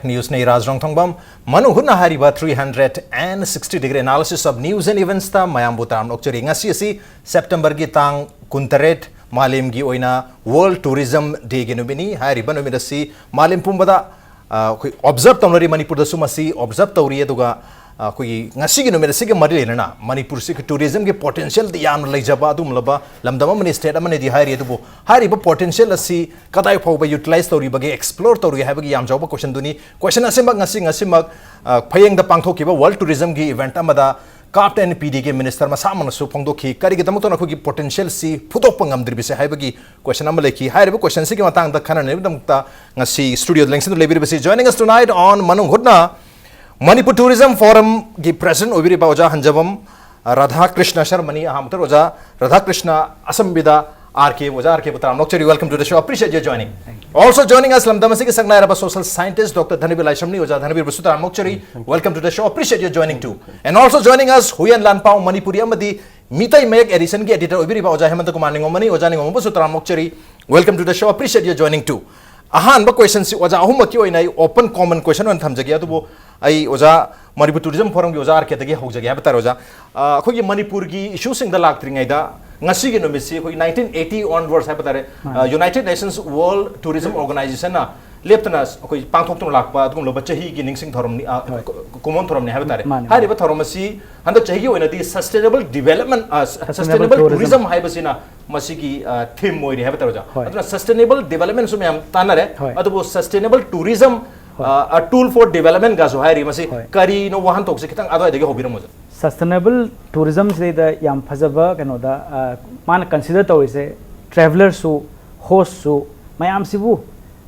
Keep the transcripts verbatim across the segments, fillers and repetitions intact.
News ꯅꯩ ꯔꯥꯖ ꯔꯣꯡꯊꯣꯡꯕꯝ꯫ ꯃꯅꯨꯡ ꯍꯨꯠꯅ ꯍꯥꯏꯔꯤꯕ three hundred and sixty degree analysis of news and eventsꯇ ꯃꯌꯥꯝꯕꯨ ꯇꯔꯥꯝꯅ ꯑꯣꯛꯆꯔꯤ꯫ ꯉꯁꯤ ꯑꯁꯤ Septemberꯒꯤ ꯇꯥꯡ ꯀꯨꯟꯇꯔꯦꯠ, ꯃꯥꯂꯦꯝꯒꯤ ꯑꯣꯏꯅ World Tourism Dayꯒꯤ ꯅꯨꯃꯤꯠꯅꯤ꯫ ꯍꯥꯏꯔꯤꯕ ꯅꯨꯃꯤꯠ ꯑꯁꯤ ꯃꯥꯂꯦꯝ ꯄꯨꯝꯕꯗ, ꯑ, ꯑꯩꯈꯣꯏ observe ꯇꯧꯅꯔꯤ, ꯃꯅꯤꯄꯨꯔꯗꯁꯨ ꯃꯁꯤ observe ꯇꯧꯔꯤ꯫ ꯑꯗꯨꯒ, ꯑ, ꯑꯩꯈꯣꯏꯒꯤ ꯉꯁꯤꯒꯤ ꯅꯨꯃꯤꯠ ꯑꯁꯤꯒ ꯃꯔꯤ ꯂꯩꯅꯅ ꯃꯅꯤꯄꯨꯔꯁꯤ tourismꯒꯤ potentialꯗꯤ ꯌꯥꯝꯅ ꯂꯩꯖꯕ ꯑꯗꯨꯒꯨꯝꯂꯕ ꯂꯝꯗꯝ ꯑꯃꯅꯤ, state ꯑꯃꯅꯤꯗꯤ ꯍꯥꯏꯔꯤ꯫ ꯑꯗꯨꯕꯨ ꯍꯥꯏꯔꯤꯕ potential ꯑꯁꯤ ꯀꯗꯥꯏ ꯐꯥꯎꯕ utilize ꯇꯧꯔꯤꯕꯒꯦ, explore ꯇꯧꯔꯤ ꯍꯥꯏꯕꯒꯤ ꯌꯥꯝ ꯆꯥꯎꯕ questionꯗꯨꯅꯤ꯫ Question ꯑꯁꯤꯃꯛ ꯉꯁꯤ, ꯉꯁꯤꯃꯛ, ꯑ, ꯐꯌꯦꯡꯗ ꯄꯥꯡꯊꯣꯛꯈꯤꯕ World Tourismꯒꯤ event ꯑꯃꯗ CAPT and PDꯒꯤ minister ꯃꯁꯥꯃꯛꯅꯁꯨ ꯐꯣꯡꯗꯣꯛꯈꯤ꯫ ꯀꯔꯤꯒꯤꯗꯃꯛꯇꯅ ꯑꯩꯈꯣꯏꯒꯤ potentialꯁꯤ ꯐꯨꯗꯣꯛꯄ ꯉꯝꯗ꯭ꯔꯤꯕꯁꯦ ꯍꯥꯏꯕꯒꯤ question ꯑꯃ ꯂꯩꯈꯤ꯫ ꯍꯥꯏꯔꯤꯕ questionꯁꯤꯒꯤ ꯃꯇꯥꯡꯗ ꯈꯟꯅꯅꯕꯒꯤꯗꯃꯛꯇ ꯉꯁꯤ studioꯗ ꯂꯦꯡꯁꯤꯟꯗꯨꯅ ꯂꯩꯕꯤꯔꯤꯕꯁꯤ, joining us tonight on ꯃꯅꯨꯡ ꯍꯨꯠꯅ, ꯃꯅꯤꯄꯨꯔ Tourism Forumꯒꯤ president ꯑꯣꯏꯕꯤꯔꯤꯕ ꯑꯣꯖꯥ ꯍꯟꯖꯕꯝ ꯔꯥꯙꯥꯀ꯭ꯔꯤꯁꯅ ꯁꯔꯃꯅꯤ꯫ ꯑꯍꯥꯟꯕꯗ ꯑꯣꯖꯥ ꯔꯥꯙꯥꯀ꯭ꯔꯤꯁꯅ ꯑꯁꯝꯕꯤꯗ RK, ꯑꯣꯖꯥ RKꯕꯨ ꯇꯔꯥꯝꯅ ꯑꯣꯛꯆꯔꯤ꯫ Welcome to the show. Appreciate your joining. Thank you. Also joining us, ꯂꯝꯗꯝ ꯑꯁꯤꯒꯤ ꯁꯛꯅꯥꯏꯔꯕ social scientist Doctor ꯙꯅꯕꯤꯔ ꯂꯥꯏꯁ꯭ꯔꯝꯅꯤ꯫ ꯑꯣꯖꯥ ꯙꯅꯕꯤꯔꯕꯨꯁꯨ ꯇꯔꯥꯝꯅ ꯑꯣꯛꯆꯔꯤ꯫ Thank you. Welcome to the show. Appreciate your joining too. And also joining us, Huiyen ꯂꯥꯟꯄꯥꯎ ꯃꯅꯤꯄꯨꯔꯤ ꯑꯃꯗꯤ ꯃꯤꯇꯩ ꯃꯌꯦꯛ editionꯒꯤ editor ꯑꯣꯏꯕꯤꯔꯤꯕ ꯑꯣꯖꯥ ꯍꯦꯃꯟꯇ ꯀꯨꯃꯥꯔ ꯅꯤꯉꯣꯝꯕꯅꯤ꯫ ꯑꯣꯖꯥ ꯅꯤꯉꯣꯝꯕꯕꯨꯁꯨ ꯇꯔꯥꯝꯅ ꯑꯣꯛꯆꯔꯤ꯫ Welcome to the show. Appreciate your joining too. ꯑꯍꯥꯟꯕ questionꯁꯤ ꯑꯣꯖꯥ ꯑꯍꯨꯝꯃꯛꯀꯤ ꯑꯣꯏꯅ ꯑꯩ open common question ꯑꯣꯏꯅ ꯊꯝꯖꯒꯦ꯫ ꯑꯗꯨꯕꯨ ꯑꯩ ꯑꯣꯖꯥ, ꯃꯅꯤꯄꯨꯔ Tourism Forumꯒꯤ ꯑꯣꯖꯥ RKꯗꯒꯤ ꯍꯧꯖꯒꯦ ꯍꯥꯏꯕ ꯇꯥꯔꯦ꯫ ꯑꯣꯖꯥ, ꯑ, ꯑꯩꯈꯣꯏꯒꯤ ꯃꯅꯤꯄꯨꯔꯒꯤ issueꯁꯤꯡꯗ ꯂꯥꯛꯇ꯭ꯔꯤꯉꯩꯗ ꯉꯁꯤꯒꯤ ꯅꯨꯃꯤꯠꯁꯤ ꯑꯩꯈꯣꯏ nineteen eighty onwards ꯍꯥꯏꯕ ꯇꯥꯔꯦ, ꯃꯥꯅꯤ꯫ ꯑ, United Nations World Tourism Organizationꯅ ꯂꯦꯞꯇꯅ ꯑꯩꯈꯣꯏ ꯄꯥꯡꯊꯣꯛꯇꯨꯅ ꯂꯥꯛꯄ ꯑꯗꯨꯒꯨꯝꯂꯕ ꯆꯍꯤꯒꯤ ꯅꯤꯡꯁꯤꯡ ꯊꯧꯔꯝꯅꯤ, ꯑ, ꯍꯣꯏ꯫ ꯀꯨ-, ꯀꯨꯃꯣꯟ ꯊꯧꯔꯝꯅꯤ ꯍꯥꯏꯕ ꯇꯥꯔꯦ꯫ ꯃꯥꯅꯤ, ꯃꯥꯅꯤ꯫ ꯍꯥꯏꯔꯤꯕ ꯊꯧꯔꯝ ꯑꯁꯤ ꯍꯟꯗꯛ ꯆꯍꯤꯒꯤ ꯑꯣꯏꯅꯗꯤ sustainable development, ꯑ, sustainable sustainable tourism꯫ Tourism ꯍꯥꯏꯕꯁꯤꯅ ꯃꯁꯤꯒꯤ, ꯑ, theme ꯑꯣꯏꯔꯤ ꯍꯥꯏꯕ ꯇꯥꯔꯦ, ꯑꯣꯖꯥ꯫ ꯍꯣꯏ꯫ ꯑꯗꯨꯅ sustainable development ꯁꯨ ꯃꯌꯥꯝ ꯇꯥꯟꯅꯔꯦ꯫ ꯍꯣꯏ꯫ ꯑꯗꯨꯕꯨ sustainable tourism, ꯍꯣꯏ꯫ ꯑ, a tool for development ꯒꯁꯨ ꯍꯥꯏꯔꯤ꯫ ꯃꯁꯤ ꯍꯣꯏ꯫ ꯀꯔꯤꯅꯣ, ꯋꯥꯍꯟꯊꯣꯛꯁꯦ ꯈꯤꯇꯪ ꯑꯗꯨꯋꯥꯏꯗꯒꯤ ꯍꯧꯕꯤꯔꯝꯃꯣ, ꯑꯣꯖꯥ꯫ Sustainable tourism ꯁꯤꯗꯩꯗ ꯌꯥꯝ ꯐꯖꯕ ꯀꯩꯅꯣꯗ, ꯑ, ꯃꯥꯅ consider ꯇꯧꯔꯤꯁꯦ travellerꯁꯨ, hostꯁꯨ, ꯃꯌꯥꯝꯁꯤꯕꯨ,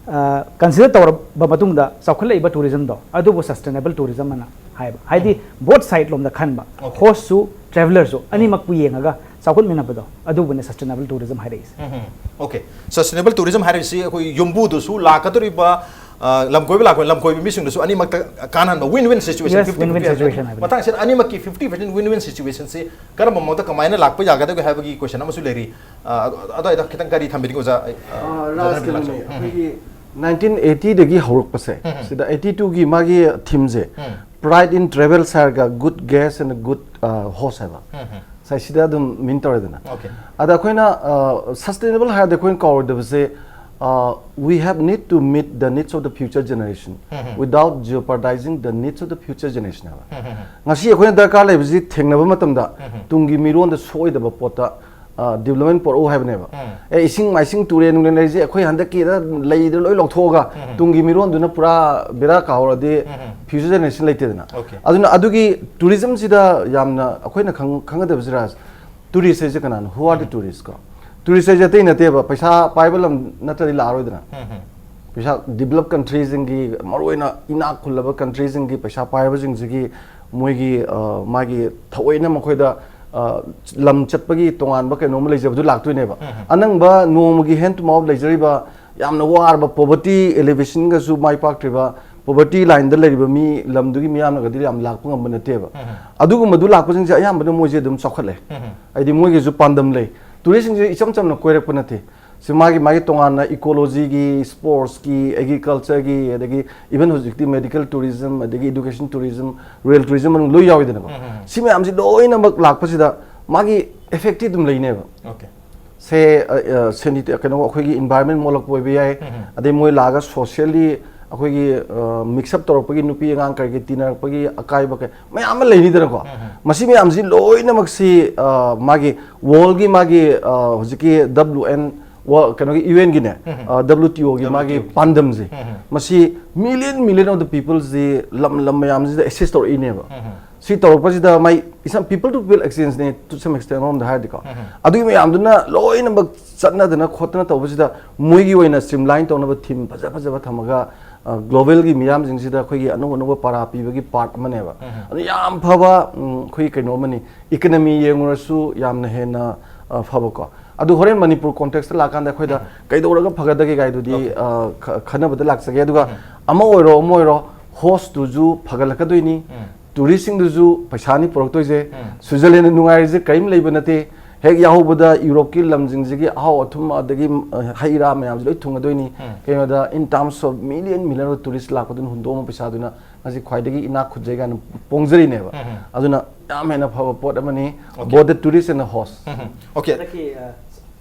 ꯑ, consider ꯇꯧꯔꯕ ꯃꯇꯨꯡꯗ ꯆꯥꯎꯈꯠꯂꯛꯏꯕ tourismꯗꯣ ꯑꯗꯨꯕꯨ sustainable tourism ꯑꯅ ꯍꯥꯏꯕ꯫ ꯍꯥꯏꯗꯤ ꯎꯝ꯫ Both side ꯂꯣꯝꯗ ꯈꯟꯕ, okay꯫ Hostꯁꯨ travellerꯁꯨ ꯎꯝ꯫ ꯑꯅꯤꯃꯛꯄꯨ ꯌꯦꯡꯉꯒ ꯆꯥꯎꯈꯠꯃꯤꯟꯅꯕꯗꯣ ꯑꯗꯨꯕꯨꯅꯦ sustainable tourism ꯍꯥꯏꯔꯛꯏꯁꯦ꯫ ꯎꯝ ꯍꯝ꯫ Okay꯫ Sustainable tourism ꯍꯥꯏꯔꯤꯁꯤ ꯑꯩꯈꯣꯏ ꯌꯨꯝꯕꯨꯗꯨꯁꯨ ꯂꯥꯛꯀꯗꯧꯔꯤꯕ, ꯑ, ꯂꯝ ꯀꯣꯏꯕ ꯂꯥꯛꯄ, ꯂꯝ ꯀꯣꯏꯕ ꯃꯤꯁꯤꯡꯗꯨꯁꯨ ꯑꯅꯤꯃꯛꯇ ꯀꯥꯟꯅꯍꯟꯕ, win-win situation, yes, fifty fifty win-win ꯍꯥꯏꯕꯅꯤ꯫ Situation ꯍꯥꯏꯕꯅꯤ꯫ ꯃꯇꯥꯡꯁꯤꯗ ꯑꯅꯤꯃꯛꯀꯤ fifty fifty win-win situationꯁꯤ ꯀꯔꯝꯕ ꯃꯑꯣꯡꯗ ꯀꯃꯥꯏꯅ ꯂꯥꯛꯄ ꯌꯥꯒꯗꯒꯦ ꯍꯥꯏꯕꯒꯤ question ꯑꯃꯁꯨ ꯂꯩꯔꯤ꯫ ꯑ, ꯑꯗꯨ-, ꯑꯗꯨꯋꯥꯏꯗ ꯈꯤꯇꯪ ꯀꯔꯤ ꯊꯝꯕꯤꯅꯤꯡꯉꯤ ꯑꯣꯖꯥ? ꯑꯩ, ꯑ, ꯑ, ꯔꯥꯖ ꯖꯅꯔꯦꯜ ꯀꯩꯅꯣꯅꯦ, ꯂꯥꯛꯆꯒꯦ꯫ ꯎꯝ꯫ ꯑꯩꯈꯣꯏꯒꯤ ꯅꯥꯏꯟꯇꯤꯟ ꯑꯩꯠꯇꯤꯗꯒꯤ ꯍꯧꯔꯛꯄꯁꯦ, ꯎꯝ꯫ ꯁꯤꯗ ꯑꯩꯠꯇꯤ ꯇꯨꯒꯤ ꯃꯥꯒꯤ ꯊꯤꯝꯁꯦ, ꯎꯝ꯫ Pride in travels ꯍꯥꯏꯔꯒ good guest and good, uh, host ꯍꯥꯏꯕ꯫ ꯎꯝ꯫ ꯉꯁꯥꯏ ꯁꯤꯗ ꯑꯗꯨꯝ ꯃꯤꯟ ꯇꯧꯔꯦꯗꯅ꯫ Okay꯫ ꯑꯗ ꯑꯩꯈꯣꯏꯅ, uh, sustainable ꯍꯥꯏꯔꯗꯤ ꯑꯩꯈꯣꯏꯅ ꯀꯥꯎꯔꯣꯏꯗꯕꯁꯦ, uh, we have need to meet the needs of the future generation, um. Without jeopardizing the needs of the future generation ꯍꯥꯏꯕ꯫ ꯎꯝ꯫ ꯉꯁꯤ ꯑꯩꯈꯣꯏꯅ ꯗꯔꯀꯥꯔ ꯂꯩꯕꯁꯤ ꯊꯦꯡꯅꯕ ꯃꯇꯝꯗ, ꯎꯝ꯫ ꯇꯨꯡꯒꯤ ꯃꯤꯔꯣꯟꯗ ꯁꯣꯛꯑꯣꯏꯗꯕ ꯄꯣꯠꯇ, ꯑ, development ꯄꯨꯔꯛꯎ ꯍꯥꯏꯕꯅꯦꯕ꯫ ꯎꯝ꯫ ꯑꯦ, ꯏꯁꯤꯡ ꯃꯥꯏꯁꯤꯡ, ꯇꯨꯔꯦꯟ ꯅꯨꯡꯂꯦꯟ ꯂꯩꯔꯤꯁꯦ ꯑꯩꯈꯣꯏ ꯍꯟꯗꯛꯀꯤꯗ ꯂꯩꯗ ꯂꯣꯏ ꯂꯧꯊꯣꯛꯑꯒ, ꯎꯝ꯫ ꯇꯨꯡꯒꯤ ꯃꯤꯔꯣꯟꯗꯨꯅ ꯄꯨꯔꯥ ꯕꯦꯔꯥ ꯀꯥꯍꯧꯔꯗꯤ, ꯎꯝ꯫ Future generation ꯂꯩꯇꯦꯗꯅ꯫ Okay꯫ ꯑꯗꯨꯅ ꯑꯗꯨꯒꯤ tourism ꯁꯤꯗ ꯌꯥꯝꯅ ꯑꯩꯈꯣꯏꯅ ꯈꯪ-, ꯈꯪꯒꯗꯕꯁꯤ, ꯔꯥꯖ, tourist ꯍꯥꯏꯁꯦ ꯀꯅꯥꯅꯣ? Who are the um. Tourist ꯀꯣ? Tourist ꯍꯥꯏꯁꯦ ꯑꯇꯩ ꯅꯠꯇꯦꯕ, ꯄꯩꯁꯥ ꯄꯥꯏꯕ ꯂꯝ ꯅꯠꯇ꯭ꯔꯗꯤ ꯂꯥꯛꯑꯔꯣꯏꯗꯅ꯫ ꯎꯝ꯫ ꯄꯩꯁꯥ develop country ꯁꯤꯡꯒꯤ, ꯃꯔꯨꯑꯣꯏꯅ ꯏꯅꯥꯛ ꯈꯨꯜꯂꯕ country ꯁꯤꯡꯒꯤ ꯄꯩꯁꯥ ꯄꯥꯏꯕꯁꯤꯡꯁꯤꯒꯤ ꯃꯣꯏꯒꯤ, ꯑ, ꯃꯥꯒꯤ ꯊꯑꯣꯏꯅ ꯃꯈꯣꯏꯗ, ꯑ, ꯂꯝ ꯆꯠꯄꯒꯤ ꯇꯣꯉꯥꯟꯕ ꯀꯩꯅꯣꯝꯃ ꯂꯩꯖꯕꯗꯨ ꯂꯥꯛꯇꯣꯏꯅꯦꯕ꯫ ꯎꯝ꯫ ꯑꯅꯪꯕ ꯅꯣꯡꯃꯒꯤ hand to mouth ꯂꯩꯖꯔꯤꯕ ꯌꯥꯝꯅ ꯋꯥꯔꯕ poverty elevation ꯒꯁꯨ ꯃꯥꯏ ꯄꯥꯛꯇ꯭ꯔꯤꯕ poverty line ꯗ ꯂꯩꯔꯤꯕ ꯃꯤ ꯂꯝꯗꯨꯒꯤ ꯃꯤꯌꯥꯝꯅꯒꯗꯤ ꯌꯥꯝ ꯂꯥꯛꯄ ꯉꯝꯕ ꯅꯠꯇꯦꯕ꯫ ꯎꯝ꯫ ꯑꯗꯨꯒꯨꯝꯕꯗꯨ ꯂꯥꯛꯄꯁꯤꯡꯁꯦ ꯑꯌꯥꯝꯕꯅ ꯃꯣꯏꯁꯦ ꯑꯗꯨꯝ ꯆꯥꯎꯈꯠꯂꯦ꯫ ꯎꯝ꯫ ꯍꯥꯏꯗꯤ ꯃꯣꯏꯒꯤꯁꯨ ꯄꯥꯟꯗꯝ ꯂꯩ꯫ Tourist ꯁꯤꯡꯁꯦ ꯏꯆꯝ ꯆꯝꯅ ꯀꯣꯏꯔꯛꯄ ꯅꯠꯇꯦ꯫ ꯁꯤ ꯃꯥꯒꯤ, ꯃꯥꯒꯤ ꯇꯣꯉꯥꯟꯅ ecology ꯒꯤ, sports ꯀꯤ, agriculture ꯒꯤ, ꯑꯗꯒꯤ even ꯍꯧꯖꯤꯛꯇꯤ medical tourism, ꯑꯗꯒꯤ education tourism, rural tourism ꯃꯅꯨꯡ ꯂꯣꯏ ꯌꯥꯎꯏꯗꯅꯀꯣ꯫ ꯎꯝ, ꯎꯝ, ꯎꯝ꯫ ꯁꯤ ꯃꯌꯥꯝꯁꯤ ꯂꯣꯏꯅꯃꯛ ꯂꯥꯛꯄꯁꯤꯗ ꯃꯥꯒꯤ effect ꯇꯤ ꯑꯗꯨꯝ ꯂꯩꯅꯦꯕ꯫ Okay꯫ ꯁꯦ, ꯑ, ꯑ, sanit-, ꯀꯩꯅꯣ, ꯑꯩꯈꯣꯏꯒꯤ environment ꯃꯣꯠꯂꯛꯄ ꯑꯣꯏꯕ ꯌꯥꯏ, ꯎꯝ, ꯎꯝ꯫ ꯑꯗꯩ ꯃꯣꯏ ꯂꯥꯛꯑꯒ socially ꯑꯩꯈꯣꯏꯒꯤ, ꯑ, mix up ꯇꯧꯔꯛꯄꯒꯤ, ꯅꯨꯄꯤ ꯑꯉꯥꯡ ꯀꯔꯤ ꯀꯔꯤ ꯇꯤꯟꯅꯔꯛꯄꯒꯤ ꯑꯀꯥꯏꯕ ꯀꯩ ꯃꯌꯥꯝ ꯑꯃ ꯂꯩꯅꯤꯗꯅꯀꯣ꯫ ꯎꯝ, ꯎꯝ꯫ ꯃꯁꯤ ꯃꯌꯥꯝꯁꯤ ꯂꯣꯏꯅꯃꯛꯁꯤ, ꯑ, ꯃꯥꯒꯤ world ꯒꯤ ꯃꯥꯒꯤ, ꯑ, ꯍꯧꯖꯤꯛꯀꯤ W N ꯋꯥ-, ꯀꯩꯅꯣꯒꯤ, U N ꯒꯤꯅꯦ, ꯎꯝ, ꯎꯝ꯫ ꯑ, W T O ꯒꯤ W T O ꯃꯥꯒꯤ ꯒꯤ꯫ ꯄꯥꯟꯗꯝꯁꯦ, ꯎꯝ, ꯎꯝ꯫ ꯃꯁꯤ million, million of the people ꯁꯤ ꯂꯝ, ꯂꯝ ꯃꯌꯥꯝꯁꯤꯗ assist ꯇꯧꯔꯛꯏꯅꯦꯕ꯫ ꯎꯝ, ꯎꯝ꯫ ꯁꯤ ꯇꯧꯔꯛꯄꯁꯤꯗ ꯃꯥꯏ ꯏꯁꯥ people to people exchange ꯅꯦ, to some extent, ꯑꯃꯔꯣꯝꯗ ꯍꯥꯏꯔꯗꯤꯀꯣ꯫ ꯎꯝ, ꯎꯝ꯫ ꯑꯗꯨꯒꯤ ꯃꯌꯥꯝꯗꯨꯅ ꯂꯣꯏꯅꯃꯛ ꯆꯠꯅꯗꯅ ꯈꯣꯠꯇꯅ ꯇꯧꯕꯁꯤꯗ ꯃꯣꯏꯒꯤ ꯑꯣꯏꯅ streamline ꯇꯧꯅꯕ theme ꯐꯖ ꯐꯖꯕ ꯊꯝꯃꯒ, ꯑ, global ꯒꯤ ꯃꯤꯌꯥꯝꯁꯤꯡꯁꯤꯗ ꯑꯩꯈꯣꯏꯒꯤ ꯑꯅꯧ ꯑꯅꯧꯕ ꯄꯔꯥ ꯄꯤꯕꯒꯤ part ꯑꯃꯅꯦꯕ꯫ ꯎꯝ, ꯎꯝ꯫ ꯑꯗꯨ ꯌꯥꯝ ꯐꯕ, ꯎꯝ, ꯑꯩꯈꯣꯏꯒꯤ ꯀꯩꯅꯣ ꯑꯃꯅꯤ꯫ Economy ꯌꯦꯡꯉꯨꯔꯁꯨ ꯌꯥꯝꯅ ꯍꯦꯟꯅ, ꯑ, ꯐꯕꯀꯣ꯫ ꯑꯗꯨ ꯍꯣꯔꯦꯟ ꯃꯅꯤꯄꯨꯔ context ꯇ ꯂꯥꯛꯀꯥꯟꯗ ꯑꯩꯈꯣꯏꯗ ꯎꯝ꯫ ꯀꯩꯗꯧꯔꯒ ꯐꯒꯗꯒꯦ ꯀꯥꯏꯗꯨꯗꯤ, Okay꯫ ꯑ, ꯈ-, ꯈꯟꯅꯕꯗ ꯂꯥꯛꯆꯒꯦ꯫ ꯑꯗꯨꯒ ꯎꯝ꯫ ꯑꯃ ꯑꯣꯏꯔꯣ, ꯑꯃ ꯑꯣꯏꯔꯣ, host ꯇꯨꯁꯨ ꯐꯒꯠꯂꯛꯀꯗꯣꯏꯅꯤ, ꯎꯝ꯫ Tourist ꯁꯤꯡꯗꯨꯁꯨ ꯄꯩꯁꯥꯅꯤ ꯄꯨꯔꯛꯇꯣꯏꯁꯦ꯫ ꯎꯝ꯫ Switzerland ꯅ ꯅꯨꯡꯉꯥꯏꯔꯤꯁꯦ ꯀꯔꯤꯝ ꯂꯩꯕ ꯅꯠꯇꯦ꯫ ꯍꯦꯛ ꯌꯥꯍꯧꯕꯗ ꯌꯨꯔꯣꯞꯀꯤ ꯂꯝꯁꯤꯡꯁꯤꯒꯤ ꯑꯍꯥꯎ ꯑꯊꯨꯝ, ꯑꯗꯒꯤ, ꯑ, ꯍꯩ ꯔꯥ ꯃꯌꯥꯝꯁꯤ ꯂꯣꯏ ꯊꯨꯡꯒꯗꯣꯏꯅꯤ꯫ ꯎꯝ꯫ ꯀꯩꯅꯣꯗ, in terms of million million of tourist ꯂꯥꯛꯄꯗꯨꯅ ꯍꯨꯟꯗꯣꯛꯑꯝꯕ ꯄꯩꯁꯥꯗꯨꯅ ꯉꯁꯤ ꯈ꯭ꯋꯥꯏꯗꯒꯤ ꯏꯅꯥꯛ ꯈꯨꯟꯖꯩ ꯀꯥꯏꯅ ꯄꯣꯡꯖꯔꯤꯅꯦꯕ꯫ ꯎꯝ꯫ ꯑꯗꯨꯅ ꯌꯥꯝ ꯍꯦꯟꯅ ꯐꯕ ꯄꯣꯠ ꯑꯃꯅꯤ꯫ Okay꯫ Both the tourist and the host꯫ Um. Okay꯫ ꯍꯟꯗꯛꯀꯤ, ꯑ,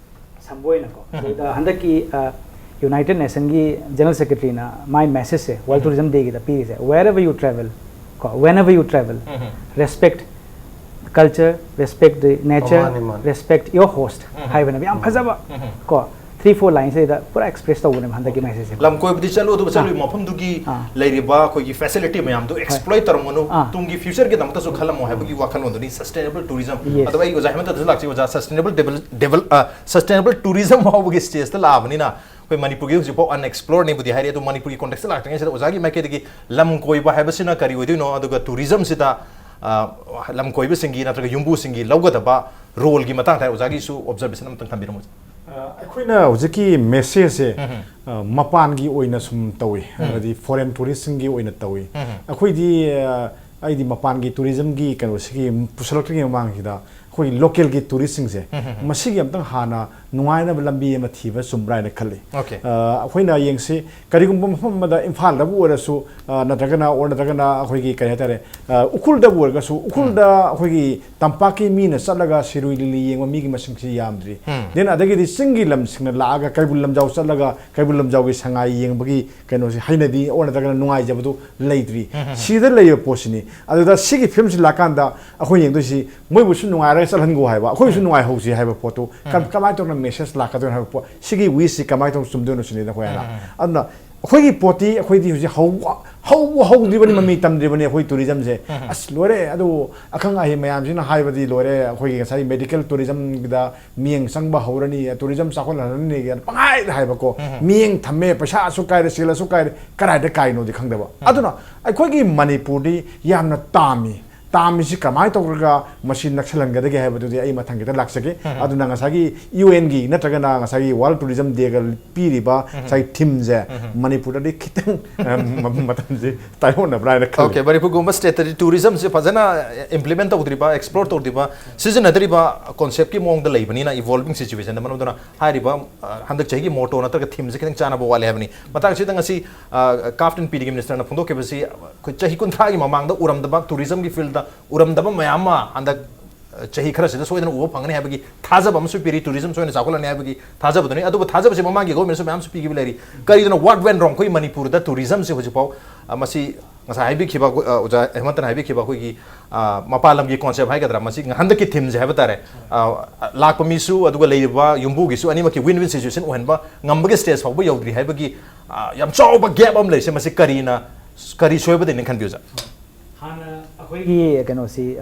ꯁꯝꯕꯣꯏꯅꯀꯣ, ꯎꯝ꯫ ꯁꯤꯗ ꯍꯟꯗꯛꯀꯤ, ꯑ, United Nationꯒꯤ General Secretaryꯅ my messageꯁꯦ World um. Tourism Dayꯒꯤꯗ ꯄꯤꯔꯤꯁꯦ, "Wherever you travel, ꯀꯣ, whenever you travel, um. Respect culture, respect the nature, ꯑꯣ, ꯃꯥꯅꯤ, ꯃꯥꯅꯤ꯫ Respect your host" ꯎꯝ꯫ ꯍꯥꯏꯕꯅꯦꯕ꯫ ꯌꯥꯝ ꯎꯝ꯫ ꯐꯖꯕ, ꯎꯝ꯫ ꯀꯣ, three four linesꯁꯤꯗ ꯄꯨꯔꯥ express ꯇꯧꯕꯅꯦꯕ ꯍꯟꯗꯛꯀꯤ messageꯁꯦ꯫ ꯂꯝ ꯀꯣꯏꯕꯗꯤ ꯆꯠꯂꯨ, ꯑꯗꯨꯒ ꯑꯥ꯫ ꯆꯠꯂꯨꯕ ꯃꯐꯝꯗꯨꯒꯤ ꯑꯥ꯫ ꯂꯩꯔꯤꯕ ꯑꯩꯈꯣꯏꯒꯤ facilityꯃꯌꯥꯝꯗꯣ ꯍꯣꯏ꯫ Exploit ꯇꯧꯔꯝꯒꯅꯨ, ꯑꯥ꯫ ꯇꯨꯡꯒꯤ futureꯒꯤꯗꯃꯛꯇꯁꯨ ꯈꯜꯂꯝꯃꯣ ꯍꯥꯏꯕꯒꯤ ꯋꯥꯈꯜꯂꯣꯟꯗꯨꯅꯤ sustainable tourism꯫ Yes꯫ ꯑꯗꯣ ꯑꯩ ꯑꯣꯖꯥ ꯍꯦꯃꯟꯇꯗꯁꯨ ꯂꯥꯛꯆꯩ꯫ ꯑꯣꯖꯥ, sustainable devel-, ꯑ, sustainable tourism ꯐꯥꯎꯕꯒꯤ stageꯇ ꯂꯥꯛꯑꯕꯅꯤꯅ ꯑꯩꯈꯣꯏ ꯃꯅꯤꯄꯨꯔꯒꯤ ꯍꯧꯖꯤꯛꯐꯥꯎ unexploredꯅꯦꯕꯨꯗꯤ ꯍꯥꯏꯔꯤ, ꯑꯗꯣ ꯃꯅꯤꯄꯨꯔꯒꯤ contextꯇ ꯂꯥꯛꯇ꯭ꯔꯤꯉꯩꯁꯤꯗ ꯑꯣꯖꯥꯒꯤ ꯃꯥꯏꯀꯩꯗꯒꯤ ꯂꯝ ꯀꯣꯏꯕ ꯍꯥꯏꯕꯁꯤꯅ ꯀꯔꯤ ꯑꯣꯏꯗꯣꯏꯅꯣ, ꯑꯗꯨꯒ tourismꯁꯤꯗ, ꯑ, ꯂꯝ ꯀꯣꯏꯕꯁꯤꯡꯒꯤ ꯅꯠꯇ꯭ꯔꯒ ꯌꯨꯝꯕꯨꯁꯤꯡꯒꯤ ꯂꯧꯒꯗꯕ roleꯒꯤ ꯃꯇꯥꯡꯗ ꯑꯣꯖꯥꯒꯤꯁꯨ observation ꯑꯃꯇꯪ ꯊꯝꯕꯤꯔꯝꯃꯨ꯫ ꯑ, ꯑꯩꯈꯣꯏꯅ ꯍꯧꯖꯤꯛꯀꯤ messageꯁꯦ, ꯎꯝ꯫ ꯑ, ꯃꯄꯥꯟꯒꯤ ꯑꯣꯏꯅ ꯁꯨꯝ ꯇꯧꯏ, ꯎꯝ꯫ ꯍꯥꯏꯕꯗꯤ foreign touristꯁꯤꯡꯒꯤ ꯑꯣꯏꯅ ꯇꯧꯏ꯫ ꯎꯝ꯫ ꯑꯩꯈꯣꯏꯗꯤ, ꯑ, ꯑꯩꯗꯤ ꯃꯄꯥꯟꯒꯤ tourismꯒꯤ ꯀꯩꯅꯣꯁꯤꯒꯤ ꯄꯨꯁꯜꯂꯛꯇ꯭ꯔꯤꯉꯩ ꯃꯃꯥꯡꯁꯤꯗ ꯑꯩꯈꯣꯏꯒꯤ localꯒꯤ touristꯁꯤꯡꯁꯦ, ꯎꯝ, ꯎꯝ, ꯎꯝ꯫ ꯃꯁꯤꯒꯤ ꯑꯝꯇꯪ ꯍꯥꯟꯅ ꯅꯨꯡꯉꯥꯏꯅꯕ ꯂꯝꯕꯤ ꯑꯃ ꯊꯤꯕ ꯆꯨꯝꯕ꯭ꯔꯥ ꯍꯥꯏꯅ ꯈꯜꯂꯤ꯫ Okay꯫ ꯑ, ꯑꯩꯈꯣꯏꯅ ꯌꯦꯡꯁꯤ, ꯀꯔꯤꯒꯨꯝꯕ ꯃꯐꯝ ꯑꯃꯗ ꯏꯝꯐꯥꯜꯗꯕꯨ ꯑꯣꯏꯔꯁꯨ, ꯑ, ꯅꯠꯇ꯭ꯔꯒꯅ, or ꯅꯠꯇ꯭ꯔꯒꯅ ꯑꯩꯈꯣꯏꯒꯤ ꯀꯔꯤ ꯍꯥꯏꯇꯥꯔꯦ, ꯑ, ꯎꯈ꯭ꯔꯨꯜꯗꯕꯨ ꯑꯣꯏꯔꯒꯁꯨ, ꯎꯈ꯭ꯔꯨꯜꯗ ꯎꯝ꯫ ꯑꯩꯈꯣꯏꯒꯤ ꯇꯝꯄꯥꯛꯀꯤ ꯃꯤꯅ ꯆꯠꯂꯒ ꯁꯤꯔꯣꯏ ꯂꯤꯂꯤ ꯌꯦꯡꯕ ꯃꯤꯒꯤ ꯃꯁꯤꯡꯁꯤ ꯌꯥꯝꯗ꯭ꯔꯤ꯫ ꯎꯝ꯫ Then ꯑꯗꯒꯤꯗꯤ ꯆꯤꯡꯒꯤ ꯂꯝꯁꯤꯡꯅ ꯂꯥꯛꯑꯒ ꯀꯩꯕꯨꯜ ꯂꯝꯖꯥꯎ ꯆꯠꯂꯒ ꯀꯩꯕꯨꯜ ꯂꯝꯖꯥꯎꯒꯤ ꯁꯉꯥꯏ ꯌꯦꯡꯕꯒꯤ ꯀꯩꯅꯣꯁꯤ ꯍꯩꯅꯕꯤ or ꯅꯠꯇ꯭ꯔꯒꯅ ꯅꯨꯡꯉꯥꯏꯖꯕꯗꯨ ꯂꯩꯇ꯭ꯔꯤ꯫ ꯎꯝ, ꯎꯝ, ꯎꯝ꯫ ꯁꯤꯗ ꯂꯩꯕ ꯄꯣꯠꯁꯤꯅꯤ꯫ ꯑꯗꯨꯗ ꯁꯤꯒꯤ filmꯁꯤ ꯂꯥꯛꯀꯥꯟꯗ ꯑꯩꯈꯣꯏ ꯌꯦꯡꯗꯣꯏꯁꯤ ꯃꯣꯏꯕꯨꯁꯨ ꯅꯨꯡꯉꯥꯏꯔꯒ ꯆꯠꯍꯟꯒꯣ ꯍꯥꯏꯕ, ꯑꯩꯈꯣꯏꯁꯨ ꯎꯝ꯫ ꯅꯨꯡꯉꯥꯏꯍꯧꯁꯤ ꯍꯥꯏꯕ ꯄꯣꯠꯇꯨ ꯀꯝ-, ꯎꯝ꯫ ꯀꯃꯥꯏꯅ ꯇꯧꯅ message ꯂꯥꯛꯀꯗꯣꯏꯅꯣ ꯍꯥꯏꯕ ꯄꯣꯠ, ꯁꯤꯒꯤ wishꯁꯤ ꯀꯃꯥꯏꯅ ꯇꯧꯅ ꯆꯨꯝꯗꯣꯏꯅꯣ ꯁꯤꯅꯤꯗ ꯑꯩꯈꯣꯏ ꯍꯥꯏꯅ꯫ ꯎꯝ, ꯎꯝ, ꯎꯝ꯫ ꯑꯗꯨꯅ ꯑꯩꯈꯣꯏꯒꯤ ꯄꯣꯠꯇꯤ ꯑꯩꯈꯣꯏꯗꯤ ꯍꯧꯖꯤꯛ ꯍꯧ-, ꯍꯧꯕ ꯍꯧꯗ꯭ꯔꯤꯕꯅꯤ, ꯃꯃꯤ ꯇꯝꯗ꯭ꯔꯤꯕꯅꯤ ꯑꯩꯈꯣꯏ tourismꯁꯦ꯫ ꯎꯝ, ꯎꯝ꯫ ꯑꯁ, ꯂꯣꯏꯔꯦ꯫ ꯑꯗꯨ ꯑꯈꯪ ꯑꯍꯩ ꯃꯌꯥꯝꯁꯤꯅ ꯍꯥꯏꯕꯗꯤ ꯂꯣꯏꯔꯦ, ꯑꯩꯈꯣꯏꯒꯤ ꯉꯁꯥꯏ medical tourismꯒꯤꯗ ꯃꯤꯠꯌꯦꯡ ꯆꯪꯕ ꯍꯧꯔꯅꯤ, tourism ꯆꯥꯎꯈꯠꯍꯜꯂꯅꯤ ꯀꯥꯏꯅ ꯄꯪꯍꯥꯏꯗ ꯍꯥꯏꯕꯀꯣ꯫ ꯎꯝ, ꯎꯝ꯫ ꯃꯤꯠꯌꯦꯡ ꯊꯝꯃꯦ, ꯄꯩꯁꯥ ꯑꯁꯨꯛ ꯀꯥꯏꯔꯦ, ꯁꯦꯜ ꯑꯁꯨꯛ ꯀꯥꯏꯔꯦ, ꯀꯗꯥꯏꯗ ꯀꯥꯏꯅꯣꯗꯤ ꯈꯪꯗꯕ꯫ ꯎꯝ꯫ ꯑꯗꯨꯅ ꯑꯩꯈꯣꯏꯒꯤ ꯃꯅꯤꯄꯨꯔꯗꯤ ꯌꯥꯝꯅ ꯇꯥꯝꯃꯤ꯫ ꯇꯥꯝꯃꯤꯁꯤ ꯀꯃꯥꯏꯅ ꯇꯧꯔꯒ ꯃꯁꯤ ꯅꯛꯁꯜꯍꯟꯒꯗꯒꯦ ꯍꯥꯏꯕꯗꯨꯗꯤ ꯑꯩ ꯃꯊꯪ ꯈꯤꯇꯪ ꯂꯥꯛꯆꯒꯦ꯫ ꯑꯗꯨꯅ ꯉꯁꯥꯏꯒꯤ ꯌꯨ ꯑꯦꯟꯒꯤ ꯅꯠꯇ꯭ꯔꯒꯅ ꯉꯁꯥꯏꯒꯤ ꯋꯥꯔꯜ ꯇꯨꯔꯤꯖꯝ ꯗꯦꯒ ꯄꯤꯔꯤꯕ ꯉꯁꯥꯏꯒꯤ ꯊꯤꯝꯁꯦ ꯃꯅꯤꯄꯨꯔꯗꯗꯤ ꯈꯤꯇꯪ, ꯑ, ꯃ-, ꯃꯇꯝꯁꯦ ꯇꯥꯏꯑꯣꯟꯅꯕ꯭ꯔꯥ ꯍꯥꯏꯅ ꯈꯜꯂꯤ꯫ ꯑꯣꯀꯦ, ꯃꯅꯤꯄꯨꯔꯒꯨꯝꯕ ꯁ꯭ꯇꯦꯠꯇꯗꯤ ꯇꯨꯔꯤꯖꯝꯁꯦ ꯐꯖꯅ ꯏꯝꯄ꯭ꯂꯤꯃꯦꯟ ꯇꯧꯗ꯭ꯔꯤꯕ, ꯑꯦꯛꯁꯄ꯭ꯂꯣꯔ ꯇꯧꯗ꯭ꯔꯤꯕ, ꯁꯤꯖꯤꯟꯅꯗ꯭ꯔꯤꯕ ꯀꯣꯟꯁꯦꯞꯀꯤ ꯃꯑꯣꯡꯗ ꯂꯩꯕꯅꯤꯅ, ꯏꯚꯣꯜꯚꯤꯡ ꯁꯤꯆꯨꯋꯦꯁꯟꯗ, ꯃꯔꯝ ꯑꯗꯨꯅ ꯍꯥꯏꯔꯤꯕ, ꯑ, ꯍꯟꯗꯛ ꯆꯍꯤꯒꯤ ꯃꯣꯇꯣ ꯅꯠꯇ꯭ꯔꯒ ꯊꯤꯝꯁꯦ ꯈꯤꯇꯪ ꯆꯥꯟꯅꯕ ꯋꯥꯠꯂꯦ ꯍꯥꯏꯕꯅꯤ꯫ ꯃꯇꯥꯡꯁꯤꯗ ꯉꯁꯤ, ꯑ, ꯀꯥꯐ ꯑꯦꯟ ꯄꯤꯗꯤꯒꯤ ꯃꯤꯅꯤꯁꯇꯔꯅ ꯐꯣꯡꯗꯣꯛꯈꯤꯕꯁꯤ ꯑꯩꯈꯣꯏ ꯆꯍꯤ ꯀꯨꯟꯊ꯭ꯔꯥꯒꯤ ꯃꯃꯥꯡꯗ ꯎꯔꯝꯗꯕ, ꯇꯨꯔꯤꯖꯝꯒꯤ ꯐꯤꯜꯗ ꯎꯔꯝꯗꯕ ꯃꯌꯥꯝ ꯑꯃ ꯍꯟꯗꯛ, ꯑ, ꯆꯍꯤ ꯈꯔꯁꯤꯗ ꯁꯣꯏꯗꯅ ꯎꯕ ꯐꯪꯒꯅꯤ ꯍꯥꯏꯕꯒꯤ ꯊꯥꯖꯕ ꯑꯃꯁꯨ ꯄꯤꯔꯤ, ꯇꯨꯔꯤꯖꯝ ꯁꯣꯏꯗꯅ ꯆꯥꯎꯈꯠꯂꯅꯤ ꯍꯥꯏꯕꯒꯤ ꯊꯥꯖꯕꯗꯨꯅꯤ꯫ ꯑꯗꯨꯕꯨ ꯊꯥꯖꯕꯁꯤ ꯃꯃꯥꯡꯒꯤ ꯒꯣꯔꯃꯦꯟꯁꯨ ꯃꯌꯥꯝꯁꯨ ꯄꯤꯈꯤꯕ ꯂꯩꯔꯤ꯫ ꯀꯔꯤꯗꯅꯣ what went wrong? ꯑꯩꯈꯣꯏ ꯃꯅꯤꯄꯨꯔꯗ ꯇꯨꯔꯤꯖꯝꯁꯤ ꯍꯧꯖꯤꯛꯐꯥꯎ, ꯑ, ꯃꯁꯤ ꯉꯁꯥꯏ ꯍꯥꯏꯕꯤꯈꯤꯕ, ꯑ, ꯑꯣꯖꯥ ꯍꯦꯃꯟꯇꯅ ꯍꯥꯏꯕꯤꯈꯤꯕ ꯑꯩꯈꯣꯏꯒꯤ, ꯑ, ꯃꯄꯥꯟ ꯂꯝꯒꯤ ꯀꯣꯟꯁꯦꯞ ꯍꯥꯏꯒꯗ꯭ꯔꯥ, ꯃꯁꯤ ꯍꯟꯗꯛꯀꯤ ꯊꯤꯝꯁꯦ ꯍꯥꯏꯕ ꯇꯥꯔꯦ, ꯑ, ꯂꯥꯛꯄ ꯃꯤꯁꯨ ꯑꯗꯨꯒ ꯂꯩꯔꯤꯕ ꯌꯨꯝꯕꯨꯒꯤꯁꯨ ꯑꯅꯤꯃꯛꯀꯤ ꯋꯤꯟ ꯋꯤꯟ ꯁꯤꯆꯨꯋꯦꯁꯟ ꯑꯣꯏꯍꯟꯕ ꯉꯝꯕꯒꯤ ꯁ꯭ꯇꯦꯖ ꯐꯥꯎꯕ ꯌꯧꯗ꯭ꯔꯤ ꯍꯥꯏꯕꯒꯤ, ꯑ, ꯌꯥꯝ ꯆꯥꯎꯕ ꯒꯦꯞ ꯑꯃ ꯂꯩꯔꯤꯁꯦ, ꯃꯁꯤ ꯀꯔꯤꯅ, ꯀꯔꯤ ꯁꯣꯏꯕꯗꯒꯤꯅ ꯈꯟꯕꯤ, ꯑꯣꯖꯥ? ꯍꯥꯟꯅ ꯑꯩꯈꯣꯏꯒꯤ ꯀꯩꯅꯣꯁꯤ,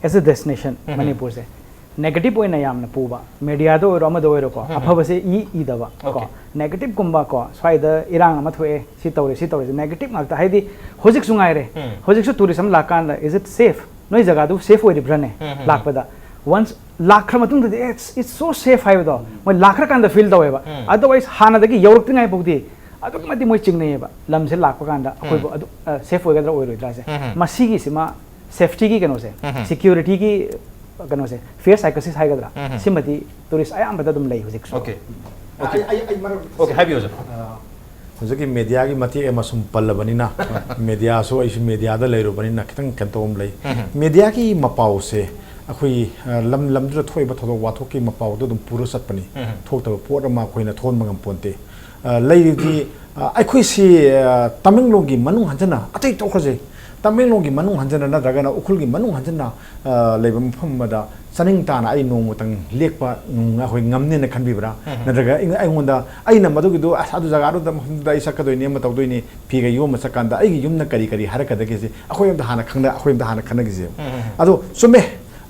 as a destination, ꯃꯅꯤꯄꯨꯔꯁꯦ ꯅꯦꯒꯦꯇꯤꯚ ꯑꯣꯏꯅ ꯌꯥꯝꯅ ꯄꯨꯕ, ꯃꯦꯗꯤꯌꯥꯗ ꯑꯣꯏꯔꯣ ꯑꯃꯗ ꯑꯣꯏꯔꯣꯀꯣ, ꯑꯐꯕꯁꯦ ꯏ ꯏꯗꯕ ꯀꯣ꯫ Okay. ꯅꯦꯒꯦꯇꯤꯚꯀꯨꯝꯕ ꯀꯣ, ꯁ꯭ꯋꯥꯏꯗ ꯏꯔꯥꯡ ꯑꯃ ꯊꯣꯛꯑꯦ, ꯁꯤ ꯇꯧꯔꯦ, ꯁꯤ ꯇꯧꯔꯦ, ꯅꯦꯒꯦꯇꯤꯚ ꯉꯥꯛꯇ꯫ ꯍꯥꯏꯗꯤ ꯍꯧꯖꯤꯛꯁꯨ ꯉꯥꯏꯔꯦ, ꯍꯧꯖꯤꯛꯁꯨ ꯇꯨꯔꯤꯁ ꯑꯃ ꯂꯥꯛꯀꯥꯟꯗ, is it safe? ꯅꯣꯏ ꯖꯒꯥꯗꯨ ꯁꯦꯐ ꯑꯣꯏꯔꯤꯕ꯭ꯔꯥꯅꯦ? ꯂꯥꯛꯄꯗ ꯋꯥꯟꯁ ꯂꯥꯛꯈ꯭ꯔ ꯃꯇꯨꯡꯗꯗꯤ, it's, it's so safe ꯍꯥꯏꯕꯗꯣ ꯃꯣꯏ ꯂꯥꯛꯈ꯭ꯔꯀꯥꯟꯗ ꯐꯤꯜ ꯇꯧꯋꯦꯕ꯫ ꯑꯗꯔꯋꯥꯏꯁ ꯍꯥꯟꯅꯗꯒꯤ ꯌꯧꯔꯛꯇ꯭ꯔꯤꯉꯩ ꯐꯥꯎꯗꯤ ꯑꯗꯨꯛꯀꯤ ꯃꯇꯤꯛ ꯃꯣꯏ ꯆꯤꯡꯅꯩꯌꯦꯕ, ꯂꯝꯁꯦ ꯂꯥꯛꯄ ꯀꯥꯟꯗ ꯑꯩꯈꯣꯏꯕꯨ ꯑꯗꯨ ꯁꯦꯐ ꯑꯣꯏꯒꯗ꯭ꯔꯥ ꯑꯣꯏꯔꯣꯏꯗ꯭ꯔꯥꯁꯦ꯫ ꯃꯁꯤꯒꯤꯁꯤꯃ ꯁꯦꯐꯇꯤꯒꯤ ꯀꯩꯅꯣꯁꯦ, ꯁꯤꯀ꯭ꯌꯨꯔꯤꯇꯤꯒꯤ ꯀꯩꯅꯣꯁꯦ, ꯐꯤꯌꯔ ꯁꯥꯏꯀꯣꯁꯤꯁ ꯍꯥꯏꯒꯗ꯭ꯔꯥ, ꯁꯤꯃꯗꯤ ꯇꯨꯔꯤꯁ ꯑꯌꯥꯝꯕꯗ ꯑꯗꯨꯝ ꯂꯩ ꯍꯧꯖꯤꯛꯁꯨ꯫ Okay. ꯑꯩ, ꯑꯩ, ꯑꯩ ꯃꯔꯛ Okay, ꯍꯥꯏꯕꯤꯌꯨ, ꯑꯣꯖꯥ꯫ ꯑ, ꯍꯧꯖꯤꯛꯀꯤ ꯃꯦꯗꯤꯌꯥꯒꯤ ꯃꯇꯦꯛ ꯑꯃ ꯁꯨꯝ ꯄꯜꯂꯕꯅꯤꯅ, ꯃꯦꯗꯤꯌꯥꯁꯨ ꯑꯩꯁꯨ ꯃꯦꯗꯤꯌꯥꯗ ꯂꯩꯔꯨꯕꯅꯤꯅ ꯈꯤꯇꯪ ꯀꯩꯅꯣ ꯇꯧꯕ ꯑꯃ ꯂꯩ꯫ ꯃꯦꯗꯤꯌꯥꯒꯤ ꯃꯄꯥꯎꯁꯦ ꯑꯩꯈꯣꯏ, ꯑ, ꯂꯝ ꯂꯝꯗꯨꯗ ꯊꯣꯛꯏꯕ ꯊꯧꯗꯣꯛ ꯋꯥꯊꯣꯛꯀꯤ ꯃꯄꯥꯎꯗꯣ ꯑꯗꯨꯝ ꯄꯨꯔ ꯆꯠꯄꯅꯤ꯫ ꯊꯣꯛꯇꯕ ꯄꯣꯠ ꯑꯃ ꯑꯩꯈꯣꯏꯅ ꯊꯣꯛꯍꯟꯕ ꯉꯝꯄꯣꯟꯇꯦ꯫ ꯑ, ꯂꯩꯔꯤꯗꯤ, ꯑ, ꯑꯩꯈꯣꯏꯁꯤ, ꯑ, ꯇꯃꯦꯡꯂꯣꯡꯒꯤ ꯃꯅꯨꯡ ꯍꯟꯖꯟꯅ, ꯑꯇꯩ ꯇꯣꯛꯈ꯭ꯔꯁꯦ, ꯇꯃꯦꯡꯂꯣꯡꯒꯤ ꯃꯅꯨꯡ ꯍꯟꯖꯟꯅ ꯅꯠꯇ꯭ꯔꯒꯅ ꯎꯈ꯭ꯔꯨꯜꯒꯤ ꯃꯅꯨꯡ ꯍꯟꯖꯟꯅ, ꯑ, ꯂꯩꯕ ꯃꯐꯝ ꯑꯃꯗ ꯆꯥꯅꯤꯡ ꯇꯥꯅ ꯑꯩ ꯅꯣꯡꯃꯇꯪ ꯂꯦꯛꯄ ꯉꯝ-, ꯑꯩꯈꯣꯏ ꯉꯝꯅꯦꯅ ꯈꯟꯕꯤꯕ꯭ꯔꯥ? ꯅꯠꯇ꯭ꯔꯒ ꯑꯩꯉ-, ꯑꯩꯉꯣꯟꯗ ꯑꯩꯅ ꯃꯗꯨꯒꯤꯗꯨ, "ꯑꯁ, ꯑꯗꯨ ꯖꯒꯥꯗꯨꯗ ꯃꯐꯝꯗꯨꯗ ꯑꯩ ꯆꯠꯀꯗꯣꯏꯅꯤ, ꯑꯃ ꯇꯧꯗꯣꯏꯅꯤ, ꯐꯤꯒ ꯌꯣꯝꯕ ꯆꯠꯀꯥꯟꯗ ꯑꯩꯒꯤ ꯌꯨꯝꯅ ꯀꯔꯤ ꯀꯔꯤ ꯍꯥꯏꯔꯛꯀꯗꯒꯦꯁꯦ ꯑꯩꯈꯣꯏ ꯑꯝꯇ ꯍꯥꯟꯅ ꯈꯪꯅ-, ꯑꯩꯈꯣꯏ ꯑꯝꯇ ꯍꯥꯟꯅ ꯈꯟꯅꯈꯤꯁꯦ"꯫ ꯑꯗꯣ ꯆꯨꯝꯃꯦ,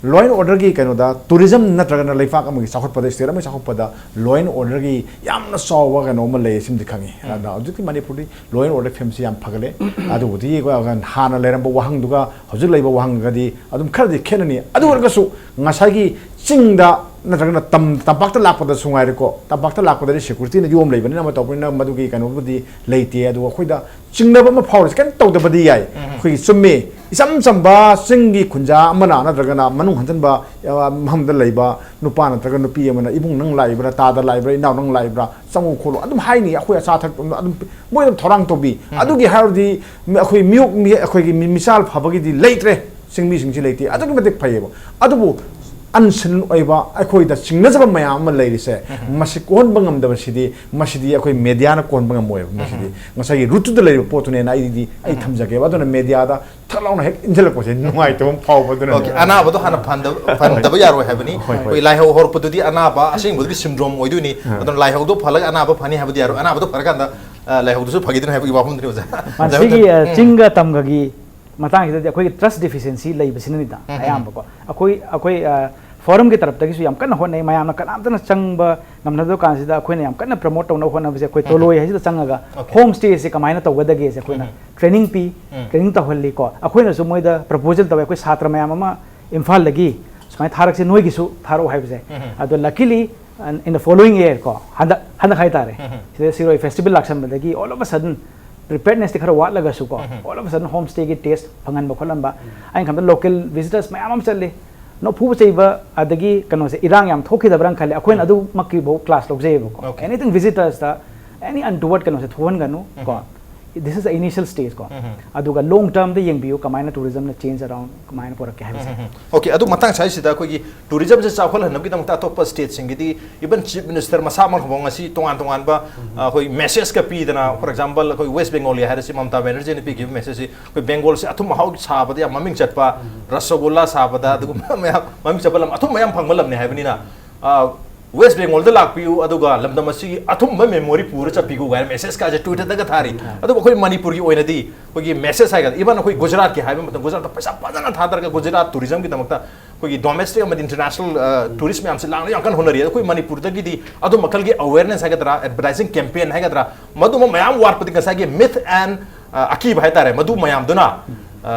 Law and orderꯒꯤ ꯀꯩꯅꯣꯗ, tourism ꯅꯠꯇ꯭ꯔꯒꯅ ꯂꯩꯕꯥꯛ ꯑꯃꯒꯤ ꯆꯥꯎꯈꯠꯄꯗ, state ꯑꯃꯒꯤ ꯆꯥꯎꯈꯠꯄꯗ law and orderꯒꯤ ꯌꯥꯝꯅ ꯆꯥꯎꯕ ꯀꯩꯅꯣ ꯑꯃ ꯂꯩ, ꯁꯤꯃꯗꯤ ꯈꯪꯉꯤ꯫ ꯑꯗ ꯍꯧꯖꯤꯛꯇꯤ ꯃꯅꯤꯄꯨꯔꯗꯤ law and order ꯐꯤꯕꯝꯁꯤ ꯌꯥꯝ ꯐꯒꯠꯂꯦ꯫ ꯑꯗꯨꯕꯨꯗꯤ ꯍꯥꯟꯅ ꯂꯩꯔꯝꯕ ꯋꯥꯍꯪꯗꯨꯒ ꯍꯧꯖꯤꯛ ꯂꯩꯕ ꯋꯥꯍꯪꯒꯗꯤ ꯑꯗꯨꯝ ꯈꯔꯗꯤ ꯈꯦꯠꯅꯅꯤ꯫ ꯑꯗꯨ ꯑꯣꯏꯔꯒꯁꯨ ꯉꯁꯥꯏꯒꯤ ꯆꯤꯡꯗ ꯅꯠꯇ꯭ꯔꯒꯅ ꯇꯝ-, ꯇꯝꯄꯥꯛꯇ ꯂꯥꯛꯄꯗꯁꯨ ꯉꯥꯏꯔꯦꯀꯣ, ꯇꯝꯄꯥꯛꯇ ꯂꯥꯛꯄꯗꯗꯤ securityꯅ ꯌꯣꯝ ꯂꯩꯕꯅꯤꯅ, ꯑꯃ ꯇꯧꯕꯅꯤꯅ, ꯃꯗꯨꯒꯤ ꯀꯩꯅꯣꯕꯨꯗꯤ ꯂꯩꯇꯦ꯫ ꯑꯗꯨꯒ ꯑꯩꯈꯣꯏꯗ ꯆꯤꯡꯅꯕ ꯑꯃ ꯐꯥꯎꯔꯁꯤ, ꯀꯩꯝ ꯇꯧꯗꯕꯗꯤ ꯌꯥꯏ꯫ ꯑꯩꯈꯣꯏꯒꯤ ꯆꯨꯝꯃꯤ, ꯏꯆꯝ ꯆꯝꯕ ꯆꯤꯡꯒꯤ ꯈꯨꯟꯖꯥ ꯑꯃꯅ ꯅꯠꯇ꯭ꯔꯒꯅ ꯃꯅꯨꯡ ꯍꯟꯖꯤꯟꯕ, ꯑ, ꯃꯐꯝꯗ ꯂꯩꯕ ꯅꯨꯄꯥ ꯅꯠꯇ꯭ꯔꯒ ꯅꯨꯄꯤ ꯑꯃꯅ, "ꯏꯕꯨꯡ, ꯅꯪ ꯂꯥꯛꯏꯕ꯭ꯔꯥ? ꯇꯥꯗ ꯂꯥꯛꯏꯕ꯭ꯔꯥ? ꯏꯅꯥꯎ, ꯅꯪ ꯂꯥꯛꯏꯕ꯭ꯔꯥ? ꯆꯪꯉꯨ ꯈꯣꯠꯂꯨ", ꯑꯗꯨꯝ ꯍꯥꯏꯅꯤ꯫ ꯑꯩꯈꯣꯏ ꯑꯆꯥ ꯑꯊꯛ ꯑꯗꯨꯝ ꯃꯣꯏ ꯑꯗꯨꯝ ꯊꯧꯔꯥꯡ ꯇꯧꯕꯤ꯫ ꯑꯗꯨꯒꯤ ꯍꯥꯏꯔꯨꯔꯗꯤ ꯃꯤ-, ꯑꯩꯈꯣꯏ ꯃꯤꯑꯣꯏ-, ꯃꯤ-, ꯑꯩꯈꯣꯏꯒꯤ ꯃꯤ-, ꯃꯤꯁꯥꯜ ꯐꯕꯒꯤꯗꯤ ꯂꯩꯇ꯭ꯔꯦ꯫ ꯆꯤꯡꯃꯤꯁꯤꯡꯁꯤ ꯂꯩꯇꯦ꯫ ꯑꯗꯨꯛꯀꯤ ꯃꯇꯤꯛ ꯐꯩꯌꯦꯕ꯫ ꯑꯗꯨꯕꯨ unseen ꯑꯣꯏꯕ, ꯑꯩꯈꯣꯏꯗ ꯆꯤꯡꯅꯖꯕ ꯃꯌꯥꯝ ꯑꯃ ꯂꯩꯔꯤꯁꯦ, ꯃꯁꯤ ꯀꯣꯛꯍꯟꯕ ꯉꯝꯗꯕꯁꯤꯗꯤ, ꯃꯁꯤꯗꯤ ꯑꯩꯈꯣꯏ mediaꯅ ꯀꯣꯛꯍꯟꯕ ꯉꯝꯃꯣꯏꯕ꯫ ꯃꯁꯤꯗꯤ ꯉꯁꯥꯏꯒꯤ rootꯇꯨꯗ ꯂꯩꯔꯤꯕ ꯄꯣꯠꯇꯨꯅꯦꯅ ꯑꯩꯗꯤ, ꯑꯩ ꯊꯝꯖꯒꯦꯕ꯫ ꯑꯗꯨꯅ mediaꯗ ꯊꯛ ꯂꯥꯎꯅ ꯍꯦꯛ ꯏꯟꯁꯤꯜꯂꯛꯄꯁꯦ ꯅꯨꯡꯉꯥꯏꯇꯕ ꯑꯃ ꯐꯥꯎꯕ꯫ ꯑꯗꯨꯅ OK, ꯑꯅꯥꯕꯗꯣ ꯍꯥꯟꯅ ꯐꯍꯟꯗꯕ, ꯐꯍꯟꯗꯕ ꯌꯥꯔꯣꯏ ꯍꯥꯏꯕꯅꯤ꯫ ꯍꯣꯏ, ꯍꯣꯏ꯫ ꯑꯩꯈꯣꯏ ꯂꯥꯏꯍꯧ ꯍꯧꯔꯛꯄꯗꯨꯗꯤ ꯑꯅꯥꯕ ꯑꯁꯦꯡꯕꯗꯨꯗꯤ syndrome ꯑꯣꯏꯗꯣꯏꯅꯤ꯫ ꯑꯗꯨꯅ ꯂꯥꯏꯍꯧꯗꯣ ꯐꯍꯜꯂꯒ ꯑꯅꯥꯕ ꯐꯅꯤ ꯍꯥꯏꯕꯗꯤ ꯌꯥꯔꯣꯏ꯫ ꯑꯅꯥꯕꯗꯣ ꯐꯔꯀꯥꯟꯗ, ꯑ, ꯂꯥꯏꯍꯧꯗꯨꯁꯨ ꯐꯈꯤꯗꯣꯏꯅꯤ ꯍꯥꯏꯕꯒꯤ ꯋꯥꯐꯝꯗꯨꯅꯤ ꯑꯣꯖꯥ꯫ ꯑꯣꯖꯥ ꯁꯤꯒꯤ, ꯍꯣꯏ꯫ ꯑ, ꯆꯤꯡꯒ ꯇꯝꯒꯒꯤ ꯃꯇꯥꯡꯁꯤꯗꯗꯤ ꯑꯩꯈꯣꯏꯒꯤ trust deficiency ꯂꯩꯕꯁꯤꯅꯅꯤꯗ ꯑꯌꯥꯝꯕꯀꯣ꯫ ꯑꯩꯈꯣꯏ, ꯑꯩꯈꯣꯏ, ꯑ, forumꯒꯤ ꯇꯔꯞꯇꯒꯤꯁꯨ ꯌꯥꯝ ꯀꯟꯅ ꯍꯣꯠꯅꯩ, ꯃꯌꯥꯝꯅ ꯀꯅꯥꯝꯇꯅ ꯆꯪꯕ ꯉꯝꯅꯗꯕ ꯀꯥꯟꯁꯤꯗ ꯑꯩꯈꯣꯏꯅ ꯌꯥꯝ ꯀꯟꯅ promote ꯇꯧꯅꯕ ꯍꯣꯠꯅꯕꯁꯦ, ꯑꯩꯈꯣꯏ ꯇꯣꯂꯣꯏ ꯍꯥꯏꯁꯤꯗ ꯆꯪꯉꯒ home stayꯁꯦ ꯀꯃꯥꯏꯅ ꯇꯧꯒꯗꯒꯦꯁꯦ ꯑꯩꯈꯣꯏꯅ training ꯄꯤ, training ꯇꯧꯍꯜꯂꯤꯀꯣ꯫ ꯑꯩꯈꯣꯏꯅꯁꯨ ꯃꯣꯏꯗ proposal ꯇꯧꯋꯦ꯫ ꯑꯩꯈꯣꯏ ꯁꯥꯇ꯭ꯔ ꯃꯌꯥꯝ ꯑꯃ ꯏꯝꯐꯥꯜꯗꯒꯤ ꯁꯨꯃꯥꯏꯅ ꯊꯥꯔꯛꯁꯦ, ꯅꯣꯏꯒꯤꯁꯨ ꯊꯥꯔꯛꯑꯣ ꯍꯥꯏꯕꯁꯦ꯫ ꯑꯗꯣ luckily, in the following year ꯀꯣ, ꯍꯟꯗꯛ, ꯍꯟꯗꯛ ꯍꯥꯏꯇꯥꯔꯦ, ꯁꯤꯗ ꯁꯤꯔꯣꯏ festival ꯂꯥꯛꯁꯟꯕꯗꯒꯤ all of a sudden preparednessꯇꯤ ꯈꯔ ꯋꯥꯠꯂꯒꯁꯨꯀꯣ, all of a sudden home stayꯒꯤ taste ꯐꯪꯍꯟꯕ ꯈꯣꯠꯍꯟꯕ꯫ ꯑꯩꯅ ꯈꯟꯕꯗ local visitors ꯃꯌꯥꯝ ꯑꯃ ꯆꯠꯂꯤ꯫ ꯅꯣꯛꯐꯨꯕ ꯆꯩꯕ ꯑꯗꯒꯤ ꯀꯩꯅꯣꯁꯦ, ꯏꯔꯥꯡ ꯌꯥꯝ ꯊꯣꯛꯈꯤꯗꯕ꯭ꯔꯥꯅ ꯈꯜꯂꯦ꯫ ꯑꯩꯈꯣꯏꯅ ꯑꯗꯨꯃꯛꯀꯤꯐꯥꯎ class ꯂꯧꯖꯩꯌꯦꯕꯀꯣ꯫ OK꯫ Anything visitorsꯇ any untoward ꯀꯩꯅꯣꯁꯦ ꯊꯣꯛꯍꯟꯒꯅꯨ ꯀꯣ꯫ This is the initial stage ꯀꯣ꯫ ꯑꯗꯨꯒ long termꯗ ꯌꯦꯡꯕꯤꯌꯨ, ꯀꯃꯥꯏꯅ tourismꯅ change around ꯀꯃꯥꯏꯅ ꯄꯨꯔꯛꯀꯦ ꯍꯥꯏꯕꯁꯦ꯫ OK, ꯑꯗꯨ ꯃꯇꯥꯡ ꯁ꯭ꯋꯥꯏꯁꯤꯗ ꯑꯩꯈꯣꯏꯒꯤ tourismꯁꯦ ꯆꯥꯎꯈꯠꯍꯟꯅꯕꯒꯤꯗꯃꯛꯇ ꯑꯇꯣꯞꯄ stateꯁꯤꯡꯒꯤꯗꯤ, even Chief Minister ꯃꯁꯥꯃꯛ ꯐꯥꯎ ꯉꯁꯤ ꯇꯣꯉꯥꯟ ꯇꯣꯉꯥꯟꯕ, ꯑ, ꯑꯩꯈꯣꯏ messageꯀ ꯄꯤꯗꯅ, for example, ꯑꯩꯈꯣꯏ West Bengalꯒꯤ ꯍꯥꯏꯔꯁꯤ, ꯃꯃꯇꯥ ꯕꯦꯅꯔꯖꯤꯅ ꯄꯤꯈꯤꯕ messageꯁꯤ, ꯑꯩꯈꯣꯏ Bengalꯁꯦ ꯑꯊꯨꯝ ꯑꯍꯥꯎ ꯁꯥꯕꯗ ꯌꯥꯝ ꯃꯃꯤꯡ ꯆꯠꯄ, ꯔꯁꯒꯨꯜꯂꯥ ꯁꯥꯕꯗ, ꯑꯗꯨꯒꯨꯝꯕ ꯃꯌꯥꯝ ꯃꯃꯤꯡ ꯆꯠꯄ ꯂꯝ, ꯑꯊꯨꯝꯕ ꯌꯥꯝ ꯐꯪꯕ ꯂꯝꯅꯤ ꯍꯥꯏꯕꯅꯤꯅ, ꯑ, West Bengalꯗ ꯂꯥꯛꯄꯤꯌꯨ, ꯑꯗꯨꯒ ꯂꯝꯗꯝ ꯑꯁꯤꯒꯤ ꯑꯊꯨꯝꯕ memory ꯄꯨꯔ ꯆꯠꯄꯤꯌꯨ ꯀꯥꯏꯅ message ꯀꯥꯁꯦ Twitterꯗꯒ ꯊꯥꯔꯤ꯫ ꯑꯗꯨꯕꯨ ꯑꯩꯈꯣꯏ ꯃꯅꯤꯄꯨꯔꯒꯤ ꯑꯣꯏꯅꯗꯤ ꯑꯩꯈꯣꯏꯒꯤ message ꯍꯥꯏꯒꯗ꯭ꯔꯥ, even ꯑꯩꯈꯣꯏ ꯒꯨꯖꯔꯥꯠꯀꯤ ꯍꯥꯏꯕ ꯃꯇꯝ, ꯒꯨꯖꯔꯥꯠꯇ ꯄꯩꯁꯥ ꯐꯖꯅ ꯊꯥꯗꯔꯒ ꯒꯨꯖꯔꯥꯠ tourismꯒꯤꯗꯃꯛꯇ ꯑꯩꯈꯣꯏꯒꯤ ꯗꯣꯃꯦꯁꯇꯤꯛ ꯑꯃꯗꯤ ꯏꯟꯇꯔꯅꯦꯁꯅꯦꯜ ꯇꯨꯔꯤꯁ ꯃꯌꯥꯝꯁꯦ ꯂꯥꯛꯅ ꯌꯥꯝ ꯀꯟꯅ ꯍꯣꯠꯅꯔꯤ꯫ ꯑꯩꯈꯣꯏ ꯃꯅꯤꯄꯨꯔꯗꯒꯤꯗꯤ ꯑꯗꯨ ꯃꯈꯜꯒꯤ ꯑꯋꯦꯔꯅꯦꯁ ꯍꯥꯏꯒꯗ꯭ꯔꯥ, ꯑꯦꯗꯚꯔꯇꯥꯏꯖꯤꯡ ꯀꯦꯝꯄꯦꯟ ꯍꯥꯏꯒꯗ꯭ꯔꯥ, ꯃꯗꯨꯃ ꯃꯌꯥꯝ ꯋꯥꯠꯄꯗꯤ ꯉꯁꯥꯏꯒꯤ ꯃꯤꯊ ꯑꯦꯟ ꯑꯀꯤꯕ ꯍꯥꯏꯇꯥꯔꯦ, ꯃꯗꯨ ꯃꯌꯥꯝꯗꯨꯅ,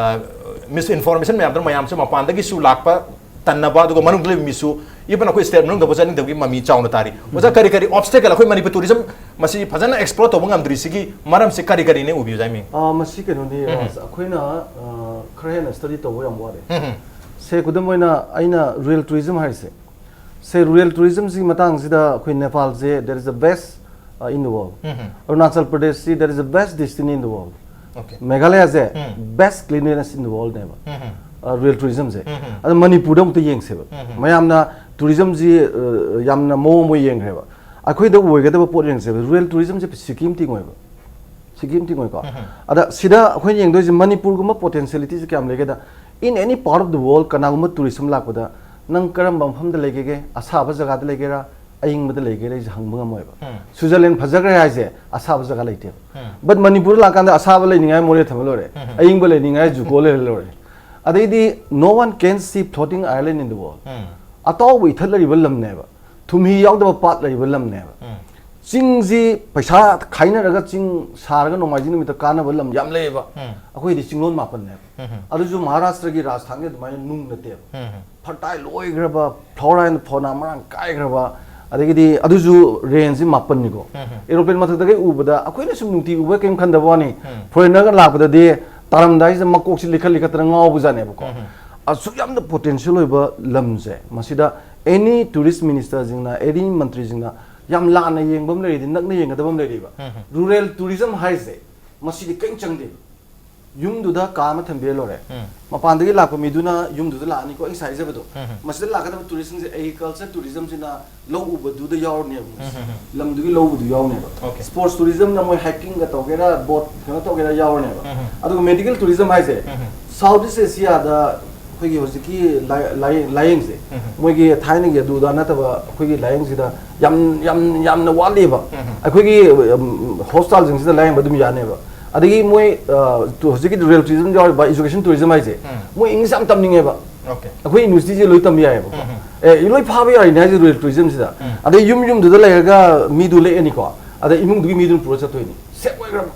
ꯃꯤꯁ ꯏꯟꯐꯣꯔꯃꯦꯁꯟ ꯃꯌꯥꯝꯗꯨꯅ ꯃꯌꯥꯝꯁꯦ ꯃꯄꯥꯟꯗꯒꯤꯁꯨ ꯂꯥꯛꯄ ꯇꯟꯅꯕ, ꯑꯗꯨꯒ ꯃꯅꯨꯡꯗ ꯂꯩꯕ ꯃꯤꯁꯨ, ꯏꯚꯟ ꯑꯩꯈꯣꯏ ꯁ꯭ꯇꯦꯠ ꯃꯅꯨꯡꯗꯐꯥꯎ ꯆꯠꯅꯤꯡꯗꯕꯒꯤ ꯃꯃꯤ ꯆꯥꯎꯅ ꯇꯥꯔꯤ꯫ ꯑꯣꯖꯥ, ꯀꯔꯤ ꯀꯔꯤ ꯑꯣꯕꯁꯇꯦꯀꯜ, ꯑꯩꯈꯣꯏ ꯃꯅꯤꯄꯨꯔ ꯇꯨꯔꯤꯖꯝ ꯃꯁꯤ ꯐꯖꯅ ꯑꯦꯛꯁꯄ꯭ꯂꯣꯔ ꯇꯧꯕ ꯉꯝꯗ꯭ꯔꯤꯁꯤꯒꯤ ꯃꯔꯝꯁꯤ ꯀꯔꯤ ꯀꯔꯤꯅꯦ ꯎꯕꯤꯌꯨ, ꯖꯥꯏꯃꯤ? ꯑꯥ, ꯃꯁꯤ ꯀꯩꯅꯣꯅꯤ, ꯎꯝ꯫ ꯑꯩꯈꯣꯏꯅ, ꯑꯥ, ꯈꯔ ꯍꯦꯟꯅ ꯁ꯭ꯇꯗꯤ ꯇꯧꯕ ꯌꯥꯝ ꯋꯥꯠꯂꯦ꯫ ꯎꯝ꯫ ꯁꯦ, ꯈꯨꯗꯝ ꯑꯣꯏꯅ ꯑꯩꯅ ꯔꯨꯔꯦꯜ ꯇꯨꯔꯤꯖꯝ ꯍꯥꯏꯔꯤꯁꯦ, ꯁꯦ, ꯔꯨꯔꯦꯜ ꯇꯨꯔꯤꯖꯝꯁꯤꯒꯤ ꯃꯇꯥꯡꯁꯤꯗ ꯑꯩꯈꯣꯏ ꯅꯦꯄꯥꯜꯁꯦ, that is the best, uh, in the world. Um. Arunachal ꯄ꯭ꯔꯗꯦꯁꯁꯤ, that is the best destiny in the world. Okay. ꯃꯦꯘꯥꯂꯌꯥꯁꯦ um. Best cleanliness in the world ꯅꯦꯕ꯫ ꯎꯝ꯫ ꯑ, ꯔꯨꯔꯦꯜ ꯇꯨꯔꯤꯖꯝꯁꯦ꯫ ꯎꯝ꯫ ꯑꯗꯣ ꯃꯅꯤꯄꯨꯔꯗ ꯑꯃꯨꯛꯇ ꯌꯦꯡꯁꯦꯕ꯫ ꯎꯝ꯫ ꯃꯌꯥꯝꯅ ꯇꯨꯔꯤꯖꯝꯁꯤ, ꯑ, ꯌꯥꯝꯅ ꯃꯑꯣꯡ ꯑꯃ ꯌꯦꯡꯈ꯭ꯔꯦꯕ꯫ ꯑꯩꯈꯣꯏꯗ ꯑꯣꯏꯒꯗꯕ ꯄꯣꯠ ꯌꯦꯡꯁꯦꯕ꯫ ꯔꯨꯔꯦꯜ ꯇꯨꯔꯤꯖꯝꯁꯦ ꯁꯤꯀꯤꯝ ꯇꯤꯡꯉꯣꯏꯕ꯫ ꯁꯤꯀꯤꯝ ꯇꯤꯡꯉꯣꯏꯀꯣ꯫ ꯎꯝ꯫ ꯑꯗ ꯁꯤꯗ ꯑꯩꯈꯣꯏꯅ ꯌꯦꯡꯗꯣꯏꯁꯦ ꯃꯅꯤꯄꯨꯔꯒꯨꯝꯕ ꯄꯣꯇꯦꯟꯁꯤꯌꯦꯂꯤꯇꯤꯁꯦ ꯀꯌꯥꯝ ꯂꯩꯒꯦꯗ, in any part of the world ꯀꯅꯥꯒꯨꯝꯕ ꯇꯨꯔꯤꯁ ꯑꯃ ꯂꯥꯛꯄꯗ ꯅꯪ ꯀꯔꯝꯕ ꯃꯐꯝꯗ ꯂꯩꯒꯦꯒꯦ, ꯑꯁꯥꯕ ꯖꯒꯥꯗ ꯂꯩꯒꯦꯔꯥ, ꯑꯏꯪꯕꯗ ꯂꯩꯒꯦꯔꯥ, ꯑꯩꯁꯦ ꯍꯪꯕ ꯉꯝꯃꯣꯏꯕ꯫ ꯎꯝ꯫ ꯁ꯭ꯋꯤꯖꯔꯂꯦꯟ ꯐꯖꯈ꯭ꯔꯦ ꯍꯥꯏꯁꯦ ꯑꯁꯥꯕ ꯖꯒꯥ ꯂꯩꯇꯦꯕ꯫ ꯎꯝ꯫ But ꯃꯅꯤꯄꯨꯔ ꯂꯥꯛꯀꯥꯟꯗ ꯑꯁꯥꯕ ꯂꯩꯅꯤꯡꯉꯥꯏ ꯃꯣꯔꯦ ꯊꯝꯃ ꯂꯣꯏꯔꯦ, ꯎꯝ꯫ ꯑꯏꯪꯕ ꯂꯩꯅꯤꯡꯉꯥꯏ ꯖꯨꯀꯣ ꯂꯩꯔ ꯂꯣꯏꯔꯦ꯫ ꯑꯗꯩꯗꯤ no one can see floating island in the world. ꯎꯝ꯫ ꯑꯇꯥꯎꯕ ꯏꯊꯠ ꯂꯩꯔꯤꯕ ꯂꯝꯅꯦꯕ, ꯊꯨꯝꯍꯤ ꯌꯥꯎꯗꯕ ꯄꯥꯠ ꯂꯩꯔꯤꯕ ꯂꯝꯅꯦꯕ꯫ ꯎꯝ꯫ ꯆꯤꯡꯁꯤ ꯄꯩꯁꯥ ꯈꯥꯏꯅꯔꯒ ꯆꯤꯡ ꯁꯥꯔꯒ ꯅꯣꯡꯃꯥꯏꯖꯤꯡ ꯅꯨꯃꯤꯠꯇ ꯀꯥꯟꯅꯕ ꯂꯝ ꯌꯥꯝ ꯂꯩꯌꯦꯕ꯫ ꯎꯝ꯫ ꯑꯩꯈꯣꯏꯗꯤ ꯆꯤꯡꯂꯣꯟ ꯃꯥꯄꯟꯅꯦꯕ꯫ ꯎꯝ꯫ ꯑꯗꯨꯁꯨ ꯃꯍꯥꯔꯥꯁꯇ꯭ꯔꯒꯤ ꯔꯥꯖꯁꯊꯥꯟꯒꯤ ꯑꯗꯨꯃꯥꯏꯅ ꯅꯨꯡ ꯅꯠꯇꯦꯕ꯫ ꯎꯝ꯫ Fertile ꯑꯣꯏꯈ꯭ꯔꯕ, flora and fauna ꯃꯔꯥꯡ ꯀꯥꯏꯈ꯭ꯔꯕ, ꯑꯗꯒꯤꯗꯤ ꯑꯗꯨꯁꯨ ꯔꯦꯟꯖꯁꯤ ꯃꯥꯄꯟꯅꯤꯀꯣ꯫ ꯎꯝ꯫ Aeroplane ꯃꯊꯛꯇꯒꯤ ꯎꯕꯗ ꯑꯩꯈꯣꯏꯅ ꯁꯨꯝ ꯅꯨꯡꯇꯤ ꯎꯕ ꯀꯩꯝ ꯈꯟꯗꯕ ꯋꯥꯅꯤ꯫ ꯎꯝ꯫ Foreignerꯒ ꯂꯥꯛꯄꯗꯗꯤ ꯇꯥꯔꯝꯗꯥꯏꯁꯤꯗ ꯃꯀꯣꯛꯁꯤ ꯂꯤꯈꯠ ꯂꯤꯈꯠꯇꯅ ꯉꯥꯎꯕꯖꯥꯠꯅꯦꯕꯀꯣ꯫ ꯎꯝ꯫ ꯑꯁꯨꯛ ꯌꯥꯝꯅ ꯄꯣꯇꯦꯟꯁꯤꯌꯦꯜ ꯑꯣꯏꯕ ꯂꯝꯁꯦ, ꯃꯁꯤꯗ any tourist ministerꯁꯤꯡꯅ, any ꯃꯟꯇ꯭ꯔꯤꯁꯤꯡꯅ ꯌꯥꯝ ꯂꯥꯟꯅ ꯌꯦꯡꯕ ꯑꯃ ꯂꯩꯔꯤꯗꯤ, ꯅꯛꯅ ꯌꯦꯡꯒꯗꯕ ꯑꯃ ꯂꯩꯔꯤꯕ꯫ ꯎꯝ꯫ Rural tourism ꯍꯥꯏꯁꯦ ꯃꯁꯤꯗꯤ ꯀꯔꯤꯝ ꯆꯪꯗꯦꯕ꯫ ꯌꯨꯝꯗꯨꯗ ꯀꯥ ꯑꯃ ꯊꯝꯕꯤꯔ ꯂꯣꯏꯔꯦ꯫ ꯎꯝ꯫ ꯃꯄꯥꯟꯗꯒꯤ ꯂꯥꯛꯄ ꯃꯤꯗꯨꯅ ꯌꯨꯝꯗꯨꯗ ꯂꯥꯛꯑꯅꯤꯀꯣ, ꯑꯩ ꯉꯁꯥꯏ ꯍꯥꯏꯖꯕꯗꯣ꯫ ꯎꯝ꯫ ꯃꯁꯤꯗ ꯂꯥꯛꯀꯗꯕ ꯇꯨꯔꯤꯁꯁꯤꯡꯁꯦ ꯑꯦꯒ꯭ꯔꯤꯀꯜꯆꯔ ꯇꯨꯔꯤꯖꯝꯁꯤꯅ ꯂꯧ ꯎꯕꯗꯨꯗ ꯌꯥꯎꯔꯅꯦꯕ ꯃꯣꯏꯁꯦ꯫ ꯎꯝ, ꯎꯝ, ꯎꯝ꯫ ꯂꯝꯗꯨꯒꯤ ꯂꯧ ꯎꯕꯗꯨ ꯌꯥꯎꯔꯅꯦꯕ꯫ Okay. Sports tourismꯅ ꯃꯣꯏ hiking ꯇꯧꯒꯦꯔꯥ, ꯕꯣꯠ ꯀꯩꯅꯣ ꯇꯧꯒꯦꯔꯥ ꯌꯥꯎꯔꯅꯦꯕ꯫ ꯎꯝ, ꯎꯝ꯫ ꯑꯗꯨꯒ medical tourism ꯍꯥꯏꯁꯦ, ꯎꯝ, ꯎꯝ꯫ South East Asiaꯗ ꯑꯩꯈꯣꯏꯒꯤ ꯍꯧꯖꯤꯛꯀꯤ ꯂꯥꯏ-, ꯂꯥꯏꯌꯦꯡ-, ꯂꯥꯏꯌꯦꯡꯁꯦ, ꯎꯝ, ꯎꯝ꯫ ꯃꯣꯏꯒꯤ ꯊꯥꯏꯅꯒꯤ ꯑꯗꯨꯗ ꯅꯠꯇꯕ ꯑꯩꯈꯣꯏꯒꯤ ꯂꯥꯏꯌꯦꯡꯁꯤꯗ ꯌꯥꯝ, ꯌꯥꯝ, ꯌꯥꯝꯅ ꯋꯥꯠꯂꯤꯕ꯫ ꯎꯝ, ꯎꯝ꯫ ꯑꯩꯈꯣꯏꯒꯤ, ꯎꯝ, hospitalꯁꯤꯡꯁꯤꯗ ꯂꯥꯏꯌꯦꯡꯕ ꯑꯗꯨꯝ ꯌꯥꯅꯦꯕ꯫ ꯑꯗꯒꯤ ꯃꯣꯏ, ꯑ, ꯇꯨ-, ꯍꯧꯖꯤꯛꯀꯤ rural tourism ꯌꯥꯎꯔꯤꯕ education tourism ꯍꯥꯏꯁꯦ, ꯎꯝ꯫ ꯃꯣꯏ English ꯌꯥꯝ ꯇꯝꯅꯤꯡꯉꯦꯕ꯫ ꯑꯩꯈꯣꯏ ꯌꯨꯅꯤꯚꯔꯁꯤꯇꯤꯁꯦ ꯂꯣꯏ ꯇꯝꯕ ꯌꯥꯏꯑꯕꯀꯣ꯫ ꯑꯦ, ꯂꯣꯏ ꯐꯥꯕ ꯌꯥꯔꯤꯅꯦ ꯍꯥꯏꯁꯦ ꯔꯨꯔꯦꯜ ꯇꯨꯔꯤꯖꯝꯁꯤꯗ꯫ ꯑꯗꯩ ꯌꯨꯝ ꯌꯨꯝꯗꯨꯗ ꯂꯩꯔꯒ ꯃꯤꯗꯨ ꯂꯦꯛꯑꯅꯤꯀꯣ, ꯑꯗꯩ ꯏꯃꯨꯡꯗꯨꯒꯤ ꯃꯤꯗꯨꯅ ꯄꯨꯔ ꯆꯠꯇꯣꯏꯅꯤ, ꯁꯦꯞ ꯑꯣꯏꯈ꯭ꯔꯕ꯫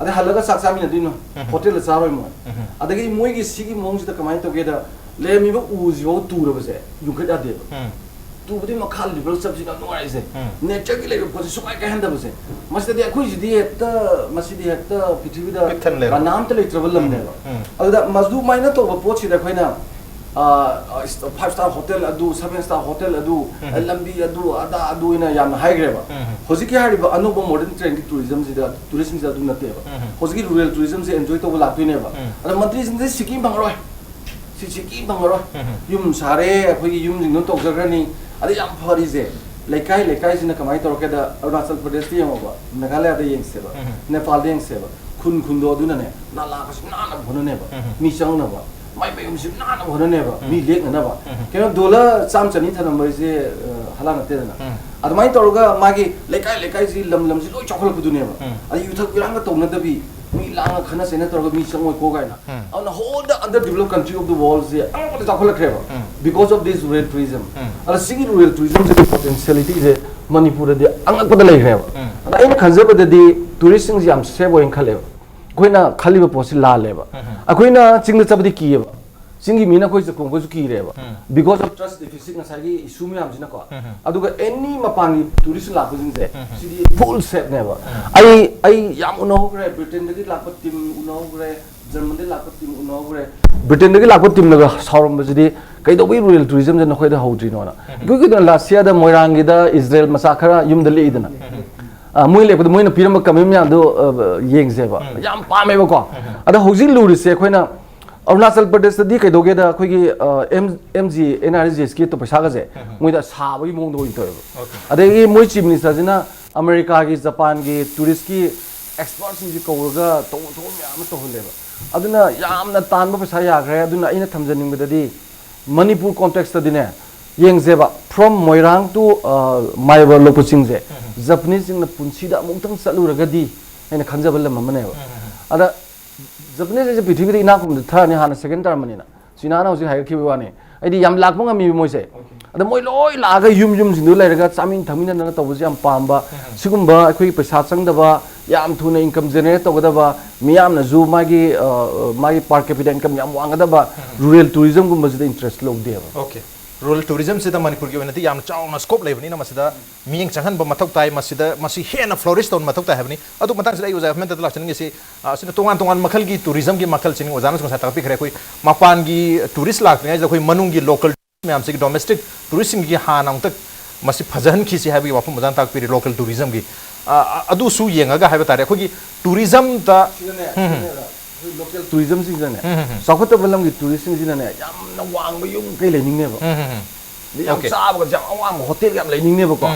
ꯑꯗꯩ ꯍꯜꯂꯒ ꯆꯥꯛ ꯆꯥꯃꯤꯟꯅꯗꯣꯏꯅꯣ? ꯍꯣꯇꯦꯜꯗ ꯆꯥꯔꯣꯏ ꯃꯣꯏ꯫ ꯑꯗꯒꯤ ꯃꯣꯏꯒꯤ ꯁꯤꯒꯤ ꯃꯑꯣꯡꯁꯤꯗ ꯀꯃꯥꯏꯅ ꯇꯧꯒꯦꯗ, ꯂꯩꯔꯝꯃꯤꯕ ꯎꯁꯤꯐꯥꯎ ꯇꯨꯔꯕꯁꯦ ꯌꯨꯡꯈꯠ ꯌꯥꯗꯦꯕ꯫ ꯇꯨꯕꯗꯤ ꯃꯈꯥ ꯂꯤꯚꯔ ꯆꯞꯁꯤꯅ ꯅꯨꯡꯉꯥꯏꯔꯤꯁꯦ꯫ ꯅꯦꯆꯔꯒꯤ ꯂꯩꯕ ꯄꯣꯠꯁꯦ ꯁꯨꯡꯀꯥꯏ ꯀꯥꯏꯍꯟꯗꯕꯁꯦ꯫ ꯃꯁꯤꯗꯗꯤ ꯑꯩꯈꯣꯏꯁꯤꯗꯤ ꯍꯦꯛꯇ, ꯃꯁꯤꯗꯤ ꯍꯦꯛꯇ ꯄ꯭ꯔꯤꯊꯤꯕꯤꯗ ꯄꯤꯛ ꯊꯟ ꯂꯩꯔꯕ꯫ ꯀꯅꯥꯝꯇ ꯂꯩꯇ꯭ꯔꯕ ꯂꯝꯅꯦꯕ꯫ ꯑꯗꯨꯗ ꯃꯗꯨꯃꯥꯏꯅ ꯇꯧꯕ ꯄꯣꯠꯁꯤꯗ ꯑꯩꯈꯣꯏꯅ ꯐꯥꯏꯚ ꯁ꯭ꯇꯥꯔ ꯍꯣꯇꯦꯜ ꯑꯗꯨ, ꯁꯚꯦꯟ ꯁ꯭ꯇꯥꯔ ꯍꯣꯇꯦꯜ ꯑꯗꯨ, ꯂꯝꯕꯤ ꯑꯗꯨ ꯑꯗꯥ ꯑꯗꯨ ꯑꯣꯏꯅ ꯌꯥꯝꯅ ꯍꯥꯏꯈ꯭ꯔꯦꯕ꯫ ꯍꯧꯖꯤꯛꯀꯤ ꯍꯥꯏꯔꯤꯕ ꯑꯅꯧꯕ ꯃꯣꯗꯔꯟ ꯇ꯭ꯔꯦꯟꯒꯤ ꯇꯨꯔꯤꯖꯝꯁꯤꯗ, ꯇꯨꯔꯤꯁꯁꯤꯡꯁꯤꯗ ꯑꯗꯨ ꯅꯠꯇꯦꯕ꯫ ꯍꯧꯖꯤꯛꯀꯤ ꯔꯨꯔꯦꯜ ꯇꯨꯔꯤꯖꯝꯁꯦ ꯑꯦꯟꯖꯣꯏ ꯇꯧꯕ ꯂꯥꯛꯇꯣꯏꯅꯦꯕ꯫ ꯑꯗ ꯃꯟꯇ꯭ꯔꯤꯁꯤꯡꯁꯤꯗꯤ ꯁꯤꯀꯤ ꯐꯪꯉꯔꯣꯏ꯫ ꯁꯤ ꯁꯤꯀꯤ ꯐꯪꯉꯔꯣꯏ꯫ ꯌꯨꯝ ꯁꯥꯔꯦ, ꯑꯩꯈꯣꯏꯒꯤ ꯌꯨꯝꯁꯤꯡꯗꯣ ꯇꯧꯖꯈ꯭ꯔꯅꯤ꯫ ꯑꯗ ꯌꯥꯝ ꯐꯔꯤꯁꯦ, ꯂꯩꯀꯥꯏ ꯂꯩꯀꯥꯏꯁꯤꯅ ꯀꯃꯥꯏꯅ ꯇꯧꯔꯛꯀꯦꯗ, ꯑꯔꯨꯅꯥꯆꯜ ꯄ꯭ꯔꯗꯦꯁꯇ ꯌꯦꯡꯉꯣꯕ, ꯃꯦꯘꯥꯂꯌꯥꯗ ꯌꯦꯡꯁꯦꯕ, ꯅꯦꯄꯥꯜꯗ ꯌꯦꯡꯁꯦꯕ, ꯈꯨꯟ ꯈꯨꯟꯗꯣ ꯑꯗꯨꯅꯅꯦ ꯅꯥꯂꯥꯒꯁꯤ ꯅꯥꯟꯅ ꯍꯣꯠꯅꯅꯦꯕ꯫ ꯃꯤ ꯆꯪꯅꯕ, ꯃꯥꯏ ꯃꯌꯨꯝꯁꯤ ꯅꯥꯟꯅ ꯍꯣꯠꯅꯅꯦꯕ, ꯃꯤ ꯂꯦꯛꯅꯅꯕ꯫ ꯀꯩꯅꯣ, ꯗꯣꯂꯔ ꯆꯥꯝ ꯆꯅꯤ ꯊꯅꯝꯕ ꯍꯥꯏꯁꯦ, ꯑ, ꯍꯂꯥ ꯅꯠꯇꯦꯗꯅ꯫ ꯑꯗꯨꯃꯥꯏꯅ ꯇꯧꯔꯒ ꯃꯥꯒꯤ ꯂꯩꯀꯥꯏ ꯂꯩꯀꯥꯏꯁꯤ, ꯂꯝ ꯂꯝꯁꯤ ꯂꯣꯏ ꯆꯥꯎꯈꯠꯂꯛꯄꯗꯨꯅꯦꯕ꯫ ꯑꯗ ꯌꯨꯊꯛ ꯏꯔꯥꯡꯒ ꯇꯧꯅꯗꯕꯤ, ꯃꯤ ꯂꯥꯡꯉ ꯈꯠꯅ ꯆꯩꯅ ꯇꯧꯔꯒ ꯃꯤ ꯆꯪꯉꯣꯏꯀꯣ ꯀꯥꯏꯅ꯫ ꯑꯗꯨꯅ whole the underdeveloped country of the world say ꯑꯉꯛꯄꯗ ꯆꯥꯎꯈꯠꯂꯛꯈ꯭ꯔꯦꯕ꯫ Because of this rural tourism꯫ ꯑꯗ ꯁꯤꯒꯤ ꯔꯨꯔꯦꯜ ꯇꯨꯔꯤꯖꯝꯁꯤꯒꯤ ꯄꯣꯇꯦꯟꯁꯤꯌꯦꯂꯤꯇꯤꯁꯦ ꯃꯅꯤꯄꯨꯔꯗꯗꯤ ꯑꯉꯛꯄꯗ ꯂꯩꯈ꯭ꯔꯦꯕ꯫ ꯑꯗ ꯑꯩꯅ ꯈꯟꯖꯕꯗꯗꯤ ꯇꯨꯔꯤꯁꯁꯤꯡꯁꯦ ꯌꯥꯝ ꯁꯦꯐ ꯑꯣꯏꯅ ꯈꯜꯂꯦꯕ꯫ ꯑꯩꯈꯣꯏꯅ ꯈꯜꯂꯤꯕ ꯄꯣꯠꯁꯤ ꯂꯥꯜꯂꯦꯕ꯫ ꯑꯩꯈꯣꯏꯅ ꯆꯤꯡꯗ ꯆꯠꯄꯗꯤ ꯀꯤꯌꯦꯕ꯫ ꯆꯤꯡꯒꯤ ꯃꯤꯅ ꯑꯩꯈꯣꯏ ꯆꯠꯄ ꯈꯣꯠꯄꯁꯨ ꯀꯤꯔꯦꯕ꯫ Because of trust deficit, ꯉꯁꯥꯏꯒꯤ ꯏꯁꯨ ꯃꯌꯥꯝꯁꯤꯅꯀꯣ꯫ ꯑꯗꯨꯒ ꯑꯦꯅꯤ ꯃꯄꯥꯟꯒꯤ ꯇꯨꯔꯤꯁ ꯂꯥꯛꯄꯁꯤꯡꯁꯦ, ꯁꯤꯗꯤ ꯐꯨꯜ ꯁꯦꯐꯅꯦꯕ꯫ ꯑꯩ, ꯑꯩ ꯌꯥꯝ ꯎꯅꯍꯧꯈ꯭ꯔꯦ, ꯕ꯭ꯔꯤꯇꯦꯟꯗꯒꯤ ꯂꯥꯛꯄ ꯇꯤꯝ ꯎꯅꯍꯧꯈ꯭ꯔꯦ, ꯖꯔꯃꯟꯗꯒꯤ ꯂꯥꯛꯄ ꯇꯤꯝ ꯎꯅꯍꯧꯈ꯭ꯔꯦ꯫ ꯕ꯭ꯔꯤꯇꯦꯟꯗꯒꯤ ꯂꯥꯛꯄ ꯇꯤꯝꯅꯒ ꯁꯥꯎꯔꯝꯕꯁꯤꯗꯤ, "ꯀꯩꯗꯧꯕꯩ ꯔꯨꯔꯦꯜ ꯇꯨꯔꯤꯖꯝꯁꯦ ꯅꯈꯣꯏꯗ ꯍꯧꯗ꯭ꯔꯤꯅꯣꯅ?" ꯏꯀꯨꯏ ꯀꯨꯏꯗꯅ ꯂꯥꯁ ꯌꯥꯔꯗ ꯃꯣꯏꯔꯥꯡꯒꯤꯗ ꯏꯁꯔꯦꯜ ꯃꯆꯥ ꯈꯔ ꯌꯨꯝꯗ ꯂꯦꯛꯏꯗꯅ꯫ ꯑ, ꯃꯣꯏ ꯂꯦꯛꯄꯗ ꯃꯣꯏꯅ ꯄꯤꯔꯝꯕ ꯀꯃꯦꯟ ꯃꯌꯥꯝꯗꯣ, ꯑ, ꯌꯦꯡꯁꯦꯕ꯫ ꯌꯥꯝ ꯄꯥꯝꯃꯦꯕꯀꯣ꯫ ꯑꯗ ꯍꯧꯖꯤꯛ ꯂꯨꯔꯤꯁꯦ ꯑꯩꯈꯣꯏꯅ ꯑꯔꯨꯅꯥꯆꯜ ꯄ꯭ꯔꯗꯦꯁꯇꯗꯤ ꯀꯩꯗꯧꯒꯦꯗ, ꯑꯩꯈꯣꯏꯒꯤ, ꯑ, M, M G N R G ꯑꯦꯁꯀꯤ ꯄꯩꯁꯥꯒꯁꯦ ꯃꯣꯏꯗ ꯁꯥꯕꯒꯤ ꯃꯑꯣꯡꯗ ꯑꯣꯏꯅ ꯇꯧꯋꯦꯕ꯫ ꯑꯗꯒꯤ ꯃꯣꯏ ꯆꯤꯐ ꯃꯤꯅꯤꯁꯇꯔꯁꯤꯅ ꯑꯃꯦꯔꯤꯀꯥꯒꯤ, ꯖꯄꯥꯟꯒꯤ ꯇꯨꯔꯤꯁꯀꯤ ꯑꯦꯛꯁꯄꯔꯠꯁꯤꯡꯁꯤ ꯀꯧꯔꯒ ꯇꯧꯐꯝ ꯊꯣꯛꯄ ꯃꯌꯥꯝ ꯑꯃ ꯇꯧꯍꯜꯂꯦꯕ꯫ ꯑꯗꯨꯅ ꯌꯥꯝꯅ ꯇꯥꯟꯕ ꯄꯩꯁꯥ ꯌꯥꯈ꯭ꯔꯦ꯫ ꯑꯗꯨꯅ ꯑꯩꯅ ꯊꯝꯖꯅꯤꯡꯕꯗꯗꯤ ꯃꯅꯤꯄꯨꯔ ꯀꯣꯟꯇꯦꯛꯁꯇꯗꯤꯅꯦ, ꯌꯦꯡꯁꯦꯕ, from ꯃꯣꯏꯔꯥꯡ to, ꯑ, ꯃꯥꯌꯕ ꯂꯣꯛꯄ ꯆꯤꯡꯁꯦ, ꯖꯄꯅꯤꯁꯁꯤꯡꯅ ꯄꯨꯟꯁꯤꯗ ꯑꯃꯨꯛꯇꯪ ꯆꯠꯂꯨꯔꯒꯗꯤ ꯍꯥꯏꯅ ꯈꯟꯖꯕ ꯂꯝ ꯑꯃꯅꯦꯕ꯫ ꯑꯗ ꯖꯄꯅꯤꯁ ꯍꯥꯏꯁꯦ ꯄ꯭ꯔꯤꯊꯤꯕꯤꯗ ꯏꯅꯥꯛ ꯈꯨꯟꯕꯗ ꯊꯥꯔꯅꯤ, ꯍꯥꯟꯅ ꯁꯦꯀꯦꯟ ꯇꯥꯔꯝꯕꯅꯤꯅ꯫ ꯆꯤꯅꯥꯅ ꯍꯧꯖꯤꯛ ꯍꯥꯏꯔꯛꯈꯤꯕ ꯋꯥꯅꯤ꯫ ꯍꯥꯏꯗꯤ ꯌꯥꯝ ꯂꯥꯛꯄ ꯉꯝꯃꯤꯕ ꯃꯣꯏꯁꯦ꯫ ꯑꯗ ꯃꯣꯏ ꯂꯣꯏ ꯂꯥꯛꯑꯒ ꯌꯨꯝ ꯌꯨꯝꯁꯤꯡꯗꯨ ꯂꯩꯔꯒ ꯆꯥꯃꯤꯟ ꯊꯛꯃꯤꯟꯅꯗꯅ ꯇꯧꯕꯁꯦ ꯌꯥꯝ ꯄꯥꯝꯕ꯫ ꯁꯤꯒꯨꯝꯕ ꯑꯩꯈꯣꯏꯒꯤ ꯄꯩꯁꯥ ꯆꯪꯗꯕ, ꯌꯥꯝ ꯊꯨꯅ income generate ꯇꯧꯒꯗꯕ, ꯃꯤꯌꯥꯝꯅꯁꯨ ꯃꯥꯒꯤ, ꯑ, ꯃꯥꯒꯤ per capita income ꯌꯥꯝ ꯋꯥꯡꯒꯗꯕ rural tourismꯒꯨꯝꯕꯁꯤꯗ interest ꯂꯧꯗꯦꯕ꯫ Okay꯫ Rural tourismꯁꯤꯗ ꯃꯅꯤꯄꯨꯔꯒꯤ ꯑꯣꯏꯅꯗꯤ ꯌꯥꯝꯅ ꯆꯥꯎꯅ scope ꯂꯩꯕꯅꯤꯅ ꯃꯁꯤꯗ ꯃꯤꯠꯌꯦꯡ ꯆꯪꯍꯟꯕ ꯃꯊꯧ ꯇꯥꯏ꯫ ꯃꯁꯤꯗ, ꯃꯁꯤ ꯍꯦꯟꯅ flourish ꯇꯧꯍꯟꯕ ꯃꯊꯧ ꯇꯥꯏ ꯍꯥꯏꯕꯅꯤ꯫ ꯑꯗꯨ ꯃꯇꯥꯡꯁꯤꯗ ꯑꯩ ꯑꯣꯖꯥ ꯍꯦꯃꯟꯇꯗ ꯂꯥꯛꯆꯅꯤꯡꯉꯤꯁꯤ, ꯑ, ꯑꯁꯤꯅ ꯇꯣꯉꯥꯟ ꯇꯣꯉꯥꯟꯕ ꯃꯈꯜꯒꯤ tourismꯒꯤ ꯃꯈꯜꯁꯤꯅꯤ꯫ ꯑꯣꯖꯥꯅꯁꯨ ꯉꯁꯥꯏ ꯇꯥꯛꯄꯤꯈ꯭ꯔꯦ꯫ ꯑꯩꯈꯣꯏ ꯃꯄꯥꯟꯒꯤ tourist ꯂꯥꯛꯇ꯭ꯔꯤꯉꯩꯁꯤꯗ ꯑꯩꯈꯣꯏ ꯃꯅꯨꯡꯒꯤ local ꯃꯌꯥꯝꯁꯤꯒꯤ, domestic touristꯁꯤꯡꯒꯤ ꯍꯥꯟꯅ ꯑꯃꯨꯛꯇ ꯃꯁꯤ ꯐꯖꯍꯟꯈꯤꯁꯤ ꯍꯥꯏꯕꯒꯤ ꯋꯥꯐꯝ ꯑꯣꯖꯥꯅ ꯇꯥꯛꯄꯤꯔꯤ꯫ Local tourismꯒꯤ, ꯑ, ꯑ, ꯑꯗꯨꯁꯨ ꯌꯦꯡꯉꯒ ꯍꯥꯏꯕ ꯇꯥꯔꯦ꯫ ꯑꯩꯈꯣꯏꯒꯤ tourismꯗ ꯁꯤꯗꯅꯦ, ꯁꯤꯗꯅꯦ, ꯑꯩꯈꯣꯏ local tourismꯁꯤꯡꯁꯤꯅꯅꯦ, ꯆꯥꯎꯈꯠꯇꯕ ꯂꯝꯒꯤ touristꯁꯤꯡꯁꯤꯅꯅꯦ ꯌꯥꯝꯅ ꯋꯥꯡꯕ ꯌꯨꯝ ꯀꯩ ꯂꯩꯅꯤꯡꯅꯦꯕ꯫ ꯑꯗꯩ ꯌꯥꯝ Okay꯫ ꯆꯥꯕꯒꯁꯦ ꯌꯥꯝ ꯑꯋꯥꯡꯕ hotelꯒ ꯌꯥꯝ ꯂꯩꯅꯤꯡꯅꯦꯕꯀꯣ꯫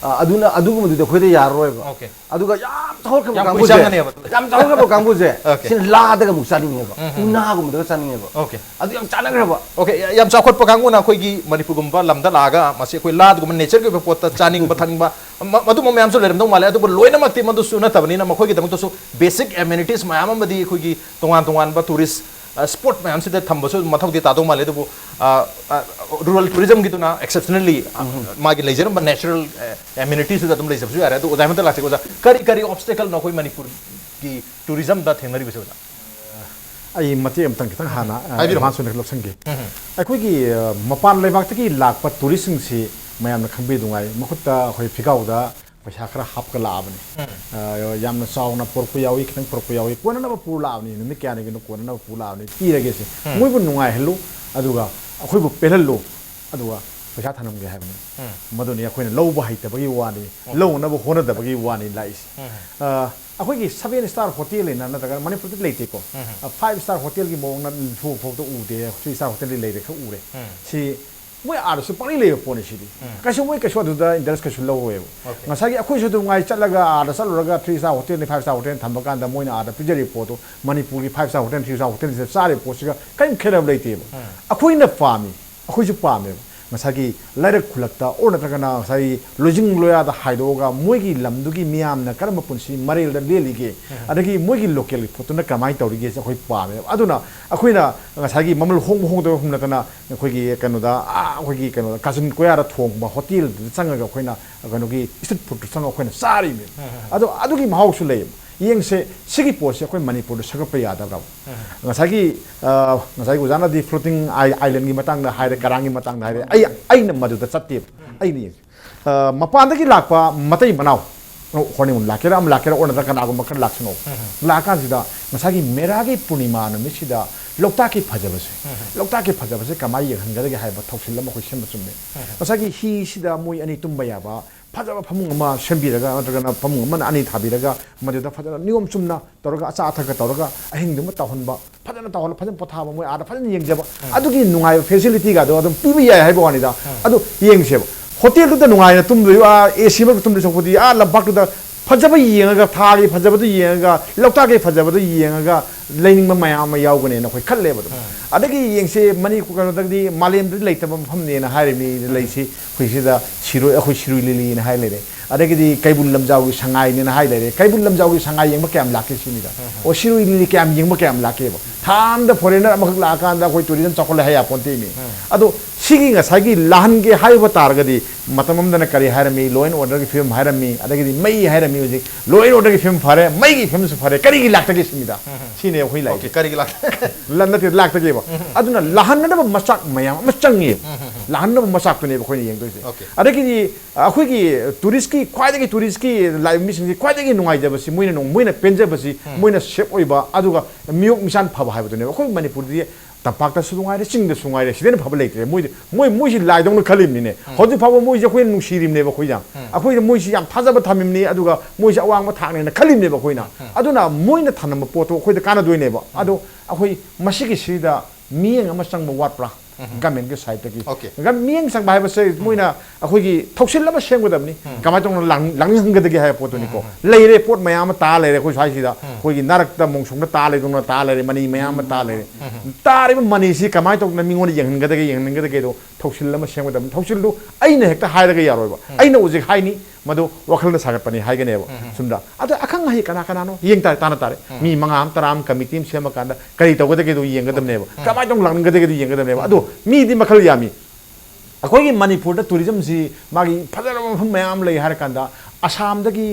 ꯑ, ꯑꯗꯨꯅ, ꯑꯗꯨꯒꯨꯝꯕꯗꯨꯗꯤ ꯑꯩꯈꯣꯏꯗ ꯌꯥꯔꯔꯣꯏꯕ꯫ Okay꯫ ꯑꯗꯨꯒ ꯌꯥꯝ ꯆꯥꯎꯈꯠꯈ꯭ꯔꯕ ꯌꯥꯝ ꯀꯥꯡꯕꯨꯁꯦ, ꯀꯨꯏ ꯆꯪꯒꯅꯦꯕ꯫ ꯌꯥꯝ ꯆꯥꯎꯈꯠꯈ꯭ꯔꯕ ꯀꯥꯡꯕꯨꯁꯦ, Okay꯫ ꯁꯤꯅ ꯂꯥꯗꯒ ꯑꯃꯨꯛ ꯆꯥꯅꯤꯡꯉꯦꯕ, ꯎꯅꯥꯒꯨꯝꯕꯗꯒ ꯆꯥꯅꯤꯡꯉꯦꯕ꯫ Okay꯫ ꯑꯗꯨ ꯌꯥꯝ ꯆꯥꯟꯅꯈ꯭ꯔꯕ꯫ Okay, ꯌꯥꯝ ꯆꯥꯎꯈꯠꯄ ꯀꯥꯡꯕꯨꯅ ꯑꯩꯈꯣꯏꯒꯤ ꯃꯅꯤꯄꯨꯔꯒꯨꯝꯕ ꯂꯝꯗ ꯂꯥꯛꯑꯒ ꯃꯁꯤ ꯑꯩꯈꯣꯏ ꯂꯥꯗꯒꯨꯝꯕ natureꯒꯤ ꯑꯣꯏꯕ ꯄꯣꯠꯇ ꯆꯥꯅꯤꯡꯕ ꯊꯛꯅꯤꯡꯕ ꯃ-, ꯃꯗꯨꯝꯕ ꯃꯌꯥꯝꯁꯨ ꯂꯩꯔꯝꯗꯧ ꯃꯥꯜꯂꯦ꯫ ꯑꯗꯨꯕꯨ ꯂꯣꯏꯅꯃꯛꯇꯤ ꯃꯗꯨꯁꯨ ꯅꯠꯇꯕꯅꯤꯅ ꯃꯈꯣꯏꯒꯤꯗꯃꯛꯇꯁꯨ basic amenities ꯃꯌꯥꯝ ꯑꯃꯗꯤ ꯑꯩꯈꯣꯏꯒꯤ ꯇꯣꯉꯥꯟ ꯇꯣꯉꯥꯟꯕ tourist, ꯑ, spot ꯃꯌꯥꯝꯁꯤꯗ ꯊꯝꯕꯁꯨ ꯃꯊꯧꯗꯤ ꯇꯥꯗꯧ ꯃꯥꯜꯂꯦ꯫ ꯑꯗꯨꯕꯨ, ꯑ, ꯑ, rural tourismꯒꯤꯗꯨꯅ exceptionally, ꯑ, ꯃꯥꯒꯤ ꯂꯩꯖꯔꯝꯕ natural, ꯑ, amenitiesꯇꯨꯗ ꯑꯗꯨꯝ ꯂꯩꯖꯕꯁꯨ ꯌꯥꯔꯦ꯫ ꯑꯗꯨ ꯑꯣꯖꯥ ꯍꯦꯃꯟꯇ ꯂꯥꯛꯆꯒꯦ꯫ ꯑꯣꯖꯥ, ꯀꯔꯤ ꯀꯔꯤ obstacleꯅꯣ ꯑꯩꯈꯣꯏ ꯃꯅꯤꯄꯨꯔꯒꯤ tourismꯗ ꯊꯦꯡꯅꯔꯤꯕꯁꯦ, ꯑꯣꯖꯥ? ꯑꯩ ꯃꯇꯦꯛ ꯑꯃꯇꯪ ꯈꯤꯇꯪ ꯍꯥꯟꯅ, ꯑ, ꯍꯥꯏꯕꯤꯔꯛꯑꯣ꯫ Advance ꯑꯣꯏꯅ ꯂꯧꯁꯟꯒꯦ꯫ ꯑꯩꯈꯣꯏꯒꯤ, ꯑ, ꯃꯄꯥꯟ ꯂꯩꯕꯥꯛꯇꯒꯤ ꯂꯥꯛꯄ touristꯁꯤꯡꯁꯤ ꯃꯌꯥꯝꯅ ꯈꯪꯕꯤꯗꯨꯉꯥꯏ ꯃꯈꯨꯠꯇ ꯑꯩꯈꯣꯏ ꯐꯤꯈꯥꯎꯗ ꯄꯩꯁꯥ ꯈꯔ ꯍꯥꯞꯀ ꯂꯥꯛꯑꯕꯅꯤ꯫ ꯑ, ꯌꯥꯝꯅ ꯆꯥꯎꯅ ꯄꯨꯔꯛꯄ ꯌꯥꯎꯏ, ꯈꯤꯇꯪ ꯄꯨꯔꯛꯄ ꯌꯥꯎꯏ, ꯀꯣꯟꯅꯅꯕ ꯄꯨꯔ ꯂꯥꯛꯑꯕꯅꯤ, ꯅꯨꯃꯤꯠ ꯀꯌꯥꯅꯤꯒꯤꯅꯣ ꯀꯣꯟꯅꯅꯕ ꯄꯨꯔ ꯂꯥꯛꯑꯕꯅꯤ, ꯄꯤꯔꯒꯦ ꯁꯤ꯫ ꯃꯣꯏꯕꯨ ꯅꯨꯡꯉꯥꯏꯍꯜꯂꯨ, ꯑꯗꯨꯒ ꯑꯩꯈꯣꯏꯕꯨ ꯄꯦꯜꯍꯜꯂꯨ, ꯑꯗꯨꯒ ꯄꯩꯁꯥ ꯊꯅꯝꯒꯦ ꯍꯥꯏꯕꯅꯤ꯫ ꯃꯗꯨꯅꯤ ꯑꯩꯈꯣꯏꯅ ꯂꯧꯕ ꯍꯩꯇꯕꯒꯤ ꯋꯥꯅꯤ, ꯂꯧꯅꯕ ꯍꯣꯠꯅꯗꯕꯒꯤ ꯋꯥꯅꯤ ꯂꯥꯛꯏꯁꯦ꯫ ꯑ, ꯑꯩꯈꯣꯏꯒꯤ seven star hotel ꯍꯥꯏꯅ ꯅꯠꯇ꯭ꯔꯒ ꯃꯅꯤꯄꯨꯔꯗ ꯂꯩꯇꯦꯀꯣ꯫ ꯑ, five star hotelꯒꯤ ꯃꯑꯣꯡꯗ ꯅꯤꯐꯨ ꯐꯥꯎꯗ ꯎꯗꯦ, three star hotelꯗꯤ ꯂꯩꯔꯦ, ꯈꯔ ꯎꯔꯦ꯫ ꯁꯤ ꯃꯣꯏ ꯑꯥꯗꯁꯨ ꯄꯪꯂꯩ ꯂꯩꯕ ꯄꯣꯠꯅꯤ ꯁꯤꯗꯤ꯫ ꯀꯩꯁꯨ ꯃꯣꯏ ꯀꯩꯁꯨ ꯑꯗꯨꯗ interest ꯀꯩꯁꯨ ꯂꯧꯔꯣꯏꯕ꯫ Okay. ꯉꯁꯥꯏꯒꯤ ꯑꯩꯈꯣꯏꯁꯨ ꯑꯗꯨꯝ ꯉꯥꯏ ꯆꯠꯂꯒ ꯑꯥꯗ ꯆꯠꯂꯨꯔꯒ three star hotelꯅꯤ, five star hotel ꯊꯝꯕ ꯀꯥꯟꯗ ꯃꯣꯏꯅ ꯑꯥꯗ ꯄꯤꯖꯔꯤꯕ ꯄꯣꯠꯇꯣ ꯃꯅꯤꯄꯨꯔꯒꯤ five star hotel, three star hotelꯁꯤꯗ ꯆꯥꯔꯤꯕ ꯄꯣꯠꯁꯤꯒ ꯀꯔꯤꯝ ꯈꯦꯠꯅꯕ ꯂꯩꯇꯦꯕ꯫ ꯑꯩꯈꯣꯏꯅ ꯄꯥꯝꯃꯤ, ꯑꯩꯈꯣꯏꯁꯨ ꯄꯥꯝꯃꯦꯕ꯫ ꯉꯁꯥꯏꯒꯤ ꯂꯥꯏꯔꯛ ꯈꯨꯜꯂꯛꯇ ꯑꯣꯔ ꯅꯠꯇ꯭ꯔꯒꯅ ꯉꯁꯥꯏꯒꯤ ꯂꯣꯏꯖꯤꯡ ꯂꯣꯌꯥꯗ ꯍꯥꯏꯗꯣꯛꯑꯒ ꯃꯣꯏꯒꯤ ꯂꯝꯗꯨꯒꯤ ꯃꯤꯌꯥꯝꯅ ꯀꯔꯝꯕ ꯄꯨꯟꯁꯤ ꯃꯔꯦꯜꯗ ꯂꯦꯜꯂꯤꯒꯦ, ꯑꯗꯒꯤ ꯃꯣꯏꯒꯤ ꯂꯣꯀꯦꯜꯒꯤ ꯄꯣꯠꯇꯨꯅ ꯀꯃꯥꯏꯅ ꯇꯧꯔꯤꯒꯦꯁꯦ ꯑꯩꯈꯣꯏ ꯄꯥꯝꯃꯦꯕ꯫ ꯑꯗꯨꯅ ꯑꯩꯈꯣꯏꯅ ꯉꯁꯥꯏꯒꯤ ꯃꯃꯜ ꯍꯣꯡꯕ ꯍꯣꯡꯗꯕ ꯐꯝ ꯅꯠꯇꯅ ꯑꯩꯈꯣꯏꯒꯤ ꯀꯩꯅꯣꯗ, ꯑꯥ, ꯑꯩꯈꯣꯏꯒꯤ ꯀꯩꯅꯣꯗ, ꯀꯥꯆꯤꯟ ꯀꯣꯌꯥꯗ ꯊꯣꯡꯕ ꯍꯣꯇꯦꯜꯗꯨꯗ ꯆꯪꯉꯒ ꯑꯩꯈꯣꯏꯅ ꯀꯩꯅꯣꯒꯤ ꯏꯁꯇ꯭ꯔꯤꯠ ꯐꯨꯗꯇꯨ ꯆꯪꯉꯒ ꯑꯩꯈꯣꯏꯅ ꯆꯥꯔꯤꯕꯅꯦꯕ꯫ ꯑꯗꯣ ꯑꯗꯨꯒꯤ ꯃꯍꯥꯎꯁꯨ ꯂꯩꯌꯦꯕ꯫ ꯌꯦꯡꯁꯦ, ꯁꯤꯒꯤ ꯄꯣꯠꯁꯦ ꯑꯩꯈꯣꯏ ꯃꯅꯤꯄꯨꯔꯗ ꯁꯦꯝꯒꯠꯄ ꯌꯥꯗꯕ꯭ꯔꯕ? ꯉꯁꯥꯏꯒꯤ, ꯑ, ꯉꯁꯥꯏꯒꯤ ꯑꯣꯖꯥꯅꯗꯤ floating islandꯒꯤ ꯃꯇꯥꯡꯗ ꯍꯥꯏꯔꯦ, ꯀꯔꯥꯡꯒꯤ ꯃꯇꯥꯡꯗ ꯍꯥꯏꯔꯦ꯫ ꯑꯩ, ꯑꯩꯅ ꯃꯗꯨꯗ ꯆꯠꯇꯦꯕ꯫ ꯑꯩꯅ ꯌꯦꯡꯁꯦ, ꯑ, ꯃꯄꯥꯟꯗꯒꯤ ꯂꯥꯛꯄ ꯃꯇꯩ ꯃꯅꯥꯎ, ꯍꯣꯔꯅꯤꯃꯨꯟ ꯂꯥꯛꯀꯦꯔꯥ, ꯑꯃ ꯂꯥꯛꯀꯦꯔꯥ, ꯑꯣꯔ ꯅꯠꯇ꯭ꯔꯒ ꯀꯅꯥꯒꯨꯝꯕ ꯈꯔ ꯂꯥꯛꯁꯅꯣ, ꯂꯥꯛꯑꯀꯥꯟꯁꯤꯗ ꯉꯁꯥꯏꯒꯤ ꯃꯦꯔꯥꯒꯤ ꯄꯨꯔꯅꯤꯃꯥ ꯅꯨꯃꯤꯠꯁꯤꯗ ꯂꯣꯛꯇꯥꯛꯀꯤ ꯐꯖꯕꯁꯦ, ꯂꯣꯛꯇꯥꯛꯀꯤ ꯐꯖꯕꯁꯦ ꯀꯃꯥꯏꯅ ꯌꯦꯡꯍꯟꯒꯗꯒꯦ ꯍꯥꯏꯕ ꯊꯧꯁꯤꯜ ꯑꯃ ꯑꯩꯈꯣꯏ ꯁꯦꯝꯕ ꯆꯨꯝꯃꯦ꯫ ꯉꯁꯥꯏꯒꯤ ꯍꯤꯁꯤꯗ ꯃꯣꯏ ꯑꯅꯤ ꯇꯨꯝꯕ ꯌꯥꯕ ꯐꯖꯕ ꯐꯃꯨꯡ ꯑꯃ ꯁꯦꯝꯕꯤꯔꯒ, ꯅꯠꯇ꯭ꯔꯒꯅ ꯐꯃꯨꯡ ꯑꯃꯅ ꯑꯅꯤ ꯊꯥꯕꯤꯔꯒ, ꯃꯗꯨꯗ ꯐꯖꯅ ꯅꯤꯌꯣꯝ ꯆꯨꯝꯅ ꯇꯧꯔꯒ, ꯑꯆꯥ ꯑꯊꯛꯀ ꯇꯧꯔꯒ, ꯑꯍꯤꯡꯗꯨꯃ ꯇꯧꯍꯟꯕ, ꯐꯖꯅ ꯇꯧꯍꯜꯂ, ꯐꯖꯅ ꯄꯣꯊꯥꯕ, ꯃꯣꯏ ꯑꯥꯗ ꯐꯖꯅ ꯌꯦꯡꯖꯕ, ꯑꯗꯨꯒꯤ ꯅꯨꯡꯉꯥꯏꯕ facilityꯒꯗꯣ ꯑꯗꯨꯝ ꯄꯤꯕ ꯌꯥꯏ ꯍꯥꯏꯕ ꯋꯥꯅꯤꯗ꯫ ꯑꯗꯨ ꯌꯦꯡꯁꯦꯕ, ꯍꯣꯇꯦꯜꯗꯨꯗ ꯅꯨꯡꯉꯥꯏꯅ ꯇꯨꯝꯗꯣꯏ, ꯑꯥ, AC ꯃꯔꯛꯇ ꯇꯨꯝꯗꯣꯏ ꯁꯔꯨꯛꯄꯨꯗꯤ, ꯑꯥ, ꯂꯝꯄꯥꯛꯇꯨꯗ ꯐꯖꯕ ꯌꯦꯡꯉꯒ, ꯊꯥꯒꯤ ꯐꯖꯕꯗꯨ ꯌꯦꯡꯉꯒ, ꯂꯣꯛꯇꯥꯛꯀꯤ ꯐꯖꯕꯗꯨ ꯌꯦꯡꯉꯒ ꯂꯩꯅꯤꯡꯕ ꯃꯌꯥꯝ ꯑꯃ ꯌꯥꯎꯒꯅꯦꯅ ꯑꯩꯈꯣꯏ ꯈꯜꯂꯦꯕ ꯑꯗꯨꯝ꯫ ꯑꯗꯒꯤ ꯌꯦꯡꯁꯦ, ꯃꯅꯤ-, ꯀꯩꯅꯣꯗꯒꯤꯗꯤ ꯃꯥꯂꯦꯝꯗ ꯂꯩꯇꯕ ꯃꯐꯝꯅꯦꯅ ꯍꯥꯏꯔꯤꯕꯅꯤ ꯂꯩꯁꯤ꯫ ꯑꯩꯈꯣꯏ ꯁꯤꯗ ꯁꯤꯔꯣꯏ, ꯑꯩꯈꯣꯏ ꯁꯤꯔꯣꯏ ꯂꯤꯂꯤꯅ ꯍꯥꯏ ꯂꯩꯔꯦ꯫ ꯑꯗꯒꯤꯗꯤ ꯀꯩꯕꯨꯜ ꯂꯝꯖꯥꯎꯒꯤ ꯁꯉꯥꯏꯅꯦꯅ ꯍꯥꯏ ꯂꯩꯔꯦ꯫ ꯀꯩꯕꯨꯜ ꯂꯝꯖꯥꯎꯒꯤ ꯁꯉꯥꯏ ꯌꯦꯡꯕ ꯀꯌꯥꯝ ꯂꯥꯛꯀꯦ ꯁꯤꯅꯤꯗ꯫ ꯑꯣ, ꯁꯤꯔꯣꯏ ꯂꯤꯂꯤ ꯀꯌꯥꯝ ꯌꯦꯡꯕ ꯀꯌꯥꯝ ꯂꯥꯛꯀꯦꯕ? ꯊꯥ ꯑꯃꯗ foreigner ꯑꯃꯈꯛ ꯂꯥꯛꯑꯀꯥꯟꯗ ꯑꯩꯈꯣꯏ tourism ꯆꯥꯎꯈꯠꯂꯦ ꯍꯥꯏ ꯌꯥꯄꯣꯟꯇꯦ ꯃꯤ꯫ ꯑꯗꯣ ꯁꯤꯒꯤ ꯉꯁꯥꯏꯒꯤ ꯂꯥꯛꯍꯟꯒꯦ ꯍꯥꯏꯕ ꯇꯥꯔꯒꯗꯤ, ꯃꯇꯝ ꯑꯃꯗꯅ ꯀꯔꯤ ꯍꯥꯏꯔꯝꯃꯤ? Law and orderꯒꯤ ꯐꯤꯕꯝ ꯍꯥꯏꯔꯝꯃꯤ, ꯑꯗꯒꯤꯗꯤ ꯃꯩ ꯍꯥꯏꯔꯝꯃꯤ꯫ ꯍꯧꯖꯤꯛ law and orderꯒꯤ ꯐꯤꯕꯝ ꯐꯔꯦ, ꯃꯩꯒꯤ ꯐꯤꯕꯝꯁꯨ ꯐꯔꯦ, ꯀꯔꯤꯒꯤ ꯂꯥꯛꯇꯒꯦ ꯁꯤꯅꯤꯗ꯫ ꯁꯤꯅꯦ ꯑꯩꯈꯣꯏ ꯂꯥꯛꯏꯁꯦ꯫ Okay, ꯀꯔꯤꯒꯤ ꯂꯥꯛꯇ? ꯂ-, ꯅꯠꯇꯦ, ꯂꯥꯛꯇꯒꯦꯕ꯫ ꯑꯗꯨꯅ ꯂꯥꯛꯍꯟꯅꯅꯕ ꯃꯆꯥꯛ ꯃꯌꯥꯝ ꯑꯃ ꯆꯪꯉꯦꯕ꯫ ꯂꯥꯛꯍꯟꯅꯕ ꯃꯆꯥꯛꯇꯨꯅꯦꯕ ꯑꯩꯈꯣꯏꯅ ꯌꯦꯡꯗꯣꯏꯁꯦ꯫ Okay. ꯑꯗꯒꯤꯗꯤ ꯑꯩꯈꯣꯏꯒꯤ touristꯀꯤ ꯈ꯭ꯋꯥꯏꯗꯒꯤ, touristꯀꯤ ꯂꯥꯛꯏꯕ ꯃꯤꯁꯤꯡꯁꯤ ꯈ꯭ꯋꯥꯏꯗꯒꯤ ꯅꯨꯡꯉꯥꯏꯖꯕꯁꯤ, ꯃꯣꯏꯅ ꯅꯨꯡ-, ꯃꯣꯏꯅ ꯄꯦꯟꯖꯕꯁꯤ, ꯃꯣꯏꯅ safe ꯑꯣꯏꯕ, ꯑꯗꯨꯒ ꯃꯤꯑꯣꯛ ꯃꯤꯁꯥꯟ ꯐꯕ ꯍꯥꯏꯕꯗꯨꯅꯦꯕ꯫ ꯑꯩꯈꯣꯏ ꯃꯅꯤꯄꯨꯔꯗꯗꯤ ꯇꯝꯄꯥꯛꯇꯁꯨ ꯅꯨꯡꯉꯥꯏꯔꯦ, ꯆꯤꯡꯗꯁꯨ ꯅꯨꯡꯉꯥꯏꯔꯦ, ꯁꯤꯗꯩꯅ ꯐꯕ ꯂꯩꯇ꯭ꯔꯦ꯫ ꯃꯣꯏꯗꯤ, ꯃꯣꯏ, ꯃꯣꯏꯁꯤ ꯂꯥꯏꯗꯧꯅ ꯈꯜꯂꯤꯕꯅꯤꯅꯦ꯫ ꯍꯧꯖꯤꯛ ꯐꯥꯎꯕ ꯃꯣꯏꯁꯤ ꯑꯩꯈꯣꯏꯅ ꯅꯨꯡꯁꯤꯔꯤꯕꯅꯦꯕ ꯑꯩꯈꯣꯏꯅ꯫ ꯑꯩꯈꯣꯏꯅ ꯃꯣꯏꯁꯤ ꯌꯥꯝ ꯊꯥꯖꯕ ꯊꯝꯃꯤꯕꯅꯤ, ꯑꯗꯨꯒ ꯃꯣꯏꯁꯤ ꯑꯋꯥꯡꯕ ꯊꯥꯛꯅꯦꯅ ꯈꯜꯂꯤꯕꯅꯦꯕ ꯑꯩꯈꯣꯏꯅ꯫ ꯑꯗꯨꯅ ꯃꯣꯏꯅ ꯊꯝꯂꯝꯕ ꯄꯣꯠꯇꯣ ꯑꯩꯈꯣꯏꯗ ꯀꯥꯟꯅꯗꯣꯏꯅꯦꯕ꯫ ꯑꯗꯣ ꯑꯩꯈꯣꯏ ꯃꯁꯤꯒꯤꯁꯤꯗ ꯃꯤꯠꯌꯦꯡ ꯑꯃ ꯆꯪꯕ ꯋꯥꯠꯄ꯭ꯔꯥ? Governmentꯀꯤ sideꯇꯒꯤ꯫ Okay. ꯒ-, ꯃꯤꯠꯌꯦꯡ ꯆꯪꯕ ꯍꯥꯏꯕꯁꯦ ꯃꯣꯏꯅ, ꯑꯩꯈꯣꯏꯒꯤ ꯊꯧꯁꯤꯜ ꯑꯃ ꯁꯦꯝꯒꯗꯕꯅꯤ꯫ ꯀꯃꯥꯏꯅ ꯇꯧꯅ ꯂꯥꯛꯅꯤꯡꯍꯟꯒꯗꯒꯦ ꯍꯥꯏꯕ ꯄꯣꯠꯇꯨꯅꯤꯀꯣ꯫ ꯂꯩꯔꯦ, ꯄꯣꯠ ꯃꯌꯥꯝ ꯑꯃ ꯇꯥ ꯂꯩꯔꯦ ꯑꯩꯈꯣꯏ ꯁ꯭ꯋꯥꯏꯁꯤꯗ꯫ ꯑꯩꯈꯣꯏꯒꯤ ꯅꯥꯔꯛꯇ ꯃꯣꯡꯁꯣꯡꯗ ꯇꯥ ꯂꯩꯗꯧꯅ ꯇꯥ ꯂꯩꯔꯦ, ꯃꯅꯤ ꯃꯌꯥꯝ ꯑꯃ ꯇꯥ ꯂꯩꯔꯦ꯫ ꯇꯥꯔꯤꯕ ꯃꯅꯤꯁꯤ ꯀꯃꯥꯏꯅ ꯇꯧꯗꯅ ꯃꯤꯉꯣꯟꯗ ꯌꯦꯡꯍꯟꯒꯗꯒꯦ, ꯌꯦꯡꯍꯟꯒꯗꯒꯦꯗꯣ ꯊꯧꯁꯤꯜ ꯑꯃ ꯁꯦꯝꯒꯗꯕꯅꯤ꯫ ꯊꯧꯁꯤꯜꯗꯨ ꯑꯩꯅ ꯍꯦꯛꯇ ꯍꯥꯏꯔꯒ ꯌꯥꯔꯣꯏꯕ꯫ ꯑꯩꯅ ꯍꯧꯖꯤꯛ ꯍꯥꯏꯅꯤ, ꯃꯗꯨ ꯋꯥꯈꯜꯗ ꯁꯥꯒꯠꯄꯅꯤ ꯍꯥꯏꯒꯅꯦꯕ꯫ ꯁꯨꯝꯗ ꯑꯗꯣ ꯑꯈꯪ ꯑꯍꯩ ꯀꯅꯥ ꯀꯅꯥꯅꯣ ꯌꯦꯡ ꯇꯥꯔꯦ, ꯇꯥꯟꯅ ꯇꯥꯔꯦ꯫ ꯃꯤ ꯃꯉꯥ ꯑꯃ, ꯇꯔꯥ ꯑꯃ ꯀꯃꯤꯇꯤ ꯑꯃ ꯁꯦꯝꯃꯀꯥꯟꯗ ꯀꯔꯤ ꯇꯧꯒꯗꯒꯦꯗꯣ ꯌꯦꯡꯒꯗꯕꯅꯦꯕ꯫ ꯀꯃꯥꯏꯅ ꯇꯧꯅ ꯂꯥꯛꯅꯤꯡꯒꯗꯒꯦꯗꯣ ꯌꯦꯡꯒꯗꯕꯅꯦꯕ꯫ ꯑꯗꯣ ꯃꯤꯗꯤ ꯃꯈꯜ ꯌꯥꯝꯃꯤ꯫ ꯑꯩꯈꯣꯏꯒꯤ ꯃꯅꯤꯄꯨꯔꯗ ꯇꯨꯔꯤꯖꯝꯁꯤ ꯃꯥꯒꯤ ꯐꯖꯔꯕ ꯃꯐꯝ ꯃꯌꯥꯝ ꯂꯩ ꯍꯥꯏꯔ ꯀꯥꯟꯗ, ꯑꯁꯥꯝꯗꯒꯤ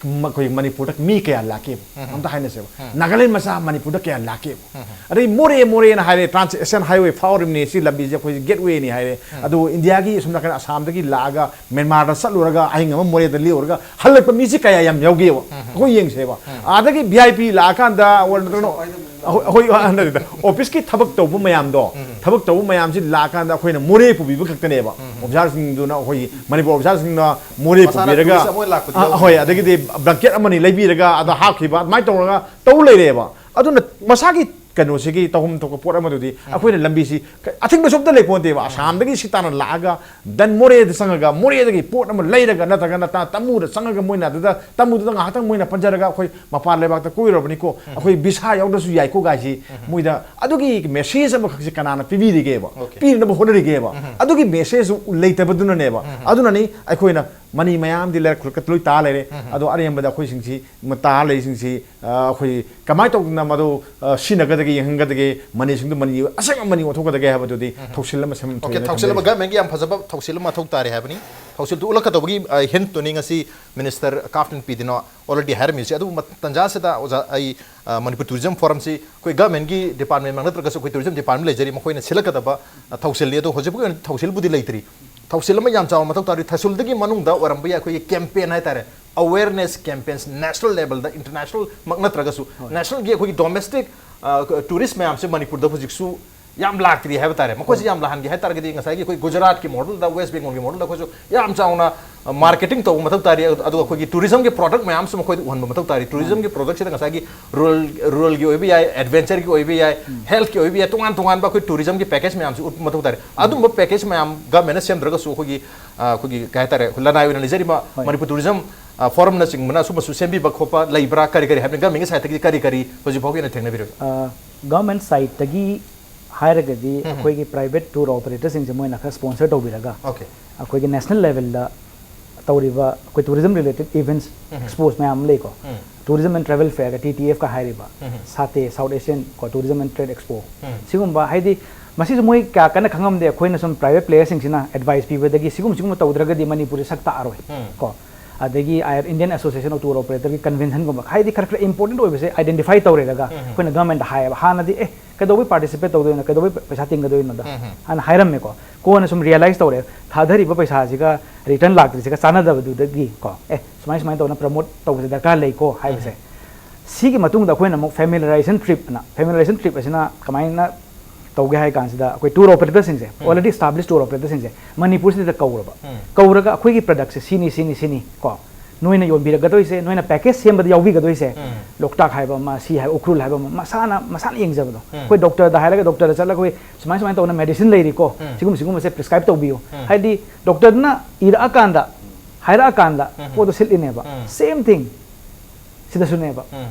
ꯃ-, ꯑꯩꯈꯣꯏ ꯃꯅꯤꯄꯨꯔꯗ ꯃꯤ ꯀꯌꯥ ꯂꯥꯛꯀꯦꯕ? ꯑꯝꯇ ꯍꯥꯏꯅꯁꯦꯕ꯫ ꯅꯥꯒꯥꯂꯦꯟ ꯃꯆꯥ ꯃꯅꯤꯄꯨꯔꯗ ꯀꯌꯥ ꯂꯥꯛꯀꯦꯕ? ꯑꯗꯩ ꯃꯣꯔꯦ, ꯃꯣꯔꯦꯅ ꯍꯥꯏꯔꯦ, ꯇ꯭ꯔꯥꯟꯁ ꯑꯦꯁꯤꯌꯥꯟ ꯍꯥꯏꯋꯦ ꯐꯥꯎꯔꯤꯕꯅꯤ, ꯁꯤ ꯂꯝꯕꯤꯁꯦ ꯑꯩꯈꯣꯏ ꯒꯦꯠꯋꯦꯅꯤ ꯍꯥꯏꯔꯦ꯫ ꯑꯗꯣ ꯏꯟꯗꯤꯌꯥꯒꯤ ꯁꯣꯝ ꯅꯥꯀꯟ ꯑꯁꯥꯝꯗꯒꯤ ꯂꯥꯛꯑꯒ ꯃ꯭ꯌꯥꯟꯃꯥꯔꯗ ꯆꯠꯂꯨꯔꯒ ꯑꯍꯤꯡ ꯑꯃ ꯃꯣꯔꯦꯗ ꯂꯦꯛꯎꯔꯒ ꯍꯜꯂꯛꯄ ꯃꯤꯁꯤ ꯀꯌꯥ ꯌꯥꯝ ꯌꯥꯎꯒꯦꯕ? ꯑꯩꯈꯣꯏ ꯌꯦꯡꯁꯦꯕ꯫ ꯑꯥꯗꯒꯤ ꯚꯤ ꯑꯥꯏ ꯄꯤ ꯂꯥꯛꯑꯀꯥꯟꯗ, ꯑꯣꯔ ꯅꯠꯇ꯭ꯔꯒꯅ ꯑꯩꯈꯣꯏ, ꯑꯩꯈꯣꯏ, ꯑ, ꯅꯠꯇꯦ, ꯅꯠꯇꯦ, ꯑꯣꯐꯤꯁꯀꯤ ꯊꯕꯛ ꯇꯧꯕ ꯃꯌꯥꯝꯗꯣ, ꯊꯕꯛ ꯇꯧꯕ ꯃꯌꯥꯝꯁꯤ ꯂꯥꯛꯑꯀꯥꯟꯗ ꯑꯩꯈꯣꯏꯅ ꯃꯣꯔꯦ ꯄꯨꯕꯤꯕ ꯈꯛꯇꯅꯦꯕ꯫ ꯑꯣꯐꯤꯁꯥꯔꯁꯤꯡꯗꯨꯅ, ꯑꯩꯈꯣꯏꯒꯤ ꯃꯅꯤꯄꯨꯔ ꯑꯣꯐꯤꯁꯥꯔꯁꯤꯡꯅ ꯃꯣꯔꯦ ꯃꯁꯥꯅ ꯄꯨꯕꯤꯔꯒ, tourist ꯑꯃ ꯑꯣꯏꯅ ꯂꯥꯛꯄꯗꯤ ꯑ, ꯌꯥꯎꯗꯦ꯫ ꯍꯣꯏ, ꯑꯗꯒꯤꯗꯤ ꯕ꯭ꯂꯥꯡꯀꯦꯠ ꯑꯃꯅꯤ ꯂꯩꯕꯤꯔꯒ ꯑꯗ ꯍꯥꯞꯈꯤꯕ, ꯑꯗꯨꯃꯥꯏꯅ ꯇꯧꯔꯒ ꯇꯧ ꯂꯩꯔꯦꯕ꯫ ꯑꯗꯨꯅ ꯃꯁꯥꯒꯤ ꯀꯩꯅꯣꯁꯤꯒꯤ ꯇꯧꯐꯝ ꯊꯣꯛꯄ ꯄꯣꯠ ꯑꯃꯗꯨꯗꯤ ꯑꯩꯈꯣꯏꯅ ꯂꯝꯕꯤꯁꯤ ꯀ-, ꯑꯊꯤꯡꯕꯁꯨ ꯑꯝꯇ ꯂꯩꯄꯣꯟꯇꯦꯕ꯫ ꯑꯁꯥꯝꯗꯒꯤ ꯁꯤ ꯇꯥꯟꯅ ꯂꯥꯛꯑꯒ ꯗꯟ ꯃꯣꯔꯦꯗ ꯆꯪꯉꯒ, ꯃꯣꯔꯦꯗꯒꯤ ꯄꯣꯠ ꯑꯃ ꯂꯩꯔꯒ, ꯅꯠꯇ꯭ꯔꯒꯅ ꯇ-, ꯇꯃꯨꯗ ꯆꯪꯉꯒ, ꯃꯣꯏꯅ ꯑꯗꯨꯗ, ꯇꯃꯨꯗꯨꯗ ꯉꯥꯏꯍꯥꯛꯇꯪ ꯃꯣꯏꯅ ꯄꯟꯖꯔꯒ, "ꯑꯩꯈꯣꯏ ꯃꯄꯥꯟ ꯂꯩꯕꯥꯛꯇ ꯀꯣꯏꯔꯨꯔꯕꯅꯤꯀꯣ, ꯑꯩꯈꯣꯏ ꯚꯤꯁꯥ ꯌꯥꯎꯗ꯭ꯔꯁꯨ ꯌꯥꯏꯀꯣ" ꯒꯥꯏꯁꯤ ꯃꯣꯏꯗ ꯑꯗꯨꯒꯤ ꯃꯦꯁꯦꯖ ꯑꯃꯈꯛꯁꯤ ꯀꯅꯥꯅ ꯄꯤꯕꯤꯔꯤꯒꯦꯕ? ꯄꯤꯅꯕ ꯍꯣꯠꯅꯔꯤꯒꯦꯕ? ꯑꯗꯨꯒꯤ ꯃꯦꯁꯦꯖꯁꯨ ꯂꯩꯇꯕꯗꯨꯅꯅꯦꯕ꯫ ꯑꯗꯨꯅꯅꯤ ꯑꯩꯈꯣꯏꯅ ꯃꯅꯤ ꯃꯌꯥꯝꯗꯤ ꯂꯩꯔꯛ ꯈꯨꯜꯂꯛꯇ ꯂꯣꯏ ꯇꯥ ꯂꯩꯔꯦ꯫ ꯑꯗꯣ ꯑꯔꯦꯝꯕꯗ ꯑꯩꯈꯣꯏꯁꯤꯡꯁꯤ, ꯃ-, ꯇꯥ ꯂꯩꯔꯤꯁꯤꯡꯁꯤ, ꯑ, ꯑꯩꯈꯣꯏ ꯀꯃꯥꯏꯅ ꯇꯧꯗꯅ ꯃꯗꯨ, ꯑ, ꯁꯤꯖꯤꯟꯅꯒꯗꯒꯦ, ꯌꯦꯡꯍꯟꯒꯗꯒꯦ, ꯃꯅꯤꯁꯤꯡꯗꯨ ꯃꯅꯤ, ꯑꯁꯦꯡꯕ ꯃꯅꯤ ꯑꯣꯟꯊꯣꯛꯀꯗꯒꯦ ꯍꯥꯏꯕꯗꯨꯗꯤ ꯊꯧꯁꯤꯜ ꯑꯃ ꯁꯦꯝ-, ꯑꯣꯀꯦ, ꯊꯣꯛꯑꯦꯅ ꯊꯧꯁꯤꯜ ꯑꯃ, ꯊꯝꯖꯔꯤꯁꯦ꯫ ꯒꯚꯔꯟꯃꯦꯟꯒꯤ ꯌꯥꯝ ꯐꯖꯕ ꯊꯧꯁꯤꯜ ꯑꯃ ꯃꯊꯧ ꯇꯥꯔꯦ ꯍꯥꯏꯕꯅꯤ꯫ ꯊꯧꯁꯤꯜꯗꯨ ꯎꯠꯂꯛꯀꯗꯧꯕꯒꯤ, ꯑ, ꯍꯤꯟꯠꯇꯨꯅꯤ ꯉꯁꯤ ꯃꯤꯅꯤꯁꯇꯔ ꯀꯥꯐꯇꯟ ꯄꯤꯗꯨꯅ already ꯍꯥꯏꯔꯝꯃꯤꯁꯦ꯫ ꯑꯗꯨꯕꯨ ꯃ-, ꯇꯟꯖꯥꯁꯤꯗ ꯑꯣꯖꯥ, ꯑꯩ, ꯑ, ꯃꯅꯤꯄꯨꯔ ꯇꯨꯔꯤꯖꯝ ꯐꯣꯔꯝꯁꯤ ꯑꯩꯈꯣꯏ ꯒꯚꯔꯟꯃꯦꯟꯒꯤ ꯗꯤꯄꯥꯔꯠꯃꯦꯟꯃꯛ ꯅꯠꯇ꯭ꯔꯒꯁꯨ ꯑꯩꯈꯣꯏ ꯇꯨꯔꯤꯖꯝ ꯗꯤꯄꯥꯔꯠꯃꯦꯟ ꯂꯩꯖꯔꯤ, ꯃꯈꯣꯏꯅ ꯁꯤꯜꯂꯛꯀꯗꯕ, ꯑ, ꯊꯧꯁꯤꯜꯅꯤ꯫ ꯑꯗꯣ ꯍꯧꯖꯤꯛ ꯐꯥꯎꯒꯤ ꯑꯣꯏꯅ ꯊꯧꯁꯤꯜꯕꯨꯗꯤ ꯂꯩꯇ꯭ꯔꯤ꯫ ꯊꯧꯁꯤꯜ ꯑꯃ ꯌꯥꯝ ꯆꯥꯎꯅ ꯃꯊꯧ ꯇꯥꯔꯤ꯫ ꯊꯧꯁꯤꯜꯗꯨꯒꯤ ꯃꯅꯨꯡꯗ ꯑꯣꯏꯔꯝꯕ ꯌꯥꯏ ꯑꯩꯈꯣꯏꯒꯤ campaign ꯍꯥꯏꯇꯥꯔꯦ, awareness campaigns, national levelꯗ, international ꯃꯛ ꯅꯠꯇ꯭ꯔꯒꯁꯨ, nationalꯒꯤ ꯑꯩꯈꯣꯏꯒꯤ domestic, ꯑ, tourist ꯃꯌꯥꯝꯁꯦ ꯃꯅꯤꯄꯨꯔꯗ ꯍꯧꯖꯤꯛꯁꯨ ꯌꯥꯝ ꯂꯥꯛꯇ꯭ꯔꯤ ꯍꯥꯏꯕ ꯇꯥꯔꯦ꯫ ꯃꯈꯣꯏꯁꯤ ꯌꯥꯝ ꯂꯥꯛꯍꯟꯒꯦ ꯍꯥꯏ ꯇꯥꯔꯒꯗꯤ ꯉꯁꯥꯏꯒꯤ ꯑꯩꯈꯣꯏ ꯒꯨꯖꯔꯥꯠꯀꯤ modelꯗ, ꯋꯦꯁ ꯕꯦꯡꯒꯣꯜꯒꯤ modelꯗ ꯑꯩꯈꯣꯏꯁꯨ ꯌꯥꯝ ꯆꯥꯎꯅ ꯃꯥꯔꯀꯦꯇꯤꯡ ꯇꯧꯕ ꯃꯊꯧ ꯇꯥꯔꯤ꯫ ꯑꯗꯨꯒ ꯑꯩꯈꯣꯏꯒꯤ ꯇꯨꯔꯤꯖꯝꯒꯤ ꯄ꯭ꯔꯗꯛ ꯃꯌꯥꯝꯁꯨ ꯃꯈꯣꯏꯗ ꯎꯍꯟꯕ ꯃꯊꯧ ꯇꯥꯔꯤ꯫ ꯇꯨꯔꯤꯖꯝꯒꯤ ꯄ꯭ꯔꯗꯛꯁꯤꯗ ꯉꯁꯥꯏꯒꯤ ꯔꯨꯔꯦꯜ ꯔꯨꯔꯦꯜꯒꯤ ꯑꯣꯏꯕ ꯌꯥꯏ, ꯑꯦꯗꯚꯦꯟꯆꯔꯒꯤ ꯑꯣꯏꯕ ꯌꯥꯏ, ꯍꯦꯜꯊꯀꯤ ꯑꯣꯏꯕ ꯌꯥꯏ, ꯇꯣꯉꯥꯟ ꯇꯣꯉꯥꯟꯕ ꯑꯩꯈꯣꯏ ꯇꯨꯔꯤꯖꯝꯒꯤ ꯄꯦꯀꯦꯖ ꯃꯌꯥꯝꯁꯤ ꯎꯠꯄ ꯃꯊꯧ ꯇꯥꯔꯤ꯫ ꯑꯗꯨꯝꯕ ꯄꯦꯀꯦꯖ ꯃꯌꯥꯝ ꯒꯃꯦꯟꯅ ꯁꯦꯝꯗ꯭ꯔꯒꯁꯨ ꯑꯩꯈꯣꯏꯒꯤ ꯑꯩꯈꯣꯏꯒꯤ ꯀꯩ ꯍꯥꯏꯇꯥꯔꯦ, ꯂꯅꯥꯏ ꯑꯣꯏꯅ ꯂꯩꯖꯔꯤꯕ ꯃꯅꯤꯄꯨꯔ ꯇꯨꯔꯤꯖꯝ ꯐꯣꯔꯝꯅꯆꯤꯡꯕꯅ ꯑꯁꯨꯝꯕꯁꯨ ꯁꯦꯝꯕꯤꯕ ꯈꯣꯠꯄ ꯂꯩꯕ꯭ꯔꯥ? ꯀꯔꯤ ꯀꯔꯤ ꯍꯥꯏꯕꯅꯤ? ꯒꯃꯦꯟꯒꯤ ꯁꯥꯏꯠꯇꯒꯤ ꯀꯔꯤ ꯀꯔꯤ ꯍꯧꯖꯤꯛ ꯐꯥꯎꯒꯤ ꯑꯣꯏꯅ ꯊꯦꯡꯅꯕꯤꯔꯒꯦ? ꯒꯚꯔꯟꯃꯦꯟꯠ ꯁꯥꯏꯠꯇꯒꯤ ꯍꯥꯏꯔꯒꯗꯤ ꯑꯩꯈꯣꯏꯒꯤ ꯄ꯭ꯔꯥꯏꯚꯦꯠ ꯇꯨꯔ ꯑꯣꯄꯔꯦꯇꯔꯁꯤꯡꯁꯦ ꯃꯣꯏꯅ ꯈꯔ ꯁ꯭ꯄꯣꯟꯁꯔ ꯇꯧꯕꯤꯔꯒ ꯑꯩꯈꯣꯏꯒꯤ ꯅꯦꯁꯅꯦꯜ ꯂꯦꯚꯦꯜꯗ ꯇꯧꯔꯤꯕ ꯑꯩꯈꯣꯏ ꯇꯨꯔꯤꯖꯝ ꯔꯤꯂꯦꯇꯦꯠ ꯏꯚꯦꯟꯠꯁ, ꯑꯦꯛꯁꯄꯣꯁ ꯃꯌꯥꯝ ꯑꯃ ꯂꯩꯀꯣ꯫ ꯇꯨꯔꯤꯖꯝ ꯑꯦꯟ ꯇ꯭ꯔꯥꯚꯦꯜ ꯐꯦꯌꯔꯒ, ꯇꯤ ꯇꯤ ꯑꯦꯐꯀ ꯍꯥꯏꯔꯤꯕ, ꯁꯥꯇꯦ, ꯁꯥꯎꯠ ꯑꯦꯁꯤꯌꯥꯟ ꯀꯣ ꯇꯨꯔꯤꯖꯝ ꯑꯦꯟ ꯇ꯭ꯔꯦꯗ ꯑꯦꯛꯁꯄꯣ, ꯁꯤꯒꯨꯝꯕ ꯍꯥꯏꯗꯤ ꯃꯁꯤꯁꯨ ꯃꯣꯏ ꯀꯌꯥ ꯀꯟꯅ ꯈꯪꯉꯝꯗꯦ꯫ ꯑꯩꯈꯣꯏꯅ ꯁꯨꯝ ꯄ꯭ꯔꯥꯏꯚꯦꯠ ꯄ꯭ꯂꯦꯌꯔꯁꯤꯡꯁꯤꯅ ꯑꯦꯗꯚꯥꯏꯁ ꯄꯤꯕꯗꯒꯤ ꯁꯤꯒꯨꯝꯕ ꯁꯤꯒꯨꯝꯕ ꯇꯧꯗ꯭ꯔꯒꯗꯤ ꯃꯅꯤꯄꯨꯔꯁꯦ ꯁꯛ ꯇꯥꯛꯑꯔꯣꯏ ꯀꯣ꯫ ꯑꯗꯒꯤ ꯏꯟꯗꯤꯌꯟ ꯑꯦꯁꯣꯁꯤꯌꯦꯁꯟ ꯑꯣꯐ ꯇꯨꯔ ꯑꯣꯄꯔꯦꯇꯔꯒꯤ ꯀꯟꯚꯦꯟꯁꯟꯒꯨꯝꯕ ꯍꯥꯏꯗꯤ ꯈꯔ ꯈꯔ ꯏꯝꯄꯣꯔꯇꯦꯟꯠ ꯑꯣꯏꯕꯁꯦ ꯑꯥꯏꯗꯦꯟꯇꯤꯐꯥꯏ ꯇꯧꯔꯦꯔꯒ ꯑꯩꯈꯣꯏꯅ ꯒꯚꯔꯟꯃꯦꯟꯠꯇ ꯍꯥꯏꯌꯦꯕ꯫ ꯍꯥꯟꯅꯗꯤ ꯑꯦ ꯀꯩꯗꯧꯕꯩ ꯄꯥꯔꯇꯤꯁꯤꯄꯦꯠ ꯇꯧꯗꯣꯏꯅꯣ, ꯀꯩꯗꯧꯕꯩ ꯄꯩꯁꯥ ꯇꯤꯡꯒꯗꯣꯏꯅꯣꯗ ꯍꯥꯟꯅ ꯍꯥꯏꯔꯝꯃꯦꯀꯣ꯫ ꯀꯣꯟꯅ ꯁꯨꯝ ꯔꯤꯌꯦꯂꯥꯏꯁ ꯇꯧꯔꯦ, ꯊꯥꯗꯔꯤꯕ ꯄꯩꯁꯥꯁꯤꯒ ꯔꯤꯇꯔꯟ ꯂꯥꯛꯇ꯭ꯔꯤꯁꯤꯒ ꯆꯥꯟꯅꯗꯕꯗꯨꯗꯒꯤ ꯀꯣ, ꯑꯦ ꯁꯨꯃꯥꯏ ꯁꯨꯃꯥꯏꯅ ꯇꯧꯅ ꯄ꯭ꯔꯃꯣꯠ ꯇꯧꯕꯁꯦ ꯗꯔꯀꯥꯔ ꯂꯩꯀꯣ ꯍꯥꯏꯕꯁꯦ꯫ ꯁꯤꯒꯤ ꯃꯇꯨꯡꯗ ꯑꯩꯈꯣꯏꯅ ꯑꯃꯨꯛ ꯐꯦꯃꯤꯂꯔꯥꯏꯖꯦꯁꯟ ꯇ꯭ꯔꯤꯞ ꯑꯅ, ꯐꯦꯃꯤꯂꯔꯥꯏꯖꯦꯁꯟ ꯇ꯭ꯔꯤꯞ ꯑꯁꯤꯅ ꯀꯃꯥꯏꯅ ꯇꯧꯒꯦ ꯍꯥꯏ ꯀꯥꯟꯁꯤꯗ ꯑꯩꯈꯣꯏ ꯇꯨꯔ ꯑꯣꯄꯔꯦꯇꯔꯁꯤꯡꯁꯦ, ꯑꯣꯜꯔꯦꯗꯤ ꯑꯦꯁꯇꯥꯕ꯭ꯂꯤꯁ ꯇꯨꯔ ꯑꯣꯄꯔꯦꯇꯔꯁꯤꯡꯁꯦ ꯃꯅꯤꯄꯨꯔꯁꯤꯗ ꯀꯧꯔꯕ, ꯀꯧꯔꯒ ꯑꯩꯈꯣꯏꯒꯤ ꯄ꯭ꯔꯗꯛꯁꯦ ꯁꯤꯅꯤ ꯁꯤꯅꯤ ꯁꯤꯅꯤ ꯀꯣ, ꯅꯣꯏꯅ ꯌꯣꯟꯕꯤꯔꯛꯀꯗꯣꯏꯁꯦ, ꯅꯣꯏꯅ ꯄꯦꯀꯦꯖ ꯁꯦꯝꯕꯗ ꯌꯥꯎꯕꯤꯒꯗꯣꯏꯁꯦ, ꯂꯣꯛꯇꯥꯛ ꯍꯥꯏꯕ ꯑꯃ, ꯁꯤ ꯍꯥꯏꯕ, ꯎꯈ꯭ꯔꯨꯜ ꯍꯥꯏꯕ ꯑꯃ, ꯃꯁꯥꯅ ꯃꯁꯥꯅ ꯌꯦꯡꯖꯕꯗꯣ꯫ ꯑꯩꯈꯣꯏ ꯗꯣꯛꯇꯔꯗ ꯍꯥꯏꯔꯒ ꯗꯣꯛꯇꯔꯗ ꯆꯠꯂꯒ ꯑꯩꯈꯣꯏ ꯁꯨꯃꯥꯏ ꯁꯨꯃꯥꯏꯅ ꯇꯧꯅ ꯃꯦꯗꯤꯁꯤꯟ ꯂꯩꯔꯤꯀꯣ, ꯁꯤꯒꯨꯝꯕ ꯁꯤꯒꯨꯝꯕꯁꯦ ꯄ꯭ꯔꯤꯁꯀ꯭ꯔꯥꯏꯕ ꯇꯧꯕꯤꯌꯨ꯫ ꯍꯥꯏꯗꯤ ꯗꯣꯛꯇꯔꯗꯨꯅ ꯏꯔꯛꯑꯀꯥꯟꯗ, ꯍꯥꯏꯔꯛꯑꯀꯥꯟꯗ ꯄꯣꯠꯇꯣ ꯁꯤꯠꯂꯤꯅꯦꯕ꯫ ꯁꯦꯝ ꯊꯤꯡ ꯁꯤꯗꯁꯨꯅꯦꯕ꯫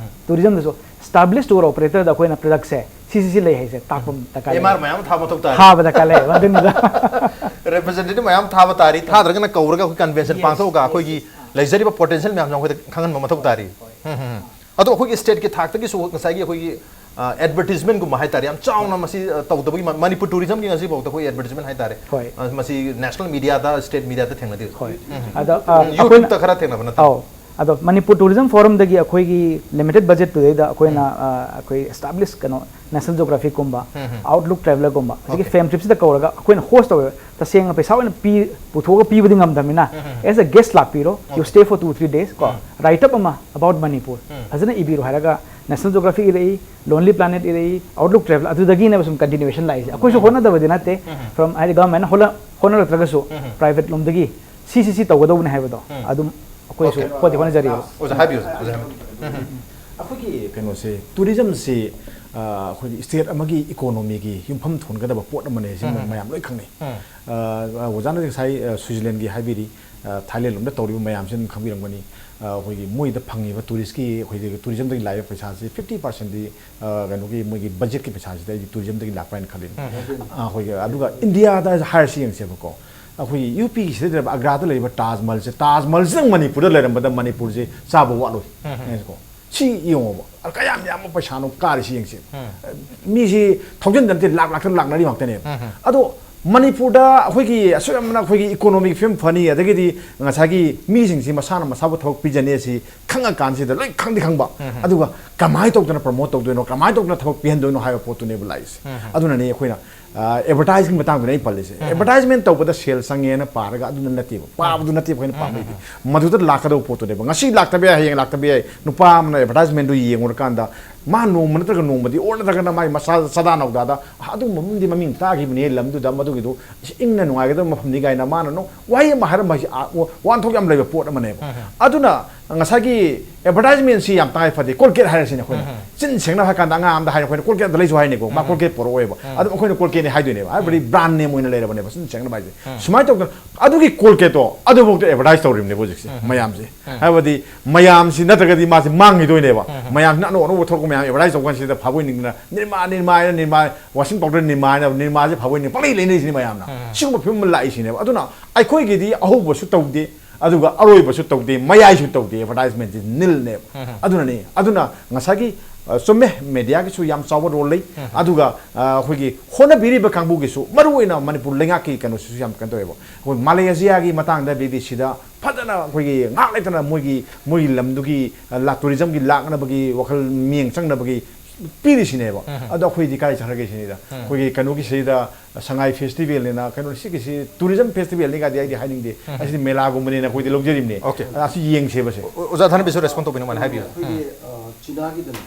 ꯇꯨꯔꯤꯖꯝꯗꯁꯨ ꯑꯦꯁꯇꯥꯕ꯭ꯂꯤꯁ ꯇꯨꯔ ꯑꯣꯄꯔꯦꯇꯔꯗ ꯑꯩꯈꯣꯏꯅ ꯄ꯭ꯔꯗꯛꯁꯦ ꯁꯤ ꯁꯤ ꯁꯤ ꯂꯩ ꯍꯥꯏꯁꯦ ꯇꯥꯛꯄ ꯑꯃ ꯗꯔꯀꯥꯔ ꯑꯦꯝ ꯑꯥꯔ ꯂꯩ꯫ ꯃꯌꯥꯝ ꯊꯥꯕ ꯃꯊꯧ ꯇꯥꯔꯦ꯫ ꯊꯥꯕ ꯗꯔꯀꯥꯔ ꯂꯩꯌꯦꯕ ꯑꯗꯨꯅꯤꯗ꯫ ꯔꯤꯄ꯭ꯔꯖꯦꯟꯇꯦꯇꯤꯚ ꯃꯌꯥꯝ ꯊꯥꯕ ꯇꯥꯔꯤ꯫ ꯊꯥꯗ꯭ꯔꯒꯅ ꯀꯧꯔꯒ ꯑꯩꯈꯣꯏ ꯀꯟꯚꯦꯟꯁꯟ ꯄꯥꯡꯊꯣꯛꯑꯒ ꯑꯩꯈꯣꯏꯒꯤ ꯂꯩꯖꯔꯤꯕ ꯄꯣꯇꯦꯟꯁꯤꯌꯦꯜ ꯃꯌꯥꯝꯁꯦ ꯑꯩꯈꯣꯏꯗ ꯈꯪꯍꯟꯕ ꯃꯊꯧ ꯇꯥꯔꯤ꯫ ꯑꯗꯣ ꯑꯩꯈꯣꯏꯒꯤ ꯁ꯭ꯇꯦꯠꯀꯤ ꯊꯥꯛꯇꯒꯤꯁꯨ ꯉꯁꯥꯏꯒꯤ ꯑꯩꯈꯣꯏꯒꯤ ꯑꯦꯗꯚꯔꯇꯤꯖꯃꯦꯟꯒꯨꯝꯕ ꯍꯥꯏꯇꯥꯔꯦ, ꯌꯥꯝ ꯆꯥꯎꯅ ꯃꯁꯤ ꯑ, ꯇꯧꯗꯕꯒꯤ ꯃ- ꯃꯅꯤꯄꯨꯔ ꯇꯨꯔꯤꯖꯝꯒꯤ ꯉꯁꯤꯐꯥꯎꯗ ꯑꯩꯈꯣꯏ ꯑꯦꯗꯚꯔꯇꯤꯖꯃꯦꯟ ꯍꯥꯏꯇꯥꯔꯦ, ꯍꯣꯏ꯫ ꯑ, ꯃꯁꯤ ꯅꯦꯁꯅꯦꯜ ꯃꯤꯗꯤꯌꯥꯗ, ꯁ꯭ꯇꯦꯠ ꯃꯤꯗꯤꯌꯥꯗ ꯊꯦꯡꯅꯗꯦ꯫ ꯍꯣꯏ꯫ ꯑꯗ ꯑ, ꯑꯩꯈꯣꯏꯅ ꯌꯨꯇ꯭ꯌꯨꯕꯇ ꯈꯔ ꯊꯦꯡꯅꯕ ꯅꯠꯇꯅ꯫ ꯑꯧ꯫ ꯑꯗꯣ ꯃꯅꯤꯄꯨꯔ ꯇꯨꯔꯤꯖꯝ ꯐꯣꯔꯝꯗꯒꯤ ꯑꯩꯈꯣꯏꯒꯤ ꯂꯤꯃꯤꯇꯦꯠ ꯕꯖꯦꯠꯇꯨꯗꯩꯗ ꯑꯩꯈꯣꯏꯅ ꯑ, ꯑꯩꯈꯣꯏ ꯑꯦꯁꯇꯥꯕ꯭ꯂꯤꯁ ꯀꯩꯅꯣ ꯅꯦꯁꯅꯦꯜ ꯖꯣꯒ꯭ꯔꯥꯐꯤꯛꯀꯨꯝꯕ, ꯑꯥꯎꯠꯂꯨꯛ ꯇ꯭ꯔꯦꯚꯦꯂꯔꯒꯨꯝꯕ ꯍꯧꯖꯤꯛꯀꯤ ꯐꯦꯝ ꯇ꯭ꯔꯤꯞꯁꯤꯗ ꯀꯧꯔꯒ ꯑꯩꯈꯣꯏꯅ ꯍꯣꯁ ꯇꯧꯋꯦꯕ꯫ ꯇꯁꯦꯡꯅ ꯄꯩꯁꯥ ꯑꯣꯏꯅ ꯄꯤ ꯄꯨꯊꯣꯛꯑꯒ ꯄꯤꯕꯗꯤ ꯉꯝꯗꯕꯅꯤꯅ, as a guest ꯂꯥꯛꯄꯤꯔꯣ, you stay for two three days ꯀꯣ, ꯔꯥꯏꯠ ꯑꯞ ꯑꯃ about ꯃꯅꯤꯄꯨꯔ ꯐꯖꯅ ꯏꯕꯤꯔꯣ ꯍꯥꯏꯔꯒ national geography ꯏꯔꯛꯏ, lonely planet ꯏꯔꯛꯏ, Outlook ꯇ꯭ꯔꯦꯚꯦꯂꯔ, ꯑꯗꯨꯗꯒꯤꯅꯦꯕ ꯁꯨꯝ ꯀꯟꯇꯤꯅ꯭ꯌꯨꯑꯦꯁꯟ ꯂꯥꯛꯏꯁꯦ꯫ ꯑꯩꯈꯣꯏꯁꯨ ꯍꯣꯠꯅꯗꯕꯗꯤ ꯅꯠꯇꯦ, ꯐ꯭ꯔꯣꯝ ꯍꯥꯏꯗꯤ ꯒꯚꯔꯟꯃꯦꯟꯠꯅ ꯍꯣꯠꯅ ꯍꯣꯠꯅꯔꯛꯇ꯭ꯔꯒꯁꯨ ꯄ꯭ꯔꯥꯏꯚꯦꯠ ꯂꯣꯝꯗꯒꯤ ꯁꯤꯁꯤ ꯁꯤ ꯇꯧꯒꯗꯧꯕꯅꯦ ꯍꯥꯏꯕꯗꯣ ꯑꯗꯨꯝ ꯑꯩꯈꯣꯏꯁꯨ Okay. ꯍꯣꯠꯇꯤ ꯍꯣꯠꯅꯖꯔꯤꯕ꯫ ꯑꯣꯖꯥ ꯍꯥꯏꯕꯤꯌꯨ, ꯑꯣꯖꯥ ꯍꯥꯏꯕꯤꯌꯨ. ꯑꯩꯈꯣꯏꯒꯤ ꯀꯩꯅꯣꯁꯦ, ꯇꯨꯔꯤꯖꯝꯁꯤ ꯑꯩꯈꯣꯏꯒꯤ ꯁ꯭ꯇꯦꯠ ꯑꯃꯒꯤ ꯏꯀꯣꯅꯣꯃꯤꯒꯤ ꯌꯨꯝꯐꯝ ꯊꯣꯟꯒꯗꯕ ꯄꯣꯠ ꯑꯃꯅꯦ, ꯁꯤ ꯃꯌꯥꯝ ꯂꯣꯏ ꯈꯪꯅꯩ. ꯑꯣꯖꯥꯅ ꯉꯁꯥꯏ ꯁ꯭ꯋꯤꯖꯔꯂꯦꯟꯒꯤ ꯍꯥꯏꯕꯤꯔꯤ, ꯊꯥꯏꯂꯦꯟ ꯂꯣꯝꯗ ꯇꯧꯔꯤꯕ ꯃꯌꯥꯝꯁꯤ ꯑꯗꯨꯝ ꯈꯪꯕꯤꯔꯝꯒꯅꯤ. ꯑꯩꯈꯣꯏꯒꯤ ꯃꯣꯏꯗ ꯐꯪꯉꯤꯕ ꯇꯨꯔꯤꯁꯀꯤ ꯑꯩꯈꯣꯏꯒꯤ ꯇꯨꯔꯤꯖꯝꯗꯒꯤ ꯂꯥꯛꯏꯕ ꯄꯩꯁꯥꯁꯤ ꯐꯤꯐꯇꯤ ꯄꯥꯔꯁꯦꯟꯗꯤ ꯀꯩꯅꯣꯒꯤ ꯃꯣꯏꯒꯤ ꯕꯖꯦꯠꯀꯤ ꯄꯩꯁꯥꯁꯤꯗ ꯑꯩꯗꯤ ꯇꯨꯔꯤꯖꯝꯗꯒꯤ ꯂꯥꯛꯄ ꯍꯥꯏꯅ ꯈꯜꯂꯤ. ꯑꯩꯈꯣꯏꯒꯤ ꯑꯗꯨꯒ ꯏꯟꯗꯤꯌꯥꯗ ꯍꯥꯏꯔꯁꯤ ꯌꯦꯡꯁꯦꯕꯀꯣ, ꯑꯩꯈꯣꯏꯒꯤ ꯌꯨ ꯄꯤꯒꯤꯁꯤꯗ ꯂꯩꯔꯤꯕ ꯑꯒ꯭ꯔꯥꯗ ꯂꯩꯔꯤꯕ ꯇꯥꯖ ꯃꯍꯜꯁꯦ, ꯇꯥꯖ ꯃꯍꯜꯁꯤꯗꯪ ꯃꯅꯤꯄꯨꯔꯗ ꯂꯩꯔꯝꯕꯗ ꯃꯅꯤꯄꯨꯔꯁꯦ ꯆꯥꯕ ꯋꯥꯠꯂꯣꯏ. ꯀꯣ, ꯁꯤ ꯌꯦꯡꯉꯣꯕ, ꯀꯌꯥꯝ ꯌꯥꯝꯕ ꯄꯩꯁꯥꯅꯣ ꯀꯥꯔꯤꯁꯤ ꯌꯦꯡꯁꯦ. ꯃꯤꯁꯤ ꯊꯥꯎꯖꯟꯗ ꯅꯠꯇꯦ, ꯂꯥꯛ ꯂꯥꯛꯇꯅ ꯂꯥꯛꯅꯔꯤ ꯉꯥꯛꯇꯅꯦꯕ. ꯑꯗꯣ ꯃꯅꯤꯄꯨꯔꯗ ꯑꯩꯈꯣꯏꯒꯤ ꯑꯁꯨꯛ ꯌꯥꯝꯅ ꯑꯩꯈꯣꯏꯒꯤ ꯏꯀꯣꯅꯣꯃꯤꯛ ꯐꯤꯕꯝ ꯐꯅꯤ, ꯑꯗꯒꯤꯗꯤ ꯉꯁꯥꯏꯒꯤ ꯃꯤꯁꯤꯡꯁꯤ ꯃꯁꯥꯅ ꯃꯁꯥꯕꯨ ꯊꯕꯛ ꯄꯤꯖꯅꯤ ꯁꯤ ꯈꯪꯉꯀꯥꯟꯁꯤꯗ ꯂꯣꯏ ꯈꯪꯗꯤ ꯈꯪꯕ, ꯑꯗꯨꯒ ꯀꯃꯥꯏꯅ ꯇꯧꯗꯅ ꯄ꯭ꯔꯃꯣꯠ ꯇꯧꯗꯣꯏꯅꯣ, ꯀꯃꯥꯏꯅ ꯇꯧꯗꯅ ꯊꯕꯛ ꯄꯤꯍꯟꯗꯣꯏꯅꯣ ꯍꯥꯏꯕ ꯄꯣꯠꯇꯨꯅꯦꯕ ꯂꯥꯛꯏꯁꯦ. ꯑꯗꯨꯅꯅꯦ ꯑꯩꯈꯣꯏꯅ ꯑꯦꯗꯚꯔꯇꯥꯏꯖꯀꯤ ꯃꯇꯥꯡꯗꯨꯅꯦ ꯑꯩ ꯄꯜꯂꯤꯁꯦ. ꯑꯦꯗꯚꯔꯇꯥꯏꯖꯃꯦꯟ ꯇꯧꯕꯗ ꯁꯦꯜ ꯆꯪꯉꯦꯅ ꯄꯥꯔꯒ ꯑꯗꯨꯅ ꯅꯠꯇꯦꯕ, ꯄꯥꯕꯗꯨ ꯅꯠꯇꯦꯕ ꯑꯩꯈꯣꯏꯅ ꯄꯥꯝꯕꯩꯗꯤ. ꯃꯗꯨꯗ ꯂꯥꯛꯀꯗꯧꯕ ꯄꯣꯠꯇꯨꯅꯦꯕ. ꯉꯁꯤ ꯂꯥꯛꯇꯕ ꯌꯥꯏ, ꯍꯌꯦꯡ ꯂꯥꯛꯇꯕ ꯌꯥꯏ. ꯅꯨꯄꯥ ꯑꯃꯅ ꯑꯦꯗꯚꯔꯇꯥꯏꯖꯃꯦꯟꯗꯨ ꯌꯦꯡꯉꯨꯔꯀꯥꯟꯗ ꯃꯥ ꯅꯣꯡꯃ ꯅꯠꯇ꯭ꯔꯒ ꯅꯣꯡꯃꯗꯤ ꯑꯣꯔ ꯅꯠꯇ꯭ꯔꯒꯅ ꯃꯥꯒꯤ ꯃꯁꯥ ꯆꯗꯥ ꯅꯧꯗꯥꯗ ꯑꯗꯨꯒꯨꯝꯕ ꯑꯃꯗꯤ ꯃꯃꯤꯡ ꯇꯥꯈꯤꯕꯅꯦ ꯂꯝꯗꯨꯗ, ꯃꯗꯨꯒꯤꯗꯨ ꯏꯪꯅ ꯅꯨꯡꯉꯥꯏꯒꯗꯕ ꯃꯐꯝꯅꯤ ꯀꯥꯏꯅ ꯃꯥꯅ ꯅꯣ-, ꯋꯥꯍꯩ ꯑꯃ ꯍꯥꯏꯔꯝꯕ ꯍꯥꯏꯁꯤ, ꯑ, ꯋꯥ-, ꯋꯥꯍꯟꯊꯣꯛ ꯌꯥꯝ ꯂꯩꯕ ꯄꯣꯠ ꯑꯃꯅꯦꯕ. ꯑꯗꯨꯅ ꯉꯁꯥꯏꯒꯤ ꯑꯦꯗꯚꯔꯇꯥꯏꯖꯃꯦꯟꯁꯤ ꯌꯥꯝ ꯇꯉꯥꯏ ꯐꯗꯦ. ꯀꯣꯜꯒꯦꯠ ꯍꯥꯏꯔꯁꯤꯅꯦ ꯑꯩꯈꯣꯏꯅ. ꯆꯤꯟ ꯁꯦꯡꯅ ꯍꯥꯏ ꯀꯥꯟꯗ ꯑꯉꯥꯡ ꯑꯝꯗ ꯍꯥꯏꯔ ꯑꯩꯈꯣꯏꯅ ꯀꯣꯜꯒꯦꯠ ꯑꯝꯇ ꯂꯩꯁꯨ ꯍꯥꯏꯅꯤꯀꯣ. ꯃꯥ ꯀꯣꯜꯒꯦꯠ ꯄꯣꯔꯛꯑꯣꯏꯕ. ꯑꯗꯨꯝ ꯑꯩꯈꯣꯏꯅ ꯀꯣꯜꯒꯦꯠꯅꯤ ꯍꯥꯏꯗꯣꯏꯅꯦꯕ. ꯍꯥꯏꯕꯗꯤ ꯕ꯭ꯔꯥꯟ ꯅꯦꯝ ꯑꯣꯏꯅ ꯂꯩꯔꯕꯅꯦꯕ ꯆꯤꯟ ꯁꯦꯡꯅ ꯍꯥꯏꯁꯦ. ꯁꯨꯃꯥꯏꯅ ꯇꯧꯗꯅ ꯑꯗꯨꯒꯤ ꯀꯣꯜꯒꯦꯠꯇꯣ ꯑꯗꯨꯐꯥꯎꯗ ꯑꯦꯗꯚꯔꯇꯥꯏꯁ ꯇꯧꯔꯤꯕꯅꯦꯕ ꯍꯧꯖꯤꯛꯁꯦ ꯃꯌꯥꯝꯁꯦ. ꯍꯥꯏꯕꯗꯤ ꯃꯌꯥꯝꯁꯤ ꯅꯠꯇ꯭ꯔꯒꯗꯤ ꯃꯥꯁꯦ ꯃꯥꯡꯈꯤꯗꯣꯏꯅꯦꯕ. ꯃꯌꯥꯝꯁꯤꯅ ꯑꯅꯧ ꯑꯅꯧꯕ ꯊꯣꯛꯂꯛꯄ ꯃꯌꯥꯝ ꯑꯦꯗꯚꯔꯇꯥꯏꯁ ꯇꯧꯕ ꯀꯥꯟꯁꯤꯗ ꯐꯕꯣꯏ ꯅꯤꯡꯗꯅ ꯅꯤꯔꯃꯥ, ꯅꯤꯔꯃꯥ ꯍꯥꯏꯅ ꯅꯤꯔꯃꯥ, ꯋꯥꯁꯤꯡ ꯄꯥꯎꯗꯔ ꯅꯤꯔꯃꯥ ꯍꯥꯏꯅ ꯅꯤꯔꯃꯥꯁꯦ ꯐꯕꯣꯏ ꯅꯤꯡ ꯄꯪꯂꯩ ꯂꯩꯅꯔꯤꯁꯤꯅꯦ ꯃꯌꯥꯝꯅ. ꯁꯤꯒꯨꯝꯕ ꯐꯤꯕꯝ ꯑꯃ ꯂꯥꯛꯏꯁꯤꯅꯦꯕ. ꯑꯗꯨꯅ ꯑꯩꯈꯣꯏꯒꯤꯗꯤ ꯑꯍꯧꯕꯁꯨ ꯇꯧꯗꯦ, ꯑꯗꯨꯒ ꯑꯔꯣꯏꯕꯁꯨ ꯇꯧꯗꯦ, ꯃꯌꯥꯏꯁꯨ ꯇꯧꯗꯦ, ꯑꯦꯗꯚꯔꯇꯥꯏꯖꯃꯦꯟꯁꯤ ꯅꯤꯜꯅꯦꯕ. ꯑꯗꯨꯅꯅꯦ, ꯑꯗꯨꯅ ꯉꯁꯥꯏꯒꯤ, ꯑ, ꯆꯨꯝꯃꯦ, ꯃꯦꯗꯤꯌꯥꯒꯤꯁꯨ ꯌꯥꯝ ꯆꯥꯎꯕ ꯔꯣꯜ ꯂꯩ. ꯑꯗꯨꯒ, ꯑ, ꯑꯩꯈꯣꯏꯒꯤ ꯍꯣꯠꯅꯕꯤꯔꯤꯕ ꯀꯥꯡꯕꯨꯒꯤꯁꯨ, ꯃꯔꯨ ꯑꯣꯏꯅ ꯃꯅꯤꯄꯨꯔ ꯂꯩꯉꯥꯛꯀꯤ ꯀꯩꯅꯣꯁꯤꯁꯨ ꯌꯥꯝ ꯀꯩꯅꯣ ꯇꯧꯋꯦꯕ. ꯑꯩꯈꯣꯏ ꯃꯥꯂꯦꯁꯤꯌꯥꯒꯤ ꯃꯇꯥꯡꯗ ꯕꯤ ꯕꯤ ꯁꯤꯗ ꯐꯖꯅ ꯑꯩꯈꯣꯏꯒꯤ ꯉꯥꯏꯍꯥꯛ ꯂꯩꯇꯅ ꯃꯣꯏꯒꯤ, ꯃꯣꯏꯒꯤ ꯂꯝꯗꯨꯒꯤ, ꯑ, ꯂꯥ-, ꯇꯨꯔꯤꯖꯝꯒꯤ ꯂꯥꯛꯅꯕꯒꯤ ꯋꯥꯈꯜ ꯃꯤꯠꯌꯦꯡ ꯆꯪꯅꯕꯒꯤ ꯄꯤꯔꯤꯁꯤꯅꯦꯕ. ꯑꯗꯣ ꯑꯩꯈꯣꯏꯗꯤ ꯀꯥꯏ ꯆꯠꯈ꯭ꯔꯒꯦ ꯁꯤꯅꯤꯗ. ꯑꯩꯈꯣꯏꯒꯤ ꯀꯩꯅꯣꯒꯤꯁꯤꯗ ꯁꯉꯥꯏ ꯐꯦꯁꯇꯤꯚꯦꯜꯅꯤꯅ, ꯀꯩꯅꯣ, ꯁꯤꯒꯤꯁꯤ ꯇꯨꯔꯤꯖꯝ ꯐꯦꯁꯇꯤꯚꯦꯜꯅꯤ ꯀꯥꯏꯗꯤ ꯑꯩꯗꯤ ꯍꯥꯏꯅꯤꯡꯗꯦ. ꯑꯁꯤꯗꯤ ꯃꯦꯂꯥꯒꯨꯝꯕꯅꯤꯅ ꯑꯩꯈꯣꯏꯗꯤ ꯂꯧꯖꯔꯤꯕꯅꯦ. Okay. ꯑꯁꯤ ꯌꯦꯡꯁꯦꯕꯁꯦ. ꯑꯣ-, ꯑꯣꯖꯥ ꯊꯅꯕꯤꯁꯨ ꯔꯦꯁꯄꯣꯟ ꯇꯧꯕꯤꯅꯤꯡꯕ ꯍꯥꯏꯕꯤꯌꯨ. ꯑꯩꯈꯣꯏꯒꯤ ꯑ, ꯆꯤꯅꯥꯒꯤꯗꯅꯦ,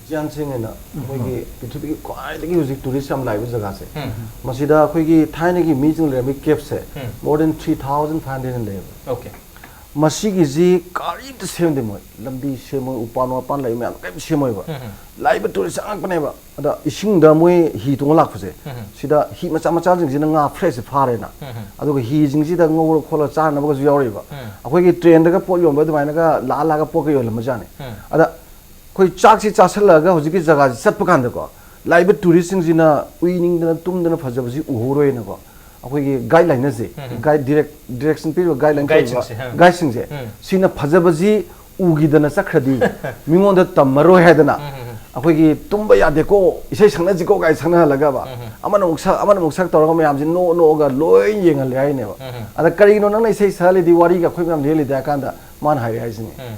ꯁꯤꯌꯥꯟꯁꯤꯡ ꯍꯥꯏꯅ ꯑꯩꯈꯣꯏꯒꯤ ꯄ꯭ꯔꯤꯊꯤꯕꯤꯒꯤ ꯈ꯭ꯋꯥꯏꯗꯒꯤ ꯍꯧꯖꯤꯛ ꯇꯨꯔꯤꯁ ꯌꯥꯝ ꯂꯥꯛꯏꯕ ꯖꯒꯥꯁꯦ, ꯎꯝ꯫ ꯃꯁꯤꯗ ꯑꯩꯈꯣꯏꯒꯤ ꯊꯥꯏꯅꯒꯤ ꯃꯤꯁꯤꯡ ꯂꯩꯔꯝꯃꯤ ꯀꯦꯞꯁꯦ, ꯎꯝ꯫ More than three thousand five hundred ꯂꯩꯌꯦꯕ꯫ ꯑꯣꯀꯦ꯫ ꯃꯁꯤꯒꯤꯁꯤ ꯀꯔꯤꯝꯇ ꯁꯦꯝꯗꯦ ꯃꯣꯏ꯫ ꯂꯝꯕꯤ ꯁꯦꯝꯃꯣꯏ, ꯎꯄꯥꯟ ꯋꯥꯄꯥꯟ ꯂꯩ ꯃꯌꯥꯝ ꯀꯔꯤꯝ ꯁꯦꯝꯃꯣꯏꯕ꯫ ꯎꯝ꯫ ꯂꯥꯛꯏꯕ ꯇꯨꯔꯤꯁ ꯆꯪꯉꯛꯄꯅꯦꯕ꯫ ꯑꯗ ꯏꯁꯤꯡꯗ ꯃꯣꯏ ꯍꯤ ꯇꯣꯡꯉ ꯂꯥꯛꯄꯁꯦ, ꯎꯝ꯫ ꯁꯤꯗ ꯍꯤ ꯃꯆꯥ ꯃꯆꯥꯁꯤꯡꯁꯤꯅ ꯉꯥ ꯐ꯭ꯔꯦꯁꯁꯦ ꯐꯥꯔꯦꯅ꯫ ꯎꯝ꯫ ꯑꯗꯨꯒ ꯍꯤꯁꯤꯡꯁꯤꯗ ꯉꯧꯔ ꯈꯣꯠꯂ ꯆꯥꯅꯕꯒꯁꯨ ꯌꯥꯎꯔꯤꯕ꯫ ꯎꯝ꯫ ꯑꯩꯈꯣꯏꯒꯤ ꯇ꯭ꯔꯦꯟꯗꯒ ꯄꯣꯠ ꯌꯣꯟꯕ ꯑꯗꯨꯃꯥꯏꯅꯒ ꯂꯥꯛꯑ ꯂꯥꯛꯑꯒ ꯄꯣꯠꯀ ꯌꯣꯜꯂꯝꯕꯖꯥꯠꯅꯤ꯫ ꯎꯝ꯫ ꯑꯗ ꯑꯩꯈꯣꯏ ꯆꯥꯛꯁꯤ ꯆꯥꯁꯤꯜꯂꯒ ꯍꯧꯖꯤꯛꯀꯤ ꯖꯒꯥꯁꯤ ꯆꯠꯄ ꯀꯥꯟꯗꯀꯣ, ꯂꯥꯛꯏꯕ ꯇꯨꯔꯤꯁꯁꯤꯡꯁꯤꯅ ꯎꯏꯅꯤꯡꯗꯅ ꯇꯨꯝꯗꯅ ꯐꯖꯕꯁꯤ ꯎꯍꯧꯔꯣꯏꯅꯀꯣ, ꯑꯩꯈꯣꯏꯒꯤ ꯒꯥꯏꯗꯂꯥꯏꯅꯔꯁꯦ, ꯎꯝ꯫ ꯒꯥꯏꯗ ꯗꯤꯔꯦꯛ ꯗꯤꯔꯦꯛꯁꯟ ꯄꯤꯔꯤꯕ ꯒꯥꯏꯗꯂꯥꯏꯟ ꯇꯧꯔꯤꯕ ꯒꯥꯏꯗꯁꯤꯡꯁꯦ, ꯎꯝ꯫ ꯒꯥꯏꯗꯁꯤꯡꯁꯦ, ꯎꯝ꯫ ꯁꯤꯅ ꯐꯖꯕꯁꯤ ꯎꯈꯤꯗꯅ ꯆꯠꯈ꯭ꯔꯗꯤ ꯃꯤꯉꯣꯟꯗ ꯇꯝꯃꯔꯣꯏ ꯍꯥꯏꯗꯅ, ꯎꯝ, ꯎꯝ, ꯎꯝ꯫ ꯑꯩꯈꯣꯏꯒꯤ ꯇꯨꯝꯕ ꯌꯥꯗꯦꯀꯣ, ꯏꯁꯩ ꯁꯛꯅꯁꯤꯀꯣ ꯀꯥꯏ ꯁꯛꯅꯍꯜꯂꯒꯕ, ꯎꯝ, ꯎꯝ꯫ ꯑꯃꯅ ꯑꯃꯨꯛ ꯁꯛ ꯑꯃꯅ ꯑꯃꯨꯛ ꯁꯛ ꯇꯧꯔꯒ ꯃꯌꯥꯝꯁꯤ ꯅꯣꯛ ꯅꯣꯛꯑꯒ ꯂꯣꯏ ꯌꯦꯡꯍꯜꯂꯦ ꯍꯥꯏꯅꯦꯕ꯫ ꯎꯝ, ꯎꯝ꯫ ꯑꯗ ꯀꯔꯤꯒꯤꯅꯣ ꯅꯪꯅ ꯏꯁꯩ ꯁꯛꯍꯜꯂꯤꯗꯤ, ꯋꯥꯔꯤꯒ ꯑꯩꯈꯣꯏ ꯃꯌꯥꯝ ꯂꯤꯍꯜꯂꯤꯗꯤ ꯍꯥꯏ ꯀꯥꯟꯗ, ꯃꯥꯅ ꯍꯥꯏꯔꯛꯑꯦ ꯍꯥꯏꯁꯤꯅꯤ꯫ ꯎꯝ꯫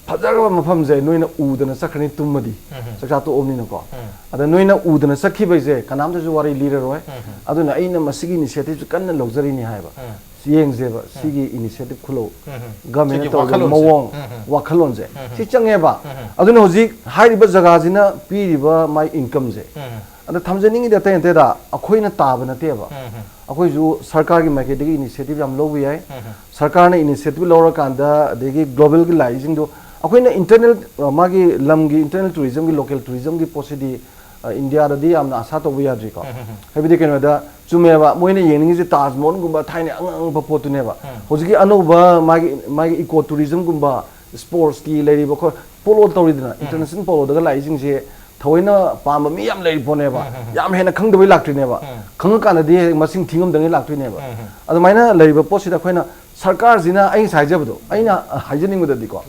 ꯐꯖꯈ꯭ꯔꯕ ꯃꯐꯝꯁꯦ ꯅꯣꯏꯅ ꯎꯗꯅ ꯆꯠꯈ꯭ꯔꯅꯤ ꯇꯨꯝꯃꯗꯤ, ꯎꯝ꯫ ꯆꯥꯛꯆꯥ ꯇꯣꯛꯑꯕꯅꯤꯅꯀꯣ꯫ ꯎꯝ꯫ ꯑꯗ ꯅꯣꯏꯅ ꯎꯗꯅ ꯆꯠꯈꯤꯕꯁꯦ ꯀꯅꯥꯝꯇꯁꯨ ꯋꯥꯔꯤ ꯂꯤꯔꯔꯣꯏ꯫ ꯎꯝ꯫ ꯑꯗꯨꯅ ꯑꯩꯅ ꯃꯁꯤꯒꯤ ꯏꯅꯤꯁꯤꯌꯦꯇꯤꯞꯁꯦ ꯀꯟꯅ ꯂꯧꯖꯔꯤꯅꯤ ꯍꯥꯏꯕ꯫ ꯎꯝ꯫ ꯌꯦꯡꯁꯦꯕ ꯁꯤꯒꯤ ꯏꯅꯤꯁꯤꯌꯦꯇꯤꯞ ꯈꯨꯂꯧ꯫ ꯎꯝ꯫ ꯒꯃꯦꯟꯅ ꯁꯤꯒꯤ ꯇꯧꯔꯤꯕ ꯋꯥꯈꯜꯂꯣꯟꯁꯦ꯫ ꯃꯑꯣꯡ, ꯎꯝ꯫ ꯋꯥꯈꯜꯂꯣꯟꯁꯦ, ꯎꯝ꯫ ꯁꯤ ꯆꯪꯉꯦꯕ꯫ ꯎꯝ꯫ ꯑꯗꯨꯅ ꯍꯧꯖꯤꯛ ꯍꯥꯏꯔꯤꯕ ꯖꯒꯥꯁꯤꯅ ꯄꯤꯔꯤꯕ ꯃꯥꯏ ꯏꯟꯀꯝꯁꯦ, ꯎꯝ꯫ ꯑꯗ ꯊꯝꯖꯅꯤꯡꯉꯤꯗꯤ ꯑꯇꯩ ꯅꯠꯇꯦꯗ, ꯑꯩꯈꯣꯏꯅ ꯇꯥꯕ ꯅꯠꯇꯦꯕ꯫ ꯎꯝ꯫ ꯑꯩꯈꯣꯏꯁꯨ ꯁꯔꯀꯥꯔꯒꯤ ꯃꯥꯏꯀꯩꯗꯒꯤ ꯏꯅꯤꯁꯤꯌꯦꯇꯤꯞ ꯌꯥꯝ ꯂꯧꯕ ꯌꯥꯏ꯫ ꯎꯝ꯫ ꯁꯔꯀꯥꯔꯅ ꯏꯅꯤꯁꯤꯌꯦꯇꯤꯞ ꯂꯧꯔꯀꯥꯟꯗ, ꯑꯗꯒꯤ ꯒ꯭ꯂꯣꯕꯦꯜꯒꯤ ꯂꯥꯛꯏꯁꯤꯡꯗꯣ, ꯑꯩꯈꯣꯏꯅ ꯏꯟꯇꯔꯅꯦꯜ, ꯑ, ꯃꯥꯒꯤ ꯂꯝꯒꯤ ꯏꯟꯇꯔꯅꯦꯜ ꯇꯨꯔꯤꯖꯝꯒꯤ, ꯂꯣꯀꯦꯜ ꯇꯨꯔꯤꯖꯝꯒꯤ ꯄꯣꯠꯁꯤꯗꯤ, ꯑ, ꯏꯟꯗꯤꯌꯥꯗꯗꯤ ꯌꯥꯝꯅ ꯑꯁꯥ ꯇꯧꯕ ꯌꯥꯗ꯭ꯔꯤꯀꯣ꯫ ꯎꯝ, ꯎꯝ, ꯎꯝ꯫ ꯍꯥꯏꯕꯗꯤ ꯀꯩꯅꯣꯗ ꯆꯨꯝꯃꯦꯕ, ꯃꯣꯏꯅ ꯌꯦꯡꯅꯤꯡꯉꯤꯁꯦ ꯇꯥꯖ ꯃꯍꯜꯒꯨꯝꯕ ꯊꯥꯏꯅ ꯑꯉꯛ ꯑꯉꯛꯄ ꯄꯣꯠꯇꯨꯅꯦꯕ꯫ ꯎꯝ꯫ ꯍꯧꯖꯤꯛꯀꯤ ꯑꯅꯧꯕ ꯃꯥꯒꯤ, ꯃꯥꯒꯤ ꯏꯀꯣ ꯇꯨꯔꯤꯖꯝꯒꯨꯝꯕ, ꯁ꯭ꯄꯣꯔꯠꯁꯀꯤ ꯂꯩꯔꯤꯕ, ꯑꯩꯈꯣꯏ ꯄꯣꯂꯣ ꯇꯧꯔꯤꯗꯅ, ꯏꯟꯇꯔꯅꯦꯁꯅꯦꯜ ꯄꯣꯂꯣꯗꯒ ꯂꯥꯛꯏꯁꯤꯡꯁꯦ ꯊꯑꯣꯏꯅ ꯄꯥꯝꯕ ꯃꯤ ꯌꯥꯝ ꯂꯩꯔꯤ ꯄꯣꯠꯅꯦꯕ꯫ ꯎꯝ, ꯎꯝ, ꯎꯝ꯫ ꯌꯥꯝ ꯍꯦꯟꯅ ꯈꯪꯗꯕꯩ ꯂꯥꯛꯇ꯭ꯔꯤꯅꯦꯕ꯫ ꯎꯝ꯫ ꯈꯪꯉꯀꯥꯟꯗꯗꯤ ꯃꯁꯤꯡ ꯊꯤꯉꯝꯗꯉꯩ ꯂꯥꯛꯇꯣꯏꯅꯦꯕ꯫ ꯎꯝ, ꯎꯝ꯫ ꯑꯗꯨꯃꯥꯏꯅ ꯂꯩꯔꯤꯕ ꯄꯣꯠꯁꯤꯗ ꯑꯩꯈꯣꯏꯅ, ꯁꯔꯀꯥꯔꯁꯤꯅ, ꯑꯩ ꯉꯁꯥꯏ ꯍꯥꯏꯖꯕꯗꯣ, ꯑꯩꯅ ꯍꯥꯏꯖꯅꯤꯡꯕꯗꯗꯤꯀꯣ,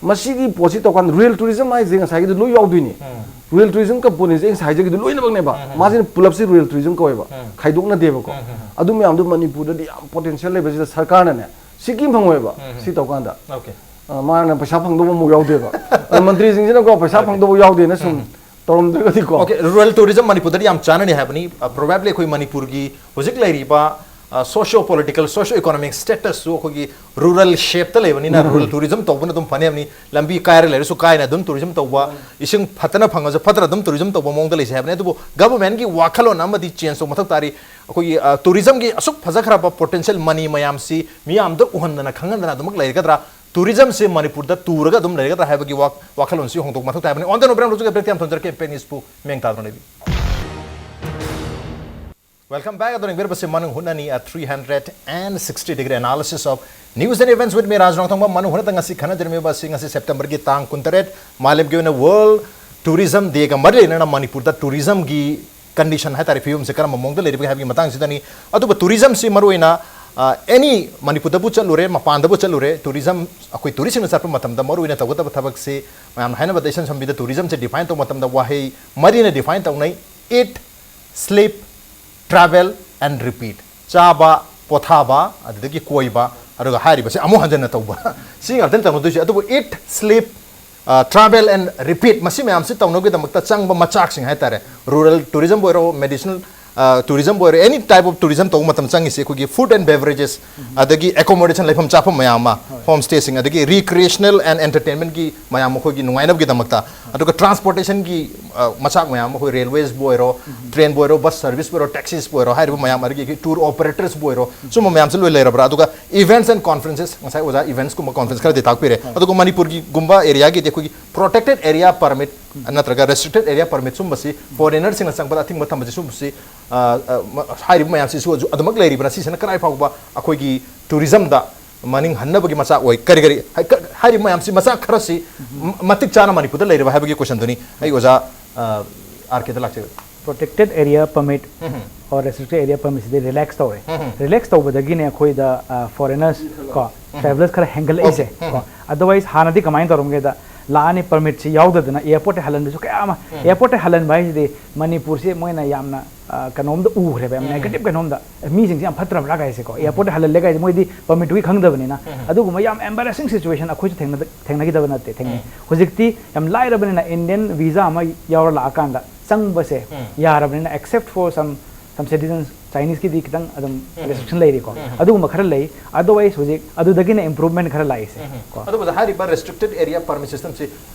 ꯃꯁꯤꯒꯤ ꯄꯣꯠꯁꯤ ꯇꯧꯀꯥꯟꯗ ꯔꯨꯔꯦꯜ ꯇꯨꯔꯤꯖꯝ ꯍꯥꯏꯁꯦ ꯉꯁꯥꯏꯒꯤꯗꯣ ꯂꯣꯏ ꯌꯥꯎꯗꯣꯏꯅꯤ꯫ ꯎꯝ꯫ ꯔꯨꯔꯦꯜ ꯇꯨꯔꯤꯖꯝ ꯀꯝꯄꯣꯅꯦꯟꯁꯦ ꯑꯩ ꯉꯁꯥꯏ ꯍꯥꯏꯖꯈꯤꯕꯗꯣ ꯂꯣꯏꯅꯃꯛꯅꯦꯕ꯫ ꯎꯝ, ꯎꯝ꯫ ꯃꯥꯁꯤꯅ ꯄꯨꯂꯞꯁꯤ ꯔꯨꯔꯦꯜ ꯇꯨꯔꯤꯖꯝ ꯀꯧꯋꯦꯕ꯫ ꯎꯝ꯫ ꯈꯥꯏꯗꯣꯛꯅꯗꯦꯕꯀꯣ꯫ ꯎꯝ, ꯎꯝ, ꯎꯝ꯫ ꯑꯗꯨ ꯃꯌꯥꯝꯗꯣ ꯃꯅꯤꯄꯨꯔꯗꯗꯤ ꯌꯥꯝ ꯄꯣꯇꯦꯟꯁꯤꯌꯦꯜ ꯂꯩꯕꯁꯤꯗ ꯁꯔꯀꯥꯔꯅꯅꯦ ꯁꯤꯀꯤꯝ ꯐꯪꯉꯣꯏꯕ, ꯎꯝ, ꯎꯝ꯫ ꯁꯤ ꯇꯧꯀꯥꯟꯗ꯫ ꯑꯣꯀꯦ꯫ ꯑ, ꯃꯥꯅ ꯄꯩꯁꯥ ꯐꯪꯗꯧꯕ ꯑꯃꯨꯛ ꯌꯥꯎꯗꯦꯕ꯫ ꯑꯗꯣ ꯃꯟꯇ꯭ꯔꯤꯁꯤꯡꯁꯤꯅꯀꯣ ꯄꯩꯁꯥ ꯐꯪꯗꯧꯕ ꯌꯥꯎꯗꯦꯅ ꯁꯨꯝ ꯇꯧꯔꯝꯗ꯭ꯔꯒꯗꯤꯀꯣ꯫ ꯑꯣꯀꯦ, ꯔꯨꯔꯦꯜ ꯇꯨꯔꯤꯖꯝ ꯃꯅꯤꯄꯨꯔꯗꯗꯤ ꯌꯥꯝ ꯆꯥꯅꯅꯤ ꯍꯥꯏꯕꯅꯤ꯫ ꯑ, ꯄ꯭ꯔꯣꯕꯦꯕ꯭ꯂꯤ ꯑꯩꯈꯣꯏ ꯃꯅꯤꯄꯨꯔꯒꯤ ꯍꯧꯖꯤꯛ ꯂꯩꯔꯤꯕ ꯁꯣꯁꯤꯌꯣ ꯄꯣꯂꯤꯇꯤꯀꯦꯜ, ꯁꯣꯁꯤꯌꯣ ꯏꯀꯣꯅꯣꯃꯤꯛ ꯁ꯭ꯇꯦꯇꯁꯁꯨ ꯑꯩꯈꯣꯏꯒꯤ ꯔꯨꯔꯦꯜ ꯁꯦꯞꯇ ꯂꯩꯕꯅꯤꯅ, ꯔꯨꯔꯦꯜ ꯇꯨꯔꯤꯖꯝ ꯇꯧꯕꯅ ꯑꯗꯨꯝ ꯐꯅꯤ ꯍꯥꯏꯕꯅꯤ꯫ ꯂꯝꯕꯤ ꯀꯥꯏꯔ ꯂꯩꯔꯁꯨ ꯀꯥꯏꯅ ꯑꯗꯨꯝ ꯇꯨꯔꯤꯖꯝ ꯇꯧꯕ, ꯏꯁꯤꯡ ꯐꯠꯇꯅ ꯐꯪꯉꯁꯨ ꯐꯠꯇꯅ ꯑꯗꯨꯝ ꯇꯨꯔꯤꯖꯝ ꯇꯧꯕ ꯃꯑꯣꯡꯗ ꯂꯩꯁꯦ ꯍꯥꯏꯕꯅꯤ꯫ ꯑꯗꯨꯕꯨ ꯒꯚꯔꯟꯃꯦꯟꯠꯀꯤ ꯋꯥꯈꯜꯂꯣꯟ ꯑꯃꯗꯤ ꯆꯦꯟꯖ ꯇꯧꯕ ꯃꯊꯧ ꯇꯥꯔꯤ꯫ ꯑꯩꯈꯣꯏꯒꯤ ꯇꯨꯔꯤꯖꯝꯒꯤ ꯑꯁꯨꯛ ꯐꯖꯈ꯭ꯔꯕ ꯄꯣꯇꯦꯟꯁꯤꯌꯦꯜ ꯃꯅꯤ ꯃꯌꯥꯝꯁꯤ ꯃꯤꯌꯥꯝꯗ ꯎꯍꯟꯗꯅ ꯈꯪꯍꯟꯗꯅ ꯑꯗꯨꯃꯛ ꯂꯩꯔꯒꯗ꯭ꯔꯥ? ꯇꯨꯔꯤꯖꯝꯁꯤ ꯃꯅꯤꯄꯨꯔꯗ ꯇꯨꯔꯒ ꯑꯗꯨꯝ ꯂꯩꯔꯒꯗ꯭ꯔꯥ ꯍꯥꯏꯕꯒꯤ ꯋꯥ-, ꯋꯥꯈꯜꯂꯣꯟꯁꯤ ꯍꯣꯡꯗꯣꯛꯄ ꯃꯊꯧ ꯇꯥꯕꯅꯤ꯫ On the note, ꯕ꯭ꯔꯦꯛ ꯌꯥꯝ ꯊꯝꯖꯔꯛꯀꯦ, ꯏꯝꯄꯦꯛ ꯅ꯭ꯌꯨꯁꯄꯨ ꯃꯤꯠꯌꯦꯡ ꯇꯥꯗꯨꯅ ꯂꯩꯕꯤꯌꯨ꯫ Welcome back꯫ ꯑꯗꯣ ꯌꯦꯡꯕꯤꯔꯕꯁꯦ ꯃꯅꯨꯡ ꯍꯨꯠꯅꯅꯤ, a three hundred and sixty degree analysis of news and events with me, ꯔꯥꯖ ꯔꯣꯡꯊꯣꯡꯕ꯫ ꯃꯅꯨꯡ ꯍꯨꯠꯅ ꯉꯁꯤ ꯈꯟꯅꯖꯔꯝꯃꯤꯕ ꯑꯁꯤ ꯉꯁꯤ ꯁꯦꯞꯇꯦꯝꯕꯔꯒꯤ ꯇꯥꯡ ꯀꯨꯟꯇꯔꯦꯠ, ꯃꯥꯂꯦꯝꯒꯤ ꯑꯣꯏꯅ World Tourism Dayꯒ ꯃꯔꯤ ꯂꯩꯅꯅ ꯃꯅꯤꯄꯨꯔꯗ ꯇꯨꯔꯤꯖꯝꯒꯤ ꯀꯟꯗꯤꯁꯟ ꯍꯥꯏꯇꯥꯔꯦ, ꯐꯤꯕꯝꯁꯦ ꯀꯔꯝꯕ ꯃꯑꯣꯡꯗ ꯂꯩꯔꯤꯕꯒꯦ ꯍꯥꯏꯕꯒꯤ ꯃꯇꯥꯡꯁꯤꯗꯅꯤ꯫ ꯑꯗꯨꯒ ꯇꯨꯔꯤꯖꯝꯁꯤ ꯃꯔꯨꯑꯣꯏꯅ, ꯑ, ꯑꯦꯅꯤ ꯃꯅꯤꯄꯨꯔꯗꯕꯨ ꯆꯠꯂꯨꯔꯦ, ꯃꯄꯥꯟꯗꯕꯨ ꯆꯠꯂꯨꯔꯦ, ꯇꯨꯔꯤꯖꯝ, ꯑꯩꯈꯣꯏ ꯇꯨꯔꯤꯁꯁꯤꯡꯅ ꯆꯠꯄ ꯃꯇꯝꯗ ꯃꯔꯨꯑꯣꯏꯅ ꯇꯧꯒꯗꯕ ꯊꯕꯛꯁꯤ, ꯃꯌꯥꯝꯅ ꯍꯥꯏꯅꯕꯗ ꯏꯁꯝ ꯁꯝꯕꯤꯗ ꯇꯨꯔꯤꯖꯝꯁꯦ ꯗꯤꯐꯥꯏꯟ ꯇꯧꯕ ꯃꯇꯝꯗ ꯋꯥꯍꯩ ꯃꯔꯤꯅ ꯗꯤꯐꯥꯏꯟ ꯇꯧꯅꯩ: eat, sleep, travel and repeat꯫ ꯆꯥꯕ, ꯄꯣꯊꯥꯕ, ꯑꯗꯨꯗꯒꯤ ꯀꯣꯏꯕ, ꯑꯗꯨꯒ ꯍꯥꯏꯔꯤꯕꯁꯦ ꯑꯃꯨꯛ ꯍꯟꯖꯟꯅ ꯇꯧꯕ꯫ ꯁꯤ ꯉꯥꯛꯇꯅꯤ ꯇꯧꯅꯗꯣꯏꯁꯦ꯫ ꯑꯗꯨꯕꯨ eat, sleep, ꯑ, travel and repeat, ꯃꯁꯤ ꯃꯌꯥꯝꯁꯤ ꯇꯧꯅꯕꯒꯤꯗꯃꯛꯇ ꯆꯪꯕ ꯃꯆꯥꯛꯁꯤꯡ ꯍꯥꯏꯇꯥꯔꯦ, ꯔꯨꯔꯦꯜ ꯇꯨꯔꯤꯖꯝꯕꯨ ꯑꯣꯏꯔꯣ, ꯃꯦꯗꯤꯁꯤꯅꯦꯜ, ꯑ, ꯇꯨꯔꯤꯖꯝꯕꯨ ꯑꯣꯏꯔꯣ, ꯑꯦꯅꯤ ꯇꯥꯏꯞ ꯑꯣꯐ ꯇꯨꯔꯤꯖꯝ ꯇꯧꯕ ꯃꯇꯝꯗ ꯆꯪꯉꯤꯁꯦ ꯑꯩꯈꯣꯏꯒꯤ ꯐꯨꯗ ꯑꯦꯟ ꯕꯦꯚꯔꯦꯖꯦꯁ, ꯑꯗꯒꯤ ꯑꯦꯀꯣꯃꯣꯗꯦꯁꯟ, ꯂꯩꯐꯝ ꯆꯥꯐꯝ ꯃꯌꯥꯝ ꯑꯃ, ꯍꯣꯝ ꯁ꯭ꯇꯦꯁꯤꯡ, ꯑꯗꯒꯤ ꯔꯤꯀ꯭ꯔꯤꯌꯦꯁꯅꯦꯜ ꯑꯦꯟ ꯑꯦꯟꯇꯔꯇꯦꯟꯃꯦꯟꯠꯀꯤ ꯃꯌꯥꯝ ꯑꯩꯈꯣꯏꯒꯤ ꯅꯨꯡꯉꯥꯏꯅꯕꯒꯤꯗꯃꯛꯇ, ꯑꯗꯨꯒ ꯇ꯭ꯔꯥꯟꯁꯄꯣꯔꯇꯦꯁꯟꯒꯤ, ꯑ, ꯃꯆꯥꯛ ꯃꯌꯥꯝ ꯑꯃ, ꯑꯩꯈꯣꯏ ꯔꯦꯜꯋꯦꯁꯕꯨ ꯑꯣꯏꯔꯣ, ꯇ꯭ꯔꯦꯟꯕꯨ ꯑꯣꯏꯔꯣ, ꯕꯁ ꯁꯔꯚꯤꯁꯄꯨ ꯑꯣꯏꯔꯣ, ꯇꯦꯛꯁꯤꯁꯄꯨ ꯑꯣꯏꯔꯣ, ꯍꯥꯏꯔꯤꯕ ꯃꯌꯥꯝ, ꯑꯗꯒꯤ ꯑꯩꯈꯣꯏ ꯇꯨꯔ ꯑꯣꯄꯔꯦꯇꯔꯁꯕꯨ ꯑꯣꯏꯔꯣ, ꯁꯨꯝꯕ ꯃꯌꯥꯝꯁꯦ ꯂꯣꯏ ꯂꯩꯔꯕ꯭ꯔꯥ? ꯑꯗꯨꯒ ꯏꯚꯦꯟꯠꯁ ꯑꯦꯟ ꯀꯣꯟꯐꯔꯦꯟꯁꯦꯁ, ꯉꯁꯥꯏ ꯑꯣꯖꯥ ꯏꯚꯦꯟꯠꯁꯀꯨꯝꯕ ꯀꯣꯟꯐꯔꯦꯟꯁ ꯈꯔꯗꯤ ꯇꯥꯛꯄꯤꯔꯦ꯫ ꯑꯗꯨꯒ ꯃꯅꯤꯄꯨꯔꯒꯤꯒꯨꯝꯕ ꯑꯦꯔꯤꯌꯥꯒꯤꯗꯤ ꯑꯩꯈꯣꯏꯒꯤ ꯄ꯭ꯔꯣꯇꯦꯛꯇꯦꯗ ꯑꯦꯔꯤꯌꯥ ꯄꯔꯃꯤꯠ ꯅꯠꯇ꯭ꯔꯒ ꯔꯦꯁꯇ꯭ꯔꯤꯛꯇꯦꯗ ꯑꯦꯔꯤꯌꯥ ꯄꯔꯃꯤꯠ ꯁꯨꯝꯕꯁꯤ ꯐꯣꯔꯦꯅꯔꯁꯤꯡꯅ ꯆꯪꯕꯗ ꯑꯊꯤꯡꯕ ꯊꯝꯕꯁꯤ ꯁꯨꯝꯕꯁꯤ, ꯑ, ꯑ, ꯃ-, ꯍꯥꯏꯔꯤꯕ ꯃꯌꯥꯝꯁꯤꯁꯨ ꯑꯗꯨ-, ꯑꯗꯨꯃꯛ ꯂꯩꯔꯤꯕ꯭ꯔꯥ? ꯁꯤꯁꯤꯅ ꯀꯗꯥꯏ ꯐꯥꯎꯕ ꯑꯩꯈꯣꯏꯒꯤ ꯇꯨꯔꯤꯖꯝꯗ ꯃꯅꯤꯡ ꯍꯟꯅꯕꯒꯤ ꯃꯆꯥꯛ ꯑꯣꯏ? ꯀꯔꯤ ꯀꯔꯤ ꯍꯥꯏ-, ꯀ-, ꯍꯥꯏꯔꯤꯕ ꯃꯌꯥꯝꯁꯤ ꯃꯆꯥꯛ ꯈꯔꯁꯤ ꯃ-, ꯃꯇꯤꯛ ꯆꯥꯅ ꯃꯅꯤꯄꯨꯔꯗ ꯂꯩꯔꯤꯕ ꯍꯥꯏꯕꯒꯤ ꯀꯣꯏꯁꯟꯗꯨꯅꯤ꯫ ꯑꯩ ꯑꯣꯖꯥ, ꯑ, ꯑꯥꯔ ꯀꯦꯗ ꯂꯥꯛꯆꯒꯦ꯫ Protected area permit or restricted area permit ꯁꯤꯗꯤ ꯔꯤꯂꯦꯛꯁ ꯇꯧꯔꯦ꯫ ꯔꯤꯂꯦꯛꯁ ꯇꯧꯕꯗꯒꯤꯅꯦ ꯑꯩꯈꯣꯏꯗ, ꯑ, ꯐꯣꯔꯦꯅꯔꯁ ꯀꯣ, ꯇ꯭ꯔꯥꯚꯦꯂꯔꯁ ꯈꯔ ꯍꯦꯟꯒꯠꯂꯛꯏꯁꯦ ꯀꯣ꯫ ꯑꯗꯔꯋꯥꯏꯁ ꯍꯥꯟꯅꯗꯤ ꯀꯃꯥꯏꯅ ꯇꯧꯔꯝꯒꯦꯗ, ꯂꯥꯛꯑꯅꯤ, ꯄꯔꯃꯤꯠꯁꯤ ꯌꯥꯎꯗꯗꯅ ꯑꯦꯌꯥꯔꯄꯣꯔꯠꯇ ꯍꯜꯍꯟꯕꯁꯨ ꯀꯌꯥ ꯑꯃ, ꯑꯦꯌꯥꯔꯄꯣꯔꯠꯇ ꯍꯜꯍꯟꯕ ꯍꯥꯏꯁꯤꯗꯤ ꯃꯅꯤꯄꯨꯔꯁꯦ ꯃꯣꯏꯅ ꯌꯥꯝꯅ, ꯑ, ꯀꯩꯅꯣꯝꯗ ꯎꯈ꯭ꯔꯦꯕ, ꯌꯥꯝ ꯅꯦꯒꯦꯇꯤꯚ ꯀꯩꯅꯣꯝꯗ꯫ ꯑꯦ, ꯃꯤꯁꯤꯡꯁꯦ ꯌꯥꯝ ꯐꯠꯇ꯭ꯔꯕ꯭ꯔꯥ ꯀꯥꯏꯁꯦꯀꯣ, ꯑꯦꯌꯥꯔꯄꯣꯔꯠꯇ ꯍꯜꯍꯜꯂꯦ ꯀꯥꯏꯁꯦ ꯃꯣꯏꯗꯤ ꯄꯔꯃꯤꯠꯇꯨꯒꯤ ꯈꯪꯗꯕꯅꯤꯅ꯫ ꯑꯗꯨꯒꯨꯝꯕ ꯌꯥꯝ ꯑꯦꯝꯕꯦꯔꯦꯁꯤꯡ ꯁꯤꯆꯨꯋꯦꯁꯟ ꯑꯩꯈꯣꯏꯁꯨ ꯊꯦꯡꯅꯗ-, ꯊꯦꯡꯅꯈꯤꯗꯕ ꯅꯠꯇꯦ, ꯊꯦꯡꯅꯩ꯫ ꯍꯧꯖꯤꯛꯇꯤ ꯌꯥꯝ ꯂꯥꯏꯔꯕꯅꯤꯅ ꯏꯟꯗꯤꯌꯟ ꯚꯤꯖꯥ ꯑꯃ ꯌꯥꯎꯔ ꯂꯥꯛꯑꯀꯥꯟꯗ ꯆꯪꯕꯁꯦ ꯌꯥꯔꯕꯅꯤꯅ, except for some Some citizens Chineseꯀꯤꯗꯤ ꯈꯤꯇꯪ ꯑꯗꯨꯝ restriction ꯂꯩꯔꯤꯀꯣ, ꯑꯗꯨꯒꯨꯝꯕ ꯈꯔ ꯂꯩ꯫ Otherwise ꯍꯧꯖꯤꯛ ꯑꯗꯨꯗꯒꯤꯅ improvement ꯈꯔ ꯂꯥꯛꯏꯁꯦ ꯀꯣ꯫ ꯑꯗꯨꯕꯨ ꯍꯥꯏꯔꯤꯕ restricted area permit systemꯁꯤ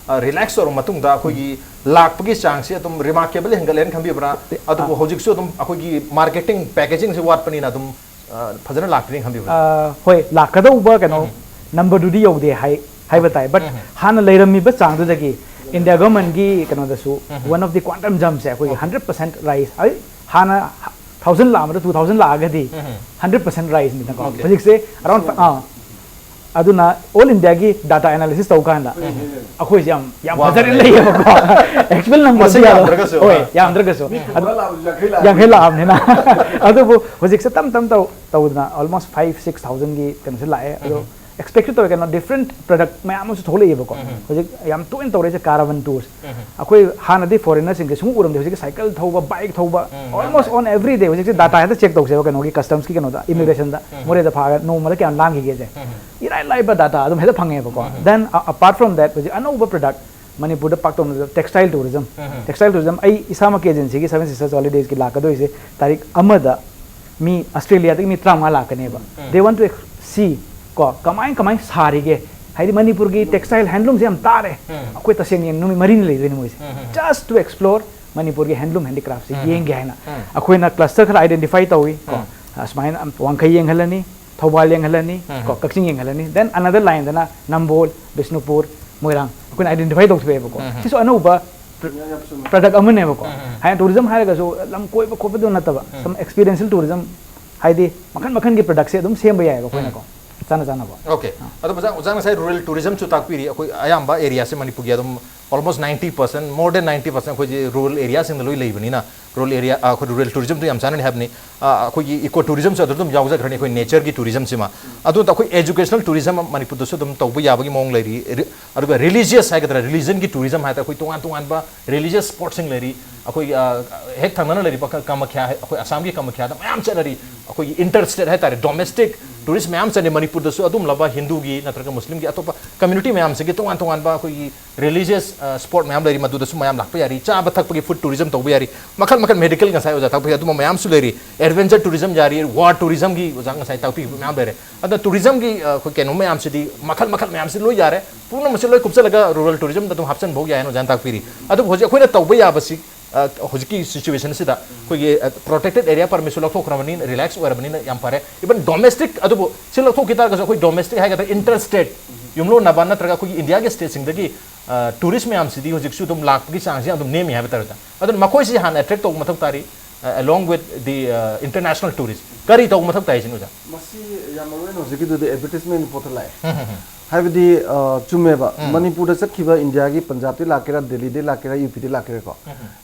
relax ꯇꯧꯔꯕ ꯃꯇꯨꯡꯗ ꯑꯩꯈꯣꯏꯒꯤ ꯂꯥꯛꯄꯒꯤ ꯆꯥꯡꯁꯤ ꯑꯗꯨꯝ remarkably ꯍꯦꯟꯒꯠꯂꯦꯅ ꯈꯟꯕꯤꯕ꯭ꯔꯥ? ꯑꯗꯨꯕꯨ ꯍꯧꯖꯤꯛꯁꯨ ꯑꯗꯨꯝ ꯑꯩꯈꯣꯏꯒꯤ marketing packagingꯁꯤ ꯋꯥꯠꯄꯅꯤꯅ ꯑꯗꯨꯝ ꯐꯖꯅ ꯂꯥꯛꯇ꯭ꯔꯤꯅ ꯈꯟꯕꯤꯕ꯭ꯔꯥ? ꯍꯣꯏ, ꯂꯥꯛꯀꯗꯧꯕ ꯀꯩꯅꯣ numberꯗꯨꯗꯤ ꯌꯧꯗꯦ ꯍꯥꯏ ꯍꯥꯏꯕ ꯇꯥꯏ꯫ But ꯍꯥꯟꯅ ꯂꯩꯔꯝꯃꯤꯕ ꯆꯥꯡꯗꯨꯗꯒꯤ India governmentꯀꯤ ꯀꯩꯅꯣꯗꯁꯨ one of the quantum jumpꯁꯦ ꯑꯩꯈꯣꯏꯒꯤ hundred percent rise, ꯑꯩ ꯍꯥꯟꯅ thousand ꯂꯥꯛꯑꯝꯕꯗ two thousand ꯂꯥꯛꯑꯒꯗꯤ hundred percent riseꯅꯤꯅꯀꯣ꯫ ꯍꯧꯖꯤꯛꯁꯦ around ꯑꯥ ꯑꯗꯨꯅ all Indiaꯒꯤ data analysis ꯇꯧ ꯀꯥꯟꯗ ꯑꯩꯈꯣꯏꯁꯦ ꯌꯥꯝ ꯌꯥꯝ ꯐꯖꯅ ꯂꯩꯌꯦꯕꯀꯣ꯫ Actual numberꯗꯤ ꯌꯥꯝꯗ꯭ꯔꯒꯁꯨ, ꯍꯣꯏ, ꯌꯥꯝꯗ꯭ꯔꯒꯁꯨ ꯌꯥꯡꯈꯩ ꯂꯥꯛꯑꯕꯅꯤꯅ꯫ ꯑꯗꯨꯕꯨ ꯍꯧꯖꯤꯛꯁꯦ ꯇꯞ ꯇꯞ ꯇꯧ ꯇꯧꯗꯅ almost five six thousandꯒꯤ ꯀꯩꯅꯣꯁꯦ ꯂꯥꯛꯑꯦ꯫ ꯑꯗꯣ expectꯇ ꯇꯧꯋꯦ, ꯀꯩꯅꯣ, different product ꯃꯌꯥꯝ ꯑꯃꯁꯨ ꯊꯣꯛꯂꯛꯑꯦꯕꯀꯣ꯫ ꯍꯧꯖꯤꯛ ꯌꯥꯝ ꯇꯣꯏꯅ ꯇꯧꯔꯛꯏꯁꯦ caravan tours꯫ ꯑꯩꯈꯣꯏ ꯍꯥꯟꯅꯗꯤ foreigners ꯁꯤꯡꯁꯦ ꯁꯨꯡꯎ ꯎꯔꯝꯗꯦ, ꯍꯧꯖꯤꯛꯇꯤ cycle ꯊꯧꯕ, bike ꯊꯧꯕ, almost on every day꯫ ꯍꯧꯖꯤꯛꯁꯦ data ꯍꯦꯛꯇ check ꯇꯧꯁꯦꯕ, ꯀꯩꯅꯣꯒꯤ customs ꯀꯤ ꯀꯩꯅꯣꯗ, immigration ꯗ ꯃꯣꯔꯦꯗ ꯐꯥꯔꯒ ꯅꯣꯡꯃꯗ ꯀꯌꯥꯝ ꯂꯥꯡꯈꯤꯒꯦꯁꯦ꯫ ꯏꯔꯥꯏ ꯂꯥꯏꯕ data ꯑꯗꯨꯝ ꯍꯦꯛꯇ ꯐꯪꯉꯦꯕꯀꯣ꯫ Then apart from that ꯍꯧꯖꯤꯛ ꯑꯅꯧꯕ product ꯃꯅꯤꯄꯨꯔꯗ ꯄꯥꯛꯇꯧꯅꯕ textile tourism꯫ Textile tourism ꯑꯩ ꯏꯁꯥꯃꯛꯀꯤ agencyꯒꯤ Seven Sisters Holidaysꯀꯤ ꯂꯥꯛꯀꯗꯣꯏꯁꯦ ꯇꯥꯔꯤꯛ ꯑꯃꯗ ꯃꯤ Australiaꯗꯒꯤ ꯃꯤ ꯇꯔꯥꯃꯉꯥ ꯂꯥꯛꯀꯅꯦꯕ꯫ They want to see ꯀꯣ ꯀꯃꯥꯏ ꯀꯃꯥꯏ ꯁꯥꯔꯤꯒꯦ, ꯍꯥꯏꯗꯤ ꯃꯅꯤꯄꯨꯔꯒꯤ textile handloomꯁꯦ ꯌꯥꯝ ꯇꯥꯔꯦ꯫ ꯑꯩꯈꯣꯏ ꯇꯁꯦꯡꯅ ꯌꯦꯡ ꯅꯨꯃꯤꯠ ꯃꯔꯤꯅꯤ ꯂꯩꯗꯣꯏꯅꯦ ꯃꯣꯏꯁꯦ꯫ Just to explore ꯃꯅꯤꯄꯨꯔꯒꯤ handloom handicraftꯁꯦ ꯌꯦꯡꯒꯦ ꯍꯥꯏꯅ ꯑꯩꯈꯣꯏꯅ cluster ꯈꯔ identify ꯇꯧꯏ ꯀꯣ꯫ ꯑꯁꯨꯃꯥꯏꯅ ꯋꯥꯡꯈꯩ ꯌꯦꯡꯍꯜꯂꯅꯤ, ꯊꯧꯕꯥꯜ ꯌꯦꯡꯍꯜꯂꯅꯤ ꯀꯣ, ꯀꯛꯆꯤꯡ ꯌꯦꯡꯍꯜꯂꯅꯤ, then another lineꯗꯅ ꯅꯝꯕꯣꯜ, ꯕꯤꯁꯅꯨꯄꯨꯔ, ꯃꯣꯏꯔꯥꯡ ꯑꯩꯈꯣꯏꯅ identify ꯇꯧꯊꯣꯛꯑꯦꯕꯀꯣ꯫ ꯁꯤꯁꯨ ꯑꯅꯧꯕ product ꯑꯃꯅꯦꯕꯀꯣ꯫ ꯍꯥꯏꯅ tourism ꯍꯥꯏꯔꯒꯁꯨ ꯂꯝ ꯀꯣꯏꯕ ꯈꯣꯠꯄꯗꯨ ꯅꯠꯇꯕ, some experiential tourism, ꯍꯥꯏꯗꯤ ꯃꯈꯜ ꯃꯈꯜꯒꯤ productꯁꯦ ꯑꯗꯨꯝ ꯁꯦꯝꯕ ꯌꯥꯏꯑꯕ ꯑꯩꯈꯣꯏꯅꯀꯣ, ꯆꯥꯅ ꯆꯥꯅꯕ꯫ Okay, ꯑꯗꯣ ꯑꯣꯖꯥ, ꯑꯣꯖꯥ ꯉꯁꯥꯏ rural tourismꯁꯨ ꯇꯥꯛꯄꯤꯔꯤ꯫ ꯑꯩꯈꯣꯏ ꯑꯌꯥꯝꯕ areaꯁꯦ ꯃꯅꯤꯄꯨꯔꯒꯤ ꯑꯗꯨꯝ almost ninety percent, more than ninety percent ꯑꯩꯈꯣꯏꯁꯦ rural areaꯁꯤꯡꯗ ꯂꯣꯏ ꯂꯩꯕꯅꯤꯅ, rural area, ꯑ, ꯑꯩꯈꯣꯏ rural tourismꯗꯣ ꯌꯥꯝ ꯆꯥꯟꯅꯅꯤ ꯍꯥꯏꯕꯅꯤ꯫ ꯑ, ꯑꯩꯈꯣꯏꯒꯤ eco tourismꯁꯨ ꯑꯗꯨ ꯑꯗꯨꯝ ꯌꯥꯎꯖꯈ꯭ꯔꯅꯤ, ꯑꯩꯈꯣꯏ natureꯒꯤ tourismꯁꯤꯃ꯫ ꯑꯗꯨ ꯅꯠꯇ ꯑꯩꯈꯣꯏ educational tourism ꯃꯅꯤꯄꯨꯔꯗꯁꯨ ꯑꯗꯨꯝ ꯇꯧꯕ ꯌꯥꯕꯒꯤ ꯃꯑꯣꯡ ꯂꯩꯔꯤ꯫ ꯔꯤ-, ꯑꯗꯨꯒ religious ꯍꯥꯏꯒꯗ꯭ꯔꯥ, religionꯒꯤ tourism ꯍꯥꯏ ꯇꯥꯔꯦ, ꯑꯩꯈꯣꯏ ꯇꯣꯉꯥꯟ ꯇꯣꯉꯥꯟꯕ religious spotꯁꯤꯡ ꯂꯩꯔꯤ꯫ ꯑꯩꯈꯣꯏꯒꯤ, ꯑ, ꯍꯦꯛ ꯊꯪꯅꯅ ꯂꯩꯔꯤꯕ ꯀ-, ꯀꯥꯃꯈ꯭ꯌꯥ ꯍꯥꯏ-, ꯑꯩꯈꯣꯏ ꯑꯁꯥꯝꯒꯤ ꯀꯥꯃꯈ꯭ꯌꯥꯗ ꯃꯌꯥꯝ ꯆꯠꯅꯔꯤ꯫ ꯑꯩꯈꯣꯏꯒꯤ inter state ꯍꯥꯏ ꯇꯥꯔꯦ, domestic ꯇꯨꯔꯤꯁ ꯃꯌꯥꯝ ꯆꯠꯂꯤ ꯃꯅꯤꯄꯨꯔꯗꯁꯨ, ꯑꯗꯨꯝꯂꯕ ꯍꯤꯟꯗꯨꯒꯤ ꯅꯠꯇ꯭ꯔꯒ ꯃꯨꯁꯂꯤꯝꯒꯤ ꯑꯇꯣꯞꯄ ꯀꯝꯃ꯭ꯌꯨꯅꯤꯇꯤ ꯃꯌꯥꯝꯁꯤꯒꯤ ꯇꯣꯉꯥꯟ ꯇꯣꯉꯥꯟꯕ ꯑꯩꯈꯣꯏꯒꯤ ꯔꯤꯂꯤꯖꯤꯌꯁ ꯁ꯭ꯄꯣꯠ ꯃꯌꯥꯝ ꯂꯩꯔꯤ, ꯃꯗꯨꯗꯁꯨ ꯃꯌꯥꯝ ꯂꯥꯛꯄ ꯌꯥꯔꯤ, ꯆꯥꯕ ꯊꯛꯄꯒꯤ ꯐꯨꯗ ꯇꯨꯔꯤꯖꯝ ꯇꯧꯕ ꯌꯥꯔꯤ, ꯃꯈꯜ ꯃꯈꯜ ꯃꯦꯗꯤꯀꯦꯜ ꯉꯁꯥꯏ ꯑꯣꯖꯥ ꯇꯥꯛꯄꯤ ꯑꯗꯨꯝꯕ ꯃꯌꯥꯝꯁꯨ ꯂꯩꯔꯤ, ꯑꯦꯗꯚꯦꯟꯆꯔ ꯇꯨꯔꯤꯖꯝ ꯌꯥꯔꯤ, ꯋꯥꯔ ꯇꯨꯔꯤꯖꯝꯒꯤ ꯑꯣꯖꯥ ꯉꯁꯥꯏ ꯇꯥꯛꯄꯤꯕ ꯃꯌꯥꯝ ꯂꯩꯔꯦ꯫ ꯑꯗ ꯇꯨꯔꯤꯖꯝꯒꯤ ꯑꯩꯈꯣꯏ ꯀꯩꯅꯣ ꯃꯌꯥꯝꯁꯤꯗꯤ ꯃꯈꯜ ꯃꯈꯜ ꯃꯌꯥꯝꯁꯤ ꯂꯣꯏ ꯌꯥꯔꯦ, ꯄꯨꯝꯅꯃꯛꯁꯦ ꯂꯣꯏ ꯀꯨꯞꯁꯜꯂꯒ ꯔꯨꯔꯦꯜ ꯇꯨꯔꯤꯖꯝꯗ ꯑꯗꯨꯝ ꯍꯥꯞꯆꯤꯟꯕ ꯌꯥꯏꯅ ꯑꯣꯖꯥꯅ ꯇꯥꯛꯄꯤꯔꯤ꯫ ꯑꯗꯨꯕꯨ ꯍꯧꯖꯤꯛ ꯑꯩꯈꯣꯏꯅ ꯇꯧꯕ ꯌꯥꯕꯁꯤ ꯑ, ꯍꯧꯖꯤꯛꯀꯤ ꯁꯤꯆꯨꯋꯦꯁꯟꯁꯤꯗ ꯑꯩꯈꯣꯏꯒꯤ ꯄ꯭ꯔꯣꯇꯦꯛꯇꯦꯗ ꯑꯦꯔꯤꯌꯥ ꯄꯔꯃꯤꯠꯁꯨ ꯂꯧꯊꯣꯛꯈ꯭ꯔꯕꯅꯤꯅ ꯔꯤꯂꯦꯛꯁ ꯑꯣꯏꯔꯕꯅꯤꯅ ꯌꯥꯝ ꯐꯔꯦ꯫ ꯏꯚꯟ ꯗꯣꯃꯦꯁꯇꯤꯛ ꯑꯗꯨꯕꯨ ꯁꯤ ꯂꯧꯊꯣꯛꯈꯤ ꯇꯥꯔꯒꯁꯨ ꯑꯩꯈꯣꯏ ꯗꯣꯃꯦꯁꯇꯤꯛ ꯍꯥꯏꯒꯗ꯭ꯔꯥ ꯏꯟꯇꯔ ꯁ꯭ꯇꯦꯠ ꯌꯨꯝꯂꯣꯟꯅꯕ ꯅꯠꯇ꯭ꯔꯒ ꯑꯩꯈꯣꯏꯒꯤ ꯏꯟꯗꯤꯌꯥꯒꯤ ꯁ꯭ꯇꯦꯠꯁꯤꯡꯗꯒꯤ ꯇꯨꯔꯤꯁ ꯃꯌꯥꯝꯁꯤꯗꯤ ꯍꯧꯖꯤꯛꯁꯨ ꯑꯗꯨꯝ ꯂꯥꯛꯄꯒꯤ ꯆꯥꯡꯁꯤ ꯑꯗꯨꯝ ꯅꯦꯝꯃꯤ ꯍꯥꯏꯕ ꯇꯥꯔꯦ꯫ ꯑꯗꯨꯅ ꯃꯈꯣꯏꯁꯤ ꯍꯥꯟꯅ ꯑꯦꯇ꯭ꯔꯦꯛ ꯇꯧꯕ ꯃꯊꯧ ꯇꯥꯔꯤ, along with the international tourist꯫ ꯀꯔꯤ ꯇꯧꯕ ꯃꯊꯧ ꯇꯥꯏ ꯁꯤꯅꯤ ꯑꯣꯖꯥ? ꯃꯁꯤ ꯌꯥꯝ ꯃꯔꯨ ꯑꯣꯏꯅ ꯍꯧꯖꯤꯛꯀꯤꯗꯨꯗꯤ ꯑꯦꯗꯚꯔꯇꯤꯁꯃꯦꯟ ꯄꯣꯠꯇ ꯂꯥꯛꯑꯦ꯫ ꯍꯥꯏꯕꯗꯤ ꯑ, ꯆꯨꯝꯃꯦꯕ, ꯃꯅꯤꯄꯨꯔꯗ ꯆꯠꯈꯤꯕ ꯏꯟꯗꯤꯌꯥꯒꯤ ꯄꯟꯖꯥꯕꯇꯩ ꯂꯥꯛꯀꯦꯔꯥ, ꯗꯦꯜꯂꯤꯗꯩ ꯂꯥꯛꯀꯦꯔꯥ, ꯌꯨ ꯄꯤꯗꯩ ꯂꯥꯛꯀꯦꯔꯥꯀꯣ,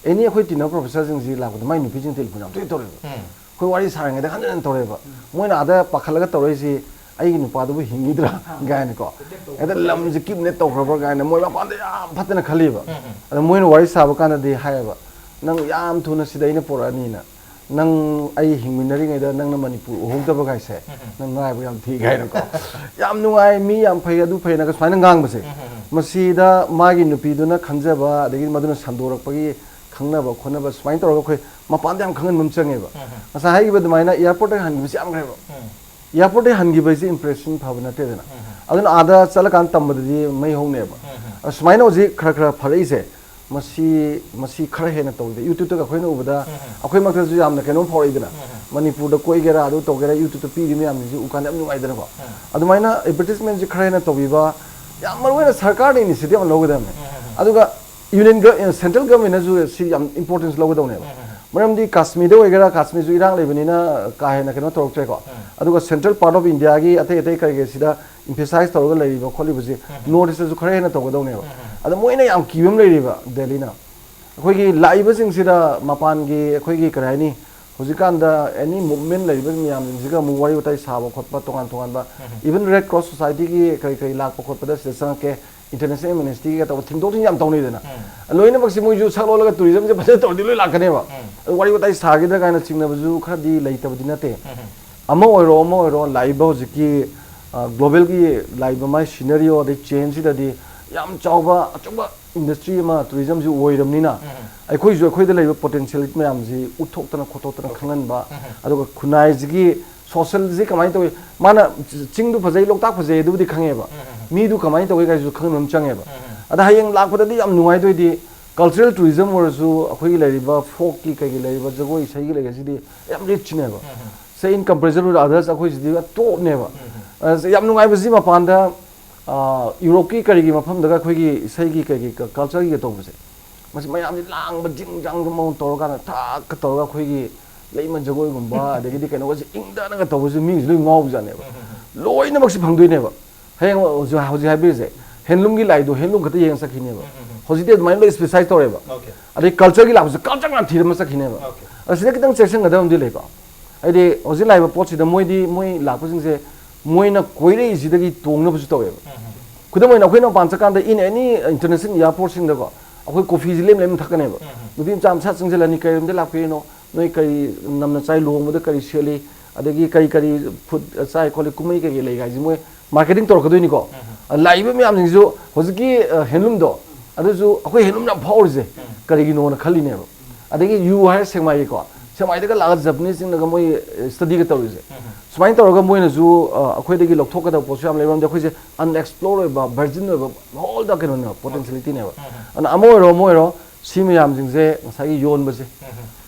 ꯑꯦꯅꯤ ꯑꯩꯈꯣꯏ ꯇꯤꯟꯅꯕ ꯄ꯭ꯔꯣꯐꯦꯁꯔꯁꯤꯡꯁꯤ ꯂꯥꯛꯄꯗ ꯃꯥꯏ ꯅꯨꯄꯤꯁꯤꯡ ꯇꯦꯂꯤꯐꯣꯟ ꯌꯥꯝ ꯇꯣꯏꯅ ꯇꯧꯔꯦꯕ꯫ ꯑꯩꯈꯣꯏ ꯋꯥꯔꯤ ꯁꯥꯔꯤꯉꯩꯗ ꯍꯟꯖꯤꯟ ꯍꯟꯖꯤꯟ ꯇꯧꯔꯦꯕ꯫ ꯃꯣꯏꯅ ꯑꯥꯗ ꯄꯥꯈꯠꯂꯒ ꯇꯧꯔꯛꯏꯁꯤ, "ꯑꯩꯒꯤ ꯅꯨꯄꯥꯗꯨꯕꯨ ꯍꯤꯡꯈꯤꯗ꯭ꯔꯥ?" ꯀꯥꯏꯅꯀꯣ, "ꯍꯦꯛꯇ ꯂꯝꯁꯦ ꯀꯤꯗꯅꯦꯠ ꯇꯧꯈ꯭ꯔꯕ꯭ꯔꯥ?" ꯀꯥꯏꯅ ꯃꯣꯏ ꯃꯄꯥꯟꯗ ꯌꯥꯝ ꯐꯠꯇꯅ ꯈꯜꯂꯤꯕ꯫ ꯑꯗ ꯃꯣꯏꯅ ꯋꯥꯔꯤ ꯁꯥꯕ ꯀꯥꯟꯗꯗꯤ ꯍꯥꯏꯌꯦꯕ, "ꯅꯪ ꯌꯥꯝ ꯊꯨꯅ ꯁꯤꯗ ꯑꯩꯅ ꯄꯣꯔꯛꯑꯅꯤꯅ, ꯅꯪ ꯑꯩ ꯍꯤꯡꯃꯤꯟꯅꯔꯤꯉꯩꯗ ꯅꯪꯅ ꯃꯅꯤꯄꯨꯔ ꯎꯍꯧꯗꯕ ꯀꯥꯏꯁꯦ, ꯅꯪ ꯅꯔꯥꯏꯕꯛ ꯌꯥꯝ ꯊꯤ" ꯀꯥꯏꯅꯀꯣ, "ꯌꯥꯝ ꯅꯨꯡꯉꯥꯏ, ꯃꯤ ꯌꯥꯝ ꯐꯩ, ꯑꯗꯨ ꯐꯩꯅꯒ" ꯁꯨꯃꯥꯏꯅ ꯉꯥꯡꯕꯁꯦ, ꯃꯁꯤꯗ ꯃꯥꯒꯤ ꯅꯨꯄꯤꯗꯨꯅ ꯈꯟꯖꯕ, ꯑꯗꯒꯤ ꯃꯗꯨꯅ ꯁꯟꯗꯣꯔꯛꯄꯒꯤ ꯈꯪꯅꯕ ꯈꯣꯠꯅꯕ ꯁꯨꯃꯥꯏꯅ ꯇꯧꯔꯒ ꯑꯩꯈꯣꯏ ꯃꯄꯥꯟꯗ ꯌꯥꯝ ꯈꯪꯍꯟꯕ ꯑꯃ ꯆꯪꯉꯦꯕ꯫ ꯉꯁꯥꯏ ꯍꯥꯏꯈꯤꯕ ꯑꯗꯨꯃꯥꯏꯅ ꯑꯦꯌꯥꯔꯄꯣꯔꯠꯇꯒ ꯍꯟꯈꯤꯕꯁꯤ ꯌꯥꯝꯈ꯭ꯔꯦꯕ꯫ ꯑꯦꯌꯥꯔꯄꯣꯔꯠꯇꯒꯤ ꯍꯟꯈꯤꯕꯁꯤ ꯏꯝꯄ꯭ꯔꯦꯁꯟ ꯐꯕ ꯅꯠꯇꯦꯗꯅ꯫ ꯑꯗꯨꯅ ꯑꯥꯗ ꯆꯠꯂꯀꯥꯟꯗ ꯇꯝꯕꯗꯗꯤ ꯃꯩ ꯍꯧꯅꯦꯕ꯫ ꯑꯁꯨꯃꯥꯏꯅ ꯍꯧꯖꯤꯛ ꯈꯔ ꯈꯔ ꯐꯔꯛꯏꯁꯦ, ꯃꯁꯤ, ꯃꯁꯤ ꯈꯔ ꯍꯦꯟꯅ ꯇꯧꯗꯦ꯫ ꯌꯨꯇ꯭ꯌꯨꯕꯇꯒ ꯑꯩꯈꯣꯏꯅ ꯎꯕꯗ ꯑꯩꯈꯣꯏꯃꯛꯇꯁꯨ ꯌꯥꯝꯅ ꯀꯩꯅꯣꯝ ꯐꯥꯎꯔꯛꯏꯗꯅ꯫ ꯃꯅꯤꯄꯨꯔꯗ ꯀꯣꯏꯒꯦꯔꯥ, ꯑꯗꯨ ꯇꯧꯒꯦꯔꯥ, ꯌꯨꯇ꯭ꯌꯨꯕꯇ ꯄꯤꯔꯤ ꯃꯌꯥꯝꯁꯤꯡꯁꯤ ꯎꯀꯥꯟꯗ ꯌꯥꯝ ꯅꯨꯡꯉꯥꯏꯗꯅꯀꯣ꯫ ꯑꯗꯨꯃꯥꯏꯅ ꯑꯦꯗꯚꯔꯇꯤꯁꯃꯦꯟꯁꯤ ꯈꯔ ꯍꯦꯟꯅ ꯇꯧꯕꯤꯕ, ꯌꯥꯝ ꯃꯔꯨ ꯑꯣꯏꯅ ꯁꯔꯀꯥꯔꯅ ꯏꯅꯤꯁꯤꯌꯦꯇꯤꯚ ꯑꯃ ꯂꯧꯒꯗꯕꯅꯦ꯫ ꯑꯗꯨꯒ ꯌꯨꯅꯤꯌꯟ ꯒ-, ꯁꯦꯟꯇ꯭ꯔꯦꯜ ꯒꯚꯔꯟꯃꯦꯟꯅꯁꯨ ꯁꯤ ꯌꯥꯝ ꯏꯝꯄꯣꯔꯇꯦꯟꯁ ꯂꯧꯒꯗꯧꯅꯦꯕ꯫ ꯃꯔꯝꯗꯤ ꯀꯥꯁꯃꯤꯔꯗ ꯑꯣꯏꯒꯦꯔꯥ, ꯀꯥꯁꯃꯤꯔꯁꯨ ꯏꯔꯥꯡ ꯂꯩꯕꯅꯤꯅ ꯀꯥ ꯍꯦꯟꯅ ꯀꯩꯅꯣ ꯇꯧꯔꯛꯇ꯭ꯔꯦꯀꯣ꯫ ꯑꯗꯨꯒ ꯁꯦꯟꯇ꯭ꯔꯦꯜ ꯄꯥꯔꯠ ꯑꯣꯐ ꯏꯟꯗꯤꯌꯥꯒꯤ ꯑꯇꯩ ꯑꯇꯩ ꯀꯔꯤ ꯀꯔꯤꯁꯤꯗ ꯏꯝꯐꯦꯁꯥꯏꯁ ꯇꯧꯔꯒ ꯂꯩꯔꯤꯕ ꯈꯣꯠꯂꯤꯕꯁꯤ ꯅꯣꯔꯠ ꯏꯁꯇꯁꯨ ꯈꯔ ꯍꯦꯟꯅ ꯇꯧꯒꯗꯧꯅꯦꯕ꯫ ꯑꯗ ꯃꯣꯏꯅ ꯌꯥꯝ ꯀꯤꯕ ꯑꯃ ꯂꯩꯔꯤꯕ ꯗꯦꯜꯂꯤꯅ꯫ ꯑꯩꯈꯣꯏꯒꯤ ꯂꯥꯛꯏꯕꯁꯤꯡꯁꯤꯗ ꯃꯄꯥꯟꯒꯤ ꯑꯩꯈꯣꯏꯒꯤ ꯀꯔꯤ ꯍꯥꯏꯅꯤ, ꯍꯧꯖꯤꯛꯀꯥꯟꯗ ꯑꯦꯅꯤ ꯃꯨꯚꯃꯦꯟ ꯂꯩꯔꯤꯕ ꯃꯌꯥꯝꯁꯤꯡꯁꯤꯒ ꯑꯃꯨꯛ ꯋꯥꯔꯤ ꯋꯥꯇꯥꯏ ꯁꯥꯕ ꯈꯣꯠꯄ, ꯇꯣꯉꯥꯟ ꯇꯣꯉꯥꯟꯕ, ꯏꯚꯟ ꯔꯦꯗ ꯀ꯭ꯔꯣꯁ ꯁꯣꯁꯥꯏꯇꯤꯒꯤ ꯀꯔꯤ ꯀꯔꯤ ꯂꯥꯛꯄ ꯈꯣꯠꯄꯗ ꯁꯤꯗ ꯆꯪꯉꯛꯀꯦ, ꯏꯟꯇꯔꯅꯦꯁꯅꯦꯜ ꯑꯦꯝꯅꯦꯁꯇꯤꯒ ꯇꯧꯕ ꯊꯤꯡꯗꯣꯛ ꯊꯤꯡꯖꯤꯟ ꯌꯥꯝ ꯇꯧꯅꯩꯗꯅ꯫ ꯂꯣꯏꯅꯃꯛꯁꯦ ꯃꯣꯏꯁꯨ ꯁꯛ ꯂꯣꯜꯂꯒ ꯇꯨꯔꯤꯖꯝꯁꯦ ꯐꯖꯅ ꯇꯧꯔꯗꯤ ꯂꯣꯏ ꯂꯥꯛꯀꯅꯦꯕ꯫ ꯑꯗꯨ ꯋꯥꯔꯤ ꯋꯥꯇꯥꯏ ꯁꯥꯒꯗ꯭ꯔꯥ ꯀꯥꯏꯅ ꯆꯤꯡꯅꯕꯁꯨ ꯈꯔꯗꯤ ꯂꯩꯇꯕꯗꯤ ꯅꯠꯇꯦ꯫ ꯑꯃ ꯑꯣꯏꯔꯣ, ꯑꯃ ꯑꯣꯏꯔꯣ, ꯂꯥꯛꯏꯕ ꯍꯧꯖꯤꯛꯀꯤ, ꯑ, globalꯒꯤ ꯂꯥꯛꯏꯕ ꯃꯥꯏ scenario ꯑꯗꯩ changeꯁꯤꯗꯗꯤ ꯌꯥꯝ ꯆꯥꯎꯕ ꯑꯆꯧꯕ industry ꯑꯃ tourismꯁꯤ ꯑꯣꯏꯔꯕꯅꯤꯅ, ꯑꯩꯈꯣꯏꯁꯨ ꯑꯩꯈꯣꯏꯗ ꯂꯩꯕ potentiality ꯃꯌꯥꯝꯁꯤ ꯎꯠꯊꯣꯛꯇꯅ ꯈꯣꯠꯇꯣꯛꯇꯅ ꯈꯪꯍꯟꯕ, ꯑꯗꯨꯒ ꯈꯨꯟꯅꯥꯏꯁꯤꯒꯤ socialꯁꯤ ꯀꯃꯥꯏꯅ ꯇꯧꯏ, ꯃꯥꯅ ꯆꯤꯡꯗꯨ ꯐꯖꯩ, ꯂꯣꯛꯇꯥꯛ ꯐꯖꯩ, ꯑꯗꯨꯕꯨꯗꯤ ꯈꯪꯉꯦꯕ, ꯃꯤꯗꯨ ꯀꯃꯥꯏꯅ ꯇꯧꯏ ꯀꯥꯏꯁꯨ ꯈꯪꯍꯟꯕ ꯑꯃ ꯆꯪꯉꯦꯕ꯫ ꯑꯗ ꯍꯌꯦꯡ ꯂꯥꯛꯄꯗꯗꯤ ꯌꯥꯝ ꯅꯨꯡꯉꯥꯏꯗꯣꯏꯗꯤ cultural tourism ꯑꯣꯏꯔꯁꯨ, ꯑꯩꯈꯣꯏꯒꯤ ꯂꯩꯔꯤꯕ folkꯀꯤ ꯀꯩꯒꯤ ꯂꯩꯔꯤꯕ ꯖꯒꯣꯏ ꯏꯁꯩꯒꯤ ꯂꯩꯔꯤꯁꯤꯗꯤ ꯌꯥꯝ richꯅꯦꯕ꯫ Say in comparison with others, ꯑꯩꯈꯣꯏꯁꯤꯗꯤ ꯇꯣꯞꯅꯦꯕ꯫ ꯑꯁ, ꯌꯥꯝ ꯅꯨꯡꯉꯥꯏꯕꯁꯤ ꯃꯄꯥꯟꯗ, ꯑ, ꯌꯨꯔꯣꯞꯀꯤ ꯀꯔꯤꯒꯤ ꯃꯐꯝꯗꯒ ꯑꯩꯈꯣꯏꯒꯤ ꯏꯁꯩꯒꯤ ꯀꯩꯒꯤ ꯀ-, cultureꯒꯤꯒ ꯇꯧꯕꯁꯦ, ꯃꯁꯤ ꯃꯌꯥꯝꯁꯤ ꯂꯥꯡꯕ ꯖꯤꯡ ꯖꯥꯡ ꯃꯑꯣꯡ ꯇꯧꯔꯀꯥꯟꯗ ꯊꯥꯛꯀ ꯇꯧꯔꯒ ꯑꯩꯈꯣꯏꯒꯤ ꯂꯩꯃ ꯖꯒꯣꯏꯒꯨꯝꯕ ꯑꯗꯒꯤꯗꯤ ꯀꯩꯅꯣꯒꯁꯦ ꯏꯪꯗꯅꯒ ꯇꯧꯕꯁꯦ ꯃꯤꯁꯨ ꯂꯣꯏ ꯉꯥꯎꯕꯖꯥꯠꯅꯦꯕ꯫ ꯂꯣꯏꯅꯃꯛꯁꯤ ꯐꯪꯗꯣꯏꯅꯦꯕ꯫ ꯍꯌꯦꯡ ꯍꯧꯖꯤꯛ, ꯍꯧꯖꯤꯛ ꯍꯥꯏꯕꯤꯔꯤꯁꯦ handloomꯒꯤ ꯂꯥꯏꯗꯣ handloom ꯈꯛꯇ ꯌꯦꯡꯉ ꯆꯠꯈꯤꯅꯦꯕ꯫ ꯍꯧꯖꯤꯛꯇꯤ ꯑꯗꯨꯃꯥꯏꯅ ꯂꯣꯏ specialize ꯇꯧꯔꯦꯕ꯫ ꯑꯗꯩ cultureꯒꯤ ꯂꯥꯛꯄꯁꯦ culture ꯉꯥꯛ ꯊꯤꯔ ꯑꯃ ꯆꯠꯈꯤꯅꯦꯕ꯫ ꯑꯗ ꯁꯤꯗ ꯈꯤꯇꯪ ꯆꯦꯛꯁꯤꯟꯒꯗꯕ ꯑꯃꯗꯤ ꯂꯩꯀꯣ꯫ ꯍꯥꯏꯗꯤ ꯍꯧꯖꯤꯛ ꯂꯥꯛꯏꯕ ꯄꯣꯠꯁꯤꯗ ꯃꯣꯏꯗꯤ, ꯃꯣꯏ ꯂꯥꯛꯄꯁꯤꯡꯁꯦ ꯃꯣꯏꯅ ꯀꯣꯏꯔꯛꯏꯁꯤꯗꯒꯤ ꯇꯣꯡꯅꯕꯁꯨ ꯇꯧꯋꯦꯕ꯫ ꯈꯨꯗꯝ ꯑꯣꯏꯅ ꯑꯩꯈꯣꯏꯅ ꯃꯄꯥꯟ ꯆꯠꯀꯥꯟꯗ in any international airportꯁꯤꯡꯗꯀꯣ, ꯑꯩꯈꯣꯏ coffeeꯁꯤ ꯂꯦꯝ ꯂꯦꯝꯅ ꯊꯛꯀꯅꯦꯕ꯫ ꯅꯨꯄꯤ ꯃꯆꯥ ꯃꯁꯥ ꯆꯪꯁꯤꯜꯂꯅꯤ, "ꯀꯔꯤ ꯂꯝꯗ ꯂꯥꯛꯄꯤꯔꯤꯅꯣ? ꯅꯣꯏ ꯀꯔꯤ ꯅꯝꯅ ꯆꯥꯏ? ꯂꯨꯍꯣꯡꯕꯗ ꯀꯔꯤ ꯁꯦꯠꯂꯤ? ꯑꯗꯒꯤ ꯀꯔꯤ ꯀꯔꯤ food ꯆꯥꯏ ꯈꯣꯠꯂꯤ? ꯀꯨꯝꯍꯩ ꯀꯩꯀꯩ ꯂꯩ?" ꯍꯥꯏꯁꯦ ꯃꯣꯏ marketing ꯇꯧꯔꯛꯀꯗꯣꯏꯅꯤꯀꯣ꯫ ꯂꯥꯛꯏꯕ ꯃꯌꯥꯝꯁꯤꯡꯁꯤꯁꯨ ꯍꯧꯖꯤꯛꯀꯤ, ꯑ, handloomꯗꯣ, ꯑꯗꯨꯁꯨ ꯑꯩꯈꯣꯏ handloom ꯌꯥꯝ ꯐꯥꯎꯔꯤꯁꯦ ꯀꯔꯤꯒꯤꯅꯣꯅ ꯈꯜꯂꯤꯅꯦꯕ꯫ ꯑꯗꯒꯤ ꯌꯨ ꯍꯥꯏꯔ ꯁꯦꯛꯃꯥꯏꯒꯤꯀꯣ, ꯁꯦꯛꯃꯥꯏꯗꯒ ꯂꯥꯛꯑꯒ Japaneseꯁꯤꯡꯅꯒ ꯃꯣꯏ studyꯒ ꯇꯧꯔꯤꯁꯦ꯫ ꯁꯨꯃꯥꯏꯅ ꯇꯧꯔꯒ ꯃꯣꯏꯅꯁꯨ, ꯑ, ꯑꯩꯈꯣꯏꯗꯒꯤ ꯂꯧꯊꯣꯛꯀꯗꯕ ꯄꯣꯠꯁꯨ ꯌꯥꯝ ꯂꯩꯕ, ꯃꯔꯝꯗꯤ ꯑꯩꯈꯣꯏꯁꯦ unexplored ꯑꯣꯏꯕ, virgin ꯑꯣꯏꯕ, ꯍꯣꯜꯗ ꯀꯩꯅꯣꯅꯦꯕ, potentialityꯅꯦꯕ꯫ ꯑꯗꯨꯅ ꯑꯃ ꯑꯣꯏꯔꯣ, ꯑꯃ ꯑꯣꯏꯔꯣ, ꯁꯤ ꯃꯌꯥꯝꯁꯤꯡꯁꯦ ꯉꯁꯥꯏꯒꯤ ꯌꯣꯟꯕꯁꯦ,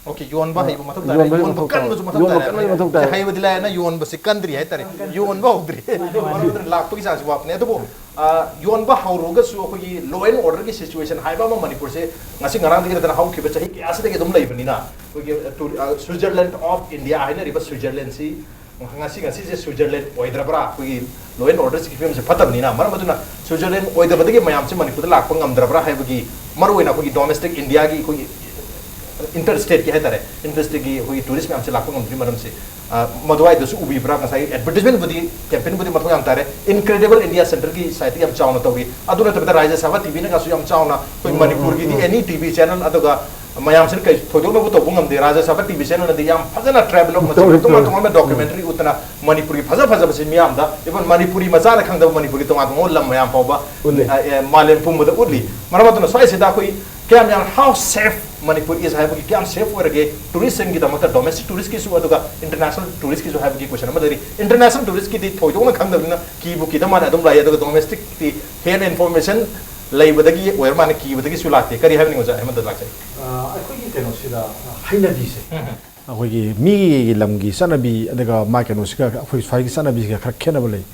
ꯑꯣꯀꯦ, ꯌꯣꯟꯕ ꯍꯩꯕ ꯃꯊꯧ ꯇꯥꯔꯦ꯫ ꯌꯣꯟꯕ ꯍꯩꯕ ꯌꯣꯟꯕ ꯃꯊꯧ ꯇꯥꯔꯦ꯫ ꯀꯟꯕꯁꯨ ꯃꯊꯧ ꯌꯣꯟꯕ ꯇꯥꯔꯦ꯫ ꯀꯟꯕꯁꯨ ꯃꯊꯧ ꯇꯥꯔꯦ꯫ ꯍꯩꯕꯗꯤ ꯂꯥꯏꯔꯅ ꯌꯣꯟꯕꯁꯤ ꯀꯟꯗ꯭ꯔꯤ ꯍꯥꯏꯇꯥꯔꯦ꯫ ꯌꯣꯟꯕ ꯍꯧꯗ꯭ꯔꯤ꯫ ꯃꯔꯝ ꯑꯗꯨꯅ ꯂꯥꯛꯄꯒꯤ ꯆꯥꯡꯁꯤ ꯋꯥꯠꯄꯅꯦ꯫ ꯑꯗꯨꯕꯨ, ꯑ, ꯌꯣꯟꯕ ꯍꯧꯔꯒꯁꯨ ꯑꯩꯈꯣꯏꯒꯤ law and orderꯒꯤ situation ꯍꯥꯏꯕ ꯑꯃ ꯃꯅꯤꯄꯨꯔꯁꯦ ꯉꯁꯤ ꯉꯔꯥꯡꯗꯒꯤ ꯅꯠꯇꯅ ꯍꯧꯈꯤꯕ ꯆꯍꯤ ꯀꯌꯥꯁꯤꯗꯒꯤ ꯑꯗꯨꯝ ꯂꯩꯕꯅꯤꯅ, ꯑꯩꯈꯣꯏꯒꯤ, ꯑ, ꯇꯨꯔ-, ꯑ, Switzerland of India ꯍꯥꯏꯅꯔꯤꯕ Switzerlandꯁꯤ ꯉꯁꯤ ꯉꯁꯤꯁꯦ Switzerland ꯑꯣꯏꯗ꯭ꯔꯕ꯭ꯔꯥ? ꯑꯩꯈꯣꯏꯒꯤ law and orderꯁꯤꯒꯤ ꯐꯤꯕꯝꯁꯦ ꯐꯠꯇꯕꯅꯤꯅ, ꯃꯔꯝ ꯑꯗꯨꯅ Switzerland ꯑꯣꯏꯗꯕꯗꯒꯤ ꯃꯌꯥꯝꯁꯦ ꯃꯅꯤꯄꯨꯔꯗ ꯂꯥꯛꯄ ꯉꯝꯗ꯭ꯔꯕ꯭ꯔꯥ ꯍꯥꯏꯕꯒꯤ, ꯃꯔꯨꯑꯣꯏꯅ ꯑꯩꯈꯣꯏꯒꯤ domestic Indiaꯒꯤ ꯑꯩꯈꯣꯏꯒꯤ inter stateꯀꯤ ꯍꯥꯏꯇꯥꯔꯦ, inter stateꯀꯤ ꯑꯩꯈꯣꯏꯒꯤ tourist ꯃꯌꯥꯝꯁꯦ ꯂꯥꯛꯄ ꯉꯝꯗ꯭ꯔꯤ ꯃꯔꯝꯁꯦ, ꯑ, ꯃꯗꯨꯋꯥꯏꯗꯁꯨ ꯎꯕꯤꯕ꯭ꯔꯥ? ꯉꯁꯥꯏ advertisementꯕꯨꯗꯤ, campaignꯕꯨꯗꯤ ꯃꯊꯧ ꯌꯥꯝ ꯇꯥꯔꯦ꯫ Incredible India Centreꯒꯤ siteꯇ ꯌꯥꯝ ꯆꯥꯎꯅ ꯇꯧꯏ꯫ ꯑꯗꯨ ꯅꯠꯇꯕꯤꯗ ꯔꯥꯖ꯭ꯌ ꯁꯚꯥ TVꯅꯒꯁꯨ ꯌꯥꯝ ꯆꯥꯎꯅ ꯑꯩꯈꯣꯏ ꯃꯅꯤꯄꯨꯔꯒꯤꯗꯤ any TV channel ꯑꯗꯨꯒ ꯃꯌꯥꯝꯁꯤꯅ ꯀꯩ ꯊꯣꯏꯗꯣꯛꯅꯕꯨ ꯇꯧꯕ ꯉꯝꯗꯦ꯫ ꯔꯥꯖ꯭ꯌ ꯁꯚꯥ ꯇꯤꯚꯤ ꯆꯦꯅꯦꯜꯅꯗꯤ ꯌꯥꯝ ꯐꯖꯅ ꯇ꯭ꯔꯥꯏꯕꯦꯜ ꯂꯣꯛꯅ ꯇꯣꯉꯥꯟ ꯇꯣꯉꯥꯟꯕ ꯗꯣꯀꯨꯃꯦꯟꯇꯔꯤ ꯎꯠꯇꯅ ꯃꯅꯤꯄꯨꯔꯒꯤ ꯐꯖ ꯐꯖꯕꯁꯤ ꯃꯤꯌꯥꯝꯗ, ꯏꯚꯟ ꯃꯅꯤꯄꯨꯔꯤ ꯃꯆꯥꯅ ꯈꯪꯗꯕ ꯃꯅꯤꯄꯨꯔꯒꯤ ꯇꯣꯉꯥꯟ ꯇꯣꯉꯥꯟꯕ ꯂꯝ ꯃꯌꯥꯝ ꯐꯥꯎꯕ ꯎꯠꯂꯤ꯫ ꯑ, ꯑꯦ, ꯃꯥꯂꯦꯝ ꯄꯨꯝꯕꯗ ꯎꯠꯂꯤ꯫ ꯃꯔꯝ ꯑꯗꯨꯅ ꯁ꯭ꯋꯥꯏꯁꯤꯗ ꯑꯩꯈꯣꯏ ꯀꯌꯥꯝ ꯌꯥꯝ, how safe Manipur is ꯍꯥꯏꯕꯒꯤ, ꯀꯌꯥꯝ ꯁꯦꯐ ꯑꯣꯏꯔꯒꯦ ꯇꯨꯔꯤꯁꯁꯤꯡꯒꯤꯗꯃꯛꯇ, ꯗꯣꯃꯦꯁꯇꯤꯛ ꯇꯨꯔꯤꯁꯀꯤꯁꯨ ꯑꯗꯨꯒ ꯏꯟꯇꯔꯅꯦꯁꯅꯦꯜ ꯇꯨꯔꯤꯁꯀꯤꯁꯨ ꯍꯥꯏꯕꯒꯤ ꯀꯣꯏꯁꯟ ꯑꯃ ꯂꯩꯔꯤ꯫ ꯏꯟꯇꯔꯅꯦꯁꯅꯦꯜ ꯇꯨꯔꯤꯁꯀꯤꯗꯤ ꯊꯣꯏꯗꯣꯛꯅ ꯈꯪꯗꯕꯅꯤꯅ ꯀꯤꯕꯨ ꯀꯤꯗ ꯃꯥꯜꯂꯦ, ꯑꯗꯨꯝ ꯂꯥꯛꯏ꯫ ꯑꯗꯨꯒ ꯗꯣꯃꯦꯁꯇꯤꯛꯇꯤ ꯍꯦꯟꯅ ꯏꯟꯐꯣꯔꯃꯦꯁꯟ ꯂꯩꯕꯗꯒꯤ ꯑꯣꯏꯔ ꯃꯥꯜꯂꯦ, ꯀꯤꯕꯗꯒꯤꯁꯨ ꯂꯥꯛꯇꯦ꯫ ꯀꯔꯤ ꯍꯥꯏꯕꯅꯤ ꯑꯣꯖꯥ ꯑꯍꯃꯗ ꯂꯥꯛꯆꯩ? ꯑ, ꯑꯩꯈꯣꯏꯒꯤ ꯀꯩꯅꯣꯁꯤꯗ, ꯑ, ꯍꯩꯅꯕꯤꯁꯦ꯫ ꯑꯩꯈꯣꯏꯒꯤ ꯃꯤꯒꯤ ꯂꯝꯒꯤ ꯆꯠꯅꯕꯤ ꯑꯗꯨꯒ ꯃꯥ ꯀꯩꯅꯣꯁꯤꯒ ꯑꯩꯈꯣꯏ ꯁ꯭ꯋꯥꯏꯒꯤ ꯆꯠꯅꯕꯤꯁꯤꯒ ꯈꯔ ꯈꯦꯠꯅꯕ ꯂꯩ꯫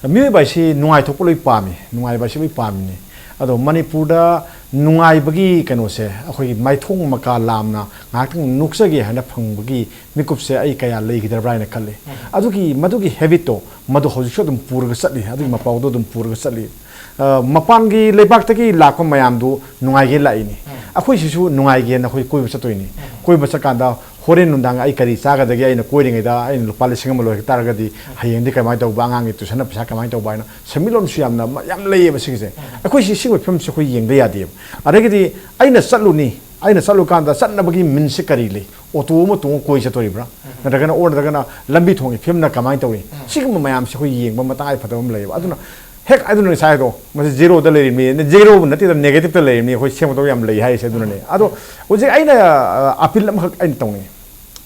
ꯃꯤꯑꯣꯏꯕ ꯍꯥꯏꯁꯤ ꯅꯨꯡꯉꯥꯏꯊꯣꯛꯄ ꯂꯣꯏ ꯄꯥꯝꯃꯤ, ꯅꯨꯡꯉꯥꯏꯕ ꯍꯥꯏꯁꯤ ꯂꯣꯏ ꯄꯥꯝꯃꯤꯅꯤ꯫ ꯑꯗꯣ ꯃꯅꯤꯄꯨꯔꯗ ꯅꯨꯡꯉꯥꯏꯕꯒꯤ ꯀꯩꯅꯣꯁꯦ, ꯑꯩꯈꯣꯏꯒꯤ ꯃꯥꯏꯊꯣꯡ ꯃꯀꯥ ꯂꯥꯝꯅ ꯉꯥꯏꯍꯥꯛꯇꯪ ꯅꯣꯛꯆꯒꯦ ꯍꯥꯏꯅ ꯐꯪꯕꯒꯤ ꯃꯤꯀꯨꯞꯁꯦ ꯑꯩ ꯀꯌꯥ ꯂꯩꯈꯤꯗꯕ꯭ꯔꯥ ꯍꯥꯏꯅ ꯈꯜꯂꯤ꯫ ꯑꯗꯨꯒꯤ, ꯃꯗꯨꯒꯤ ꯍꯦꯕꯤꯠꯇꯣ, ꯃꯗꯨ ꯍꯧꯖꯤꯛꯁꯨ ꯑꯗꯨꯝ ꯄꯨꯔꯒ ꯆꯠꯂꯤ, ꯑꯗꯨꯒꯤ ꯃꯄꯥꯎꯗꯣ ꯑꯗꯨꯝ ꯄꯨꯔꯒ ꯆꯠꯂꯤ꯫ ꯑ, ꯃꯄꯥꯟꯒꯤ ꯂꯩꯕꯥꯛꯇꯒꯤ ꯂꯥꯛꯄ ꯃꯌꯥꯝꯗꯨ ꯅꯨꯡꯉꯥꯏꯒꯦ ꯂꯥꯛꯏꯅꯤ꯫ ꯑꯩꯈꯣꯏꯁꯤꯁꯨ ꯅꯨꯡꯉꯥꯏꯒꯦꯅ ꯑꯩꯈꯣꯏ ꯀꯣꯏꯕ ꯆꯠꯇꯣꯏꯅꯤ꯫ ꯀꯣꯏꯕ ꯆꯠꯀꯥꯟꯗ ꯍꯣꯔꯦꯟ ꯅꯨꯡꯗꯥꯡ ꯑꯩ ꯀꯔꯤ ꯆꯥꯒꯗꯒꯦ, ꯑꯩꯅ ꯀꯣꯏꯔꯤꯉꯩꯗ ꯑꯩꯅ ꯂꯨꯄꯥ ꯂꯤꯁꯤꯡ ꯑꯃ ꯂꯣꯏꯈꯤ ꯇꯥꯔꯒꯗꯤ ꯍꯌꯦꯡꯗꯤ ꯀꯃꯥꯏꯅ ꯇꯧꯕ, ꯑꯉꯥꯡꯒꯤ ꯇꯨꯏꯁꯟꯅ ꯄꯩꯁꯥ ꯀꯃꯥꯏꯅ ꯇꯧꯕ ꯍꯥꯏꯅ ꯁꯦꯟꯃꯤꯠꯂꯣꯟꯁꯨ ꯌꯥꯝꯅ ꯃ-, ꯌꯥꯝ ꯂꯩꯌꯦꯕ ꯁꯤꯒꯤꯁꯦ꯫ ꯑꯩꯈꯣꯏ ꯁꯤ, ꯁꯤꯒꯤ ꯐꯤꯕꯝꯁꯦ ꯑꯩꯈꯣꯏ ꯌꯦꯡꯗ ꯌꯥꯗꯦꯕ꯫ ꯑꯗꯒꯤꯗꯤ ꯑꯩꯅ ꯆꯠꯂꯨꯅꯤ, ꯑꯩꯅ ꯆꯠꯂꯨꯀꯥꯟꯗ ꯆꯠꯅꯕꯒꯤ ꯃꯤꯟꯁꯁꯦ ꯀꯔꯤ ꯂꯩ? ꯑꯣꯇꯣ ꯑꯃ ꯇꯣꯡꯉ ꯀꯣꯏ ꯆꯠꯇꯣꯔꯤꯕ꯭ꯔꯥ? ꯅꯠꯇ꯭ꯔꯒꯅ, ꯑꯣꯔ ꯅꯠꯇ꯭ꯔꯒꯅ ꯂꯝꯕꯤ ꯊꯣꯡꯒꯤ ꯐꯤꯕꯝꯅ ꯀꯃꯥꯏꯅ ꯇꯧꯔꯤ? ꯁꯤꯒꯨꯝꯕ ꯃꯌꯥꯝꯁꯦ ꯑꯩꯈꯣꯏ ꯌꯦꯡꯕ ꯃꯇꯥꯡ ꯐꯗꯕ ꯑꯃ ꯂꯩꯌꯦꯕ꯫ ꯑꯗꯨꯅ ꯍꯦꯛ ꯑꯗꯨꯅ ꯉꯁꯥꯏꯗꯣ, ꯃꯁꯤ ꯖꯦꯔꯣꯗ ꯂꯩꯔꯤꯕꯅꯤ, ꯖꯦꯔꯣꯕꯨ ꯅꯠꯇꯦꯗ, ꯅꯦꯒꯦꯇꯤꯞꯇ ꯂꯩꯔꯤꯕꯅꯤ, ꯑꯩꯈꯣꯏ ꯁꯦꯝꯒꯗꯕ ꯌꯥꯝ ꯂꯩ ꯍꯥꯏꯔꯤꯁꯦ ꯑꯗꯨꯅꯅꯦ꯫ ꯑꯗꯣ ꯍꯧꯖꯤꯛ ꯑꯩꯅ, ꯑ, ꯑꯄꯤꯜ ꯑꯃꯈꯛ ꯑꯩꯅ ꯇꯧꯅꯤꯡꯉꯤ꯫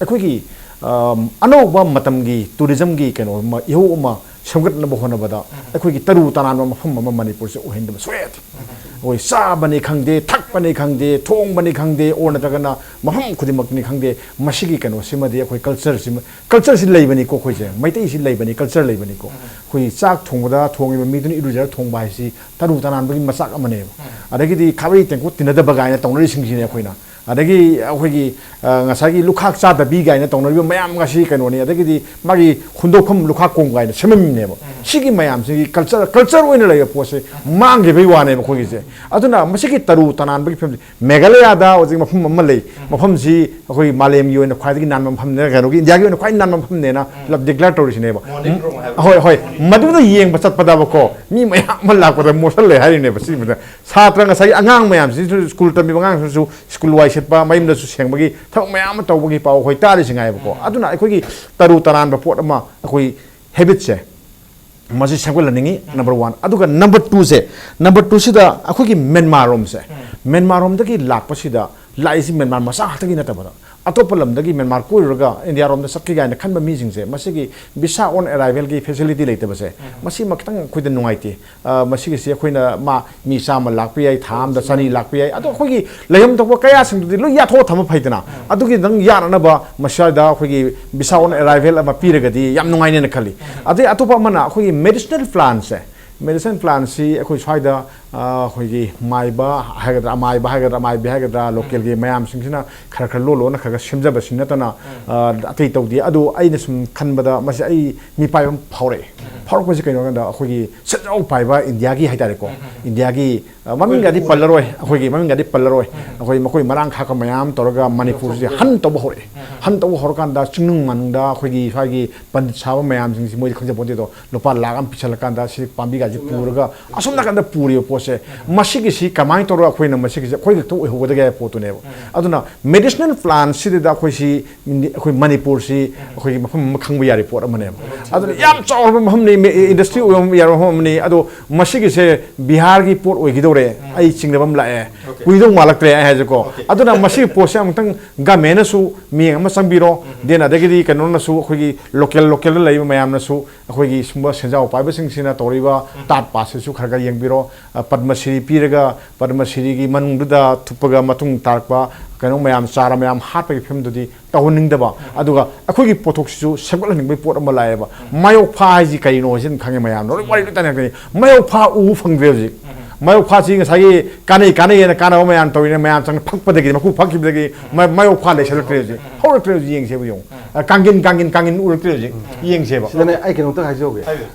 ꯑꯩꯈꯣꯏꯒꯤ, ꯑ, ꯑꯅꯧꯕ ꯃꯇꯝꯒꯤ ꯇꯨꯔꯤꯖꯝꯒꯤ ꯀꯩꯅꯣ ꯑꯃ, ꯏꯍꯧ ꯑꯃ ꯁꯦꯝꯒꯠꯅꯕ ꯍꯣꯠꯅꯕꯗ ꯑꯩꯈꯣꯏꯒꯤ ꯇꯔꯨ ꯇꯅꯥꯟꯕ ꯃꯐꯝ ꯑꯃ ꯃꯅꯤꯄꯨꯔꯁꯦ ꯑꯣꯏꯍꯟꯗꯕ ꯁꯨꯡꯌꯥ ꯌꯥꯗꯦ꯫ ꯑꯩꯈꯣꯏ ꯆꯥꯕꯅꯤ ꯈꯪꯗꯦ, ꯊꯛꯄꯅꯤ ꯈꯪꯗꯦ, ꯊꯣꯡꯕꯅꯤ ꯈꯪꯗꯦ, ꯑꯣꯔ ꯅꯠꯇ꯭ꯔꯒꯅ ꯃꯐꯝ ꯈꯨꯗꯤꯡꯃꯛꯅꯤ ꯈꯪꯗꯦ, ꯃꯁꯤꯒꯤ ꯀꯩꯅꯣꯁꯤꯃꯗꯤ ꯑꯩꯈꯣꯏ ꯀꯜꯆꯔꯁꯤꯃ, ꯀꯜꯆꯔꯁꯤ ꯂꯩꯕꯅꯤꯀꯣ ꯑꯩꯈꯣꯏꯁꯦ, ꯃꯩꯇꯩꯁꯤ ꯂꯩꯕꯅꯤ, ꯀꯜꯆꯔ ꯂꯩꯕꯅꯤꯀꯣ꯫ ꯑꯩꯈꯣꯏ ꯆꯥꯛ ꯊꯣꯡꯕꯗ ꯊꯣꯡꯉꯤꯕ ꯃꯤꯗꯨꯅ ꯏꯔꯨꯖꯔ ꯊꯣꯡꯕ ꯍꯥꯏꯁꯤ ꯇꯔꯨ ꯇꯅꯥꯟꯕꯒꯤ ꯃꯆꯥꯛ ꯑꯃꯅꯦꯕ꯫ ꯑꯗꯒꯤꯗꯤ ꯈꯥꯕꯩ ꯇꯦꯡꯀꯣꯠ ꯇꯤꯟꯅꯗꯕ ꯀꯥꯏꯅ ꯇꯧꯅꯔꯤꯁꯤꯡꯁꯤꯅꯦ ꯑꯩꯈꯣꯏꯅ꯫ ꯑꯗꯒꯤ ꯑꯩꯈꯣꯏꯒꯤ, ꯑ, ꯉꯁꯥꯏꯒꯤ ꯂꯨꯈꯥꯛ ꯆꯥꯗꯕꯤ ꯀꯥꯏꯅ ꯇꯧꯅꯔꯤꯕ ꯃꯌꯥꯝ ꯑꯁꯤ ꯀꯩꯅꯣꯅꯤ꯫ ꯑꯗꯒꯤꯗꯤ ꯃꯥꯒꯤ ꯍꯨꯟꯗꯣꯛꯐꯝ ꯂꯨꯈꯥꯛ ꯀꯣꯝ ꯀꯥꯏꯅ ꯁꯦꯝꯃꯝꯃꯤꯅꯦꯕ꯫ ꯁꯤꯒꯤ ꯃꯌꯥꯝꯁꯤꯒꯤ ꯀꯜꯆꯔ, ꯀꯜꯆꯔ ꯑꯣꯏꯅ ꯂꯩꯕ ꯄꯣꯠꯁꯦ ꯃꯥꯡꯈꯤꯕꯒꯤ ꯋꯥꯅꯦꯕ ꯑꯩꯈꯣꯏꯒꯤꯁꯦ꯫ ꯑꯗꯨꯅ ꯃꯁꯤꯒꯤ ꯇꯔꯨ ꯇꯅꯥꯟꯕꯒꯤ ꯐꯤꯕꯝꯁꯦ, ꯃꯦꯘꯥꯂꯌꯥꯗ ꯍꯧꯖꯤꯛ ꯃꯐꯝ ꯑꯃ ꯂꯩ, ꯃꯐꯝꯁꯤ ꯑꯩꯈꯣꯏ ꯃꯥꯂꯦꯝꯒꯤ ꯑꯣꯏꯅ ꯈ꯭ꯋꯥꯏꯗꯒꯤ ꯅꯥꯟꯕ ꯃꯐꯝꯅꯦ, ꯀꯩꯅꯣꯒꯤ, ꯏꯟꯗꯤꯌꯥꯒꯤ ꯑꯣꯏꯅ ꯈ꯭ꯋꯥꯏ ꯅꯥꯟꯕ ꯃꯐꯝꯅꯦꯅ ꯄꯨꯂꯞ ꯗꯤꯀ꯭ꯂꯦꯌꯔ ꯇꯧꯔꯤꯁꯤꯅꯦꯕ꯫ ꯍꯣꯏ, ꯍꯣꯏ, ꯃꯗꯨꯗ ꯌꯦꯡꯕ ꯆꯠꯄꯗꯕꯀꯣ ꯃꯤ ꯃꯌꯥꯝ ꯑꯃ ꯂꯥꯛꯄꯗ ꯃꯣꯠꯁꯜꯂꯦ ꯍꯥꯏꯔꯤꯅꯦꯕ꯫ ꯁꯤꯒꯨꯝꯕꯗ ꯁꯥꯇ꯭ꯔ, ꯉꯁꯥꯏꯒꯤ ꯑꯉꯥꯡ ꯃꯌꯥꯝꯁꯤꯁꯨ, ꯁ꯭ꯀꯨꯜ ꯇꯝꯃꯤꯕ ꯑꯉꯥꯡꯁꯤꯡꯁꯨ ꯁ꯭ꯀꯨꯜ ꯋꯥꯏ ꯁꯤꯠꯄ, ꯃꯌꯨꯝꯗꯁꯨ ꯁꯦꯡꯕꯒꯤ ꯊꯕꯛ ꯃꯌꯥꯝ ꯑꯃ ꯇꯧꯕꯒꯤ ꯄꯥꯎ ꯑꯩꯈꯣꯏ ꯇꯥꯔꯤꯁꯤ ꯉꯥꯏꯕꯀꯣ꯫ ꯑꯗꯨꯅ ꯑꯩꯈꯣꯏꯒꯤ ꯇꯔꯨ ꯇꯅꯥꯟꯕ ꯄꯣꯠ ꯑꯃ, ꯑꯩꯈꯣꯏ ꯍꯦꯕꯤꯠꯁꯦ, ꯃꯁꯤ ꯁꯦꯝꯒꯠꯍꯟꯅꯤꯡꯉꯤ, ꯅꯝꯕꯔ ꯋꯥꯟ꯫ ꯑꯗꯨꯒ ꯅꯝꯕꯔ ꯇꯨꯁꯦ, ꯅꯝꯕꯔ ꯇꯨꯁꯤꯗ ꯑꯩꯈꯣꯏꯒꯤ ꯃꯦꯟꯃꯥꯔ ꯔꯣꯝꯁꯦ, ꯃꯦꯟꯃꯥꯔ ꯔꯣꯝꯗꯒꯤ ꯂꯥꯛꯄꯁꯤꯗ, ꯂꯥꯛꯏꯁꯤ ꯃꯦꯟꯃꯥꯔ ꯃꯆꯥ ꯈꯛꯇꯒꯤ ꯅꯠꯇꯕꯗ, ꯑꯇꯣꯞꯄ ꯂꯝꯗꯒꯤ ꯃꯦꯟꯃꯥꯔ ꯀꯣꯏꯔꯨꯔꯒ ꯏꯟꯗꯤꯌꯥ ꯔꯣꯝꯗ ꯆꯠꯀꯦ ꯀꯥꯏꯅ ꯈꯟꯕ ꯃꯤꯁꯤꯡꯁꯦ, ꯃꯁꯤꯒꯤ visa on arrival ꯒꯤ facility ꯂꯩꯇꯕꯁꯦ, ꯃꯁꯤꯃ ꯈꯤꯇꯪ ꯑꯩꯈꯣꯏꯗ ꯅꯨꯡꯉꯥꯏꯇꯦ꯫ ꯑ, ꯃꯁꯤꯒꯤꯁꯤ ꯑꯩꯈꯣꯏꯅ ꯃꯥ ꯃꯤ ꯆꯥꯝꯃ ꯂꯥꯛꯄ ꯌꯥꯏ, ꯊꯥ ꯑꯃꯗ ꯆꯅꯤ ꯂꯥꯛꯄ ꯌꯥꯏ, ꯑꯗꯣ ꯑꯩꯈꯣꯏꯒꯤ ꯂꯩꯐꯝ ꯊꯣꯛꯄ ꯀꯌꯥꯁꯤꯡꯗꯨꯗꯤ ꯂꯣꯏ ꯌꯥꯊꯣꯛꯑ ꯊꯝꯕ ꯐꯩꯗꯅ꯫ ꯑꯗꯨꯒꯤ ꯅꯪ ꯌꯥꯅꯅꯕ ꯃꯁꯤꯗ ꯑꯩꯈꯣꯏꯒꯤ visa on arrival ꯑꯃ ꯄꯤꯔꯒꯗꯤ ꯌꯥꯝ ꯅꯨꯡꯉꯥꯏꯅꯦꯅ ꯈꯜꯂꯤ꯫ ꯑꯗꯩ ꯑꯇꯣꯞꯄ ꯑꯃꯅ ꯑꯩꯈꯣꯏꯒꯤ medicinal plant ꯁꯦ, medicinal plant ꯁꯤ ꯑꯩꯈꯣꯏ ꯁ꯭ꯋꯥꯏꯗ, ꯑ, ꯑꯩꯈꯣꯏꯒꯤ ꯃꯥꯏꯕ ꯍꯥꯏꯒꯗ꯭ꯔꯥ, ꯑꯃꯥꯏꯕ ꯍꯥꯏꯒꯗ꯭ꯔꯥ, ꯑꯃꯥꯏꯕꯤ ꯍꯥꯏꯒꯗ꯭ꯔꯥ, local ꯒꯤ ꯃꯌꯥꯝꯁꯤꯡꯁꯤꯅ ꯈꯔ ꯈꯔ ꯂꯣꯟ ꯂꯣꯟꯅ ꯈꯔ ꯈꯔ ꯁꯦꯝꯖꯕꯁꯤ ꯅꯠꯇꯅ, ꯑ, ꯑꯇꯩ ꯇꯧꯗꯦ꯫ ꯑꯗꯨ ꯑꯩꯅ ꯁꯨꯝ ꯈꯟꯕꯗ ꯃꯁꯤ ꯑꯩ ꯃꯤꯄꯥꯏꯕ ꯑꯃ ꯐꯥꯎꯔꯛꯑꯦ꯫ ꯐꯥꯎꯔꯛꯄꯁꯤ ꯀꯩꯅꯣ ꯍꯥꯏ ꯀꯥꯟꯗ, ꯑꯩꯈꯣꯏꯒꯤ ꯁꯦꯟꯖꯥꯎ ꯄꯥꯏꯕ ꯏꯟꯗꯤꯌꯥꯒꯤ ꯍꯥꯏꯇꯥꯔꯦꯀꯣ, ꯏꯟꯗꯤꯌꯥꯒꯤ, ꯑ, ꯃꯃꯤꯡꯒꯗꯤ ꯄꯜꯂꯔꯣꯏ, ꯑꯩꯈꯣꯏꯒꯤ ꯃꯃꯤꯡꯒꯗꯤ ꯄꯜꯂꯔꯣꯏ, ꯑꯩꯈꯣꯏ ꯃꯈꯣꯏ ꯃꯔꯥꯡ ꯈꯥꯛꯄ ꯃꯌꯥꯝ ꯇꯧꯔꯒ ꯃꯅꯤꯄꯨꯔꯁꯤꯗ ꯍꯟ ꯇꯧꯕ ꯍꯧꯔꯛꯑꯦ꯫ ꯍꯟ ꯇꯧꯕ ꯍꯧꯔꯀꯥꯟꯗ ꯆꯤꯡꯅꯨꯡ ꯃꯥꯅꯨꯡꯗ ꯑꯩꯈꯣꯏꯒꯤ ꯁ꯭ꯋꯥꯏꯒꯤ ꯄꯟꯗꯤꯠ ꯁꯥꯕ ꯃꯌꯥꯝꯁꯤꯡꯁꯤ ꯃꯣꯏꯗꯤ ꯈꯪꯖꯄꯣꯟꯇꯦꯗꯣ, ꯂꯨꯄꯥ ꯂꯥꯈ ꯑꯃ ꯄꯤꯁꯜꯂꯀꯥꯟꯗ ꯁꯤ ꯄꯥꯝꯕꯤꯒꯥꯁꯤ ꯄꯨꯔꯒ ꯑꯁꯣꯝ ꯅꯥꯀꯟꯗ ꯄꯨꯔꯤꯕ ꯄꯣꯠꯁꯦ, ꯃꯁꯤꯒꯤꯁꯤ ꯀꯃꯥꯏꯅ ꯇꯧꯔꯒ ꯑꯩꯈꯣꯏꯅ ꯃꯁꯤꯒꯤꯁꯦ ꯑꯩꯈꯣꯏ ꯈꯛꯇ ꯑꯣꯏꯍꯧꯒꯗꯒꯦ ꯍꯥꯏꯕ ꯄꯣꯠꯇꯨꯅꯦꯕ꯫ ꯑꯗꯨꯅ medicinal plant ꯁꯤꯗ ꯑꯩꯈꯣꯏꯁꯤ, ꯑꯩꯈꯣꯏ ꯃꯅꯤꯄꯨꯔꯁꯤ ꯑꯩꯈꯣꯏꯒꯤ ꯃꯐꯝ ꯑꯃ ꯈꯪꯕ ꯌꯥꯔꯤ ꯄꯣꯠ ꯑꯃꯅꯦꯕ꯫ ꯑꯗꯨꯅ ꯌꯥꯝ ꯆꯥꯎꯔꯕ ꯃꯐꯝꯅꯤ, ꯃꯦ-, industry ꯑꯣꯏꯕ ꯌꯥꯕ ꯃꯐꯝ ꯑꯃꯅꯤ꯫ ꯑꯗꯣ ꯃꯁꯤꯒꯤꯁꯦ ꯕꯤꯍꯥꯔꯒꯤ ꯄꯣꯠ ꯑꯣꯏꯒꯗꯧꯔꯦ, ꯑꯩ ꯆꯤꯡꯅꯕ ꯑꯃ ꯂꯥꯛꯑꯦ꯫ ꯀꯨꯏꯗꯧ ꯃꯥꯜꯂꯛꯇ꯭ꯔꯦ ꯑꯩ ꯍꯥꯏꯁꯦꯀꯣ꯫ ꯑꯗꯨꯅ ꯃꯁꯤꯒꯤ ꯄꯣꯠꯁꯦ ꯑꯃꯨꯛꯇꯪ government ꯅꯁꯨ ꯃꯤꯠꯌꯦꯡ ꯑꯃ ꯆꯪꯕꯤꯔꯣ, then ꯑꯗꯒꯤꯗꯤ ꯀꯩꯅꯣꯅꯁꯨ, ꯑꯩꯈꯣꯏꯒꯤ local, local ꯗ ꯂꯩꯕ ꯃꯌꯥꯝꯅꯁꯨ ꯑꯩꯈꯣꯏꯒꯤ ꯁꯨꯝꯕ ꯁꯦꯟꯖꯥꯎ ꯄꯥꯏꯕꯁꯤꯡꯁꯤꯅ ꯇꯧꯔꯤꯕ ꯇꯥꯠ ꯄꯥꯠꯁꯤꯁꯨ ꯈꯔ ꯈꯔ ꯌꯦꯡꯕꯤꯔꯣ꯫ ꯑ, ꯄꯗꯃ ꯁ꯭ꯔꯤ ꯄꯤꯔꯒ ꯄꯗꯃ ꯁ꯭ꯔꯤꯒꯤ ꯃꯅꯨꯡꯗꯨꯗ ꯊꯨꯞꯄꯒ ꯃꯇꯨꯡ ꯇꯥꯔꯛꯄ ꯀꯩꯅꯣ ꯃꯌꯥꯝ, ꯆꯥꯔ ꯃꯌꯥꯝ ꯍꯥꯠꯄꯒꯤ ꯐꯤꯕꯝꯗꯨꯗꯤ ꯇꯧꯍꯟꯅꯤꯡꯗꯕ, ꯑꯗꯨꯒ ꯑꯩꯈꯣꯏꯒꯤ ꯄꯣꯠꯊꯣꯛꯁꯤꯁꯨ ꯁꯦꯝꯒꯠꯍꯟꯅꯤꯡꯕꯒꯤ ꯄꯣꯠ ꯑꯃ ꯂꯥꯛꯑꯦꯕ꯫ ꯃꯥꯌꯣꯛꯐꯥ ꯍꯥꯏꯁꯤ ꯀꯔꯤꯅꯣ ꯍꯥꯏꯁꯤ ꯑꯗꯨꯝ ꯈꯪꯉꯦ ꯃꯌꯥꯝꯅ, ꯂꯣꯏ ꯋꯥꯔꯤ ꯂꯣꯏ ꯇꯥꯟꯅꯔꯛꯀꯅꯤ꯫ ꯃꯥꯌꯣꯛꯐꯥ ꯎꯕ ꯐꯪꯗ꯭ꯔꯦ ꯍꯧꯖꯤꯛ꯫ ꯃꯥꯌꯣꯛꯐꯥꯁꯤ ꯉꯁꯥꯏꯒꯤ ꯀꯥꯟꯅꯩ ꯀꯥꯟꯅꯩ ꯍꯥꯏꯅ ꯀꯥꯟꯅꯕ ꯃꯌꯥꯝ ꯇꯧꯔꯤꯅꯦ, ꯃꯌꯥꯝ ꯆꯪ ꯐꯛꯄꯗꯒꯤ, ꯃꯀꯨ ꯐꯛꯈꯤꯕꯗꯒꯤ ꯃꯥ-, ꯃꯥꯌꯣꯛꯐꯥ ꯂꯩꯁꯜꯂꯛꯇ꯭ꯔꯦ ꯍꯧꯖꯤꯛ꯫ ꯍꯧꯔꯛꯇ꯭ꯔꯦ ꯍꯧꯖꯤꯛ, ꯌꯦꯡꯁꯦꯕ ꯌꯦꯡꯉꯨ꯫ ꯑ, ꯀꯥꯡꯒꯤꯟ, ꯀꯥꯡꯒꯤꯟ, ꯀꯥꯡꯒꯤꯟ ꯎꯔꯛꯇ꯭ꯔꯦ ꯍꯧꯖꯤꯛ꯫ ꯌꯦꯡꯁꯦꯕ꯫ ꯁꯤꯗꯅꯦ ꯑꯩ ꯀꯩꯅꯣꯝꯇ ꯍꯥꯏꯖꯍꯧꯒꯦ꯫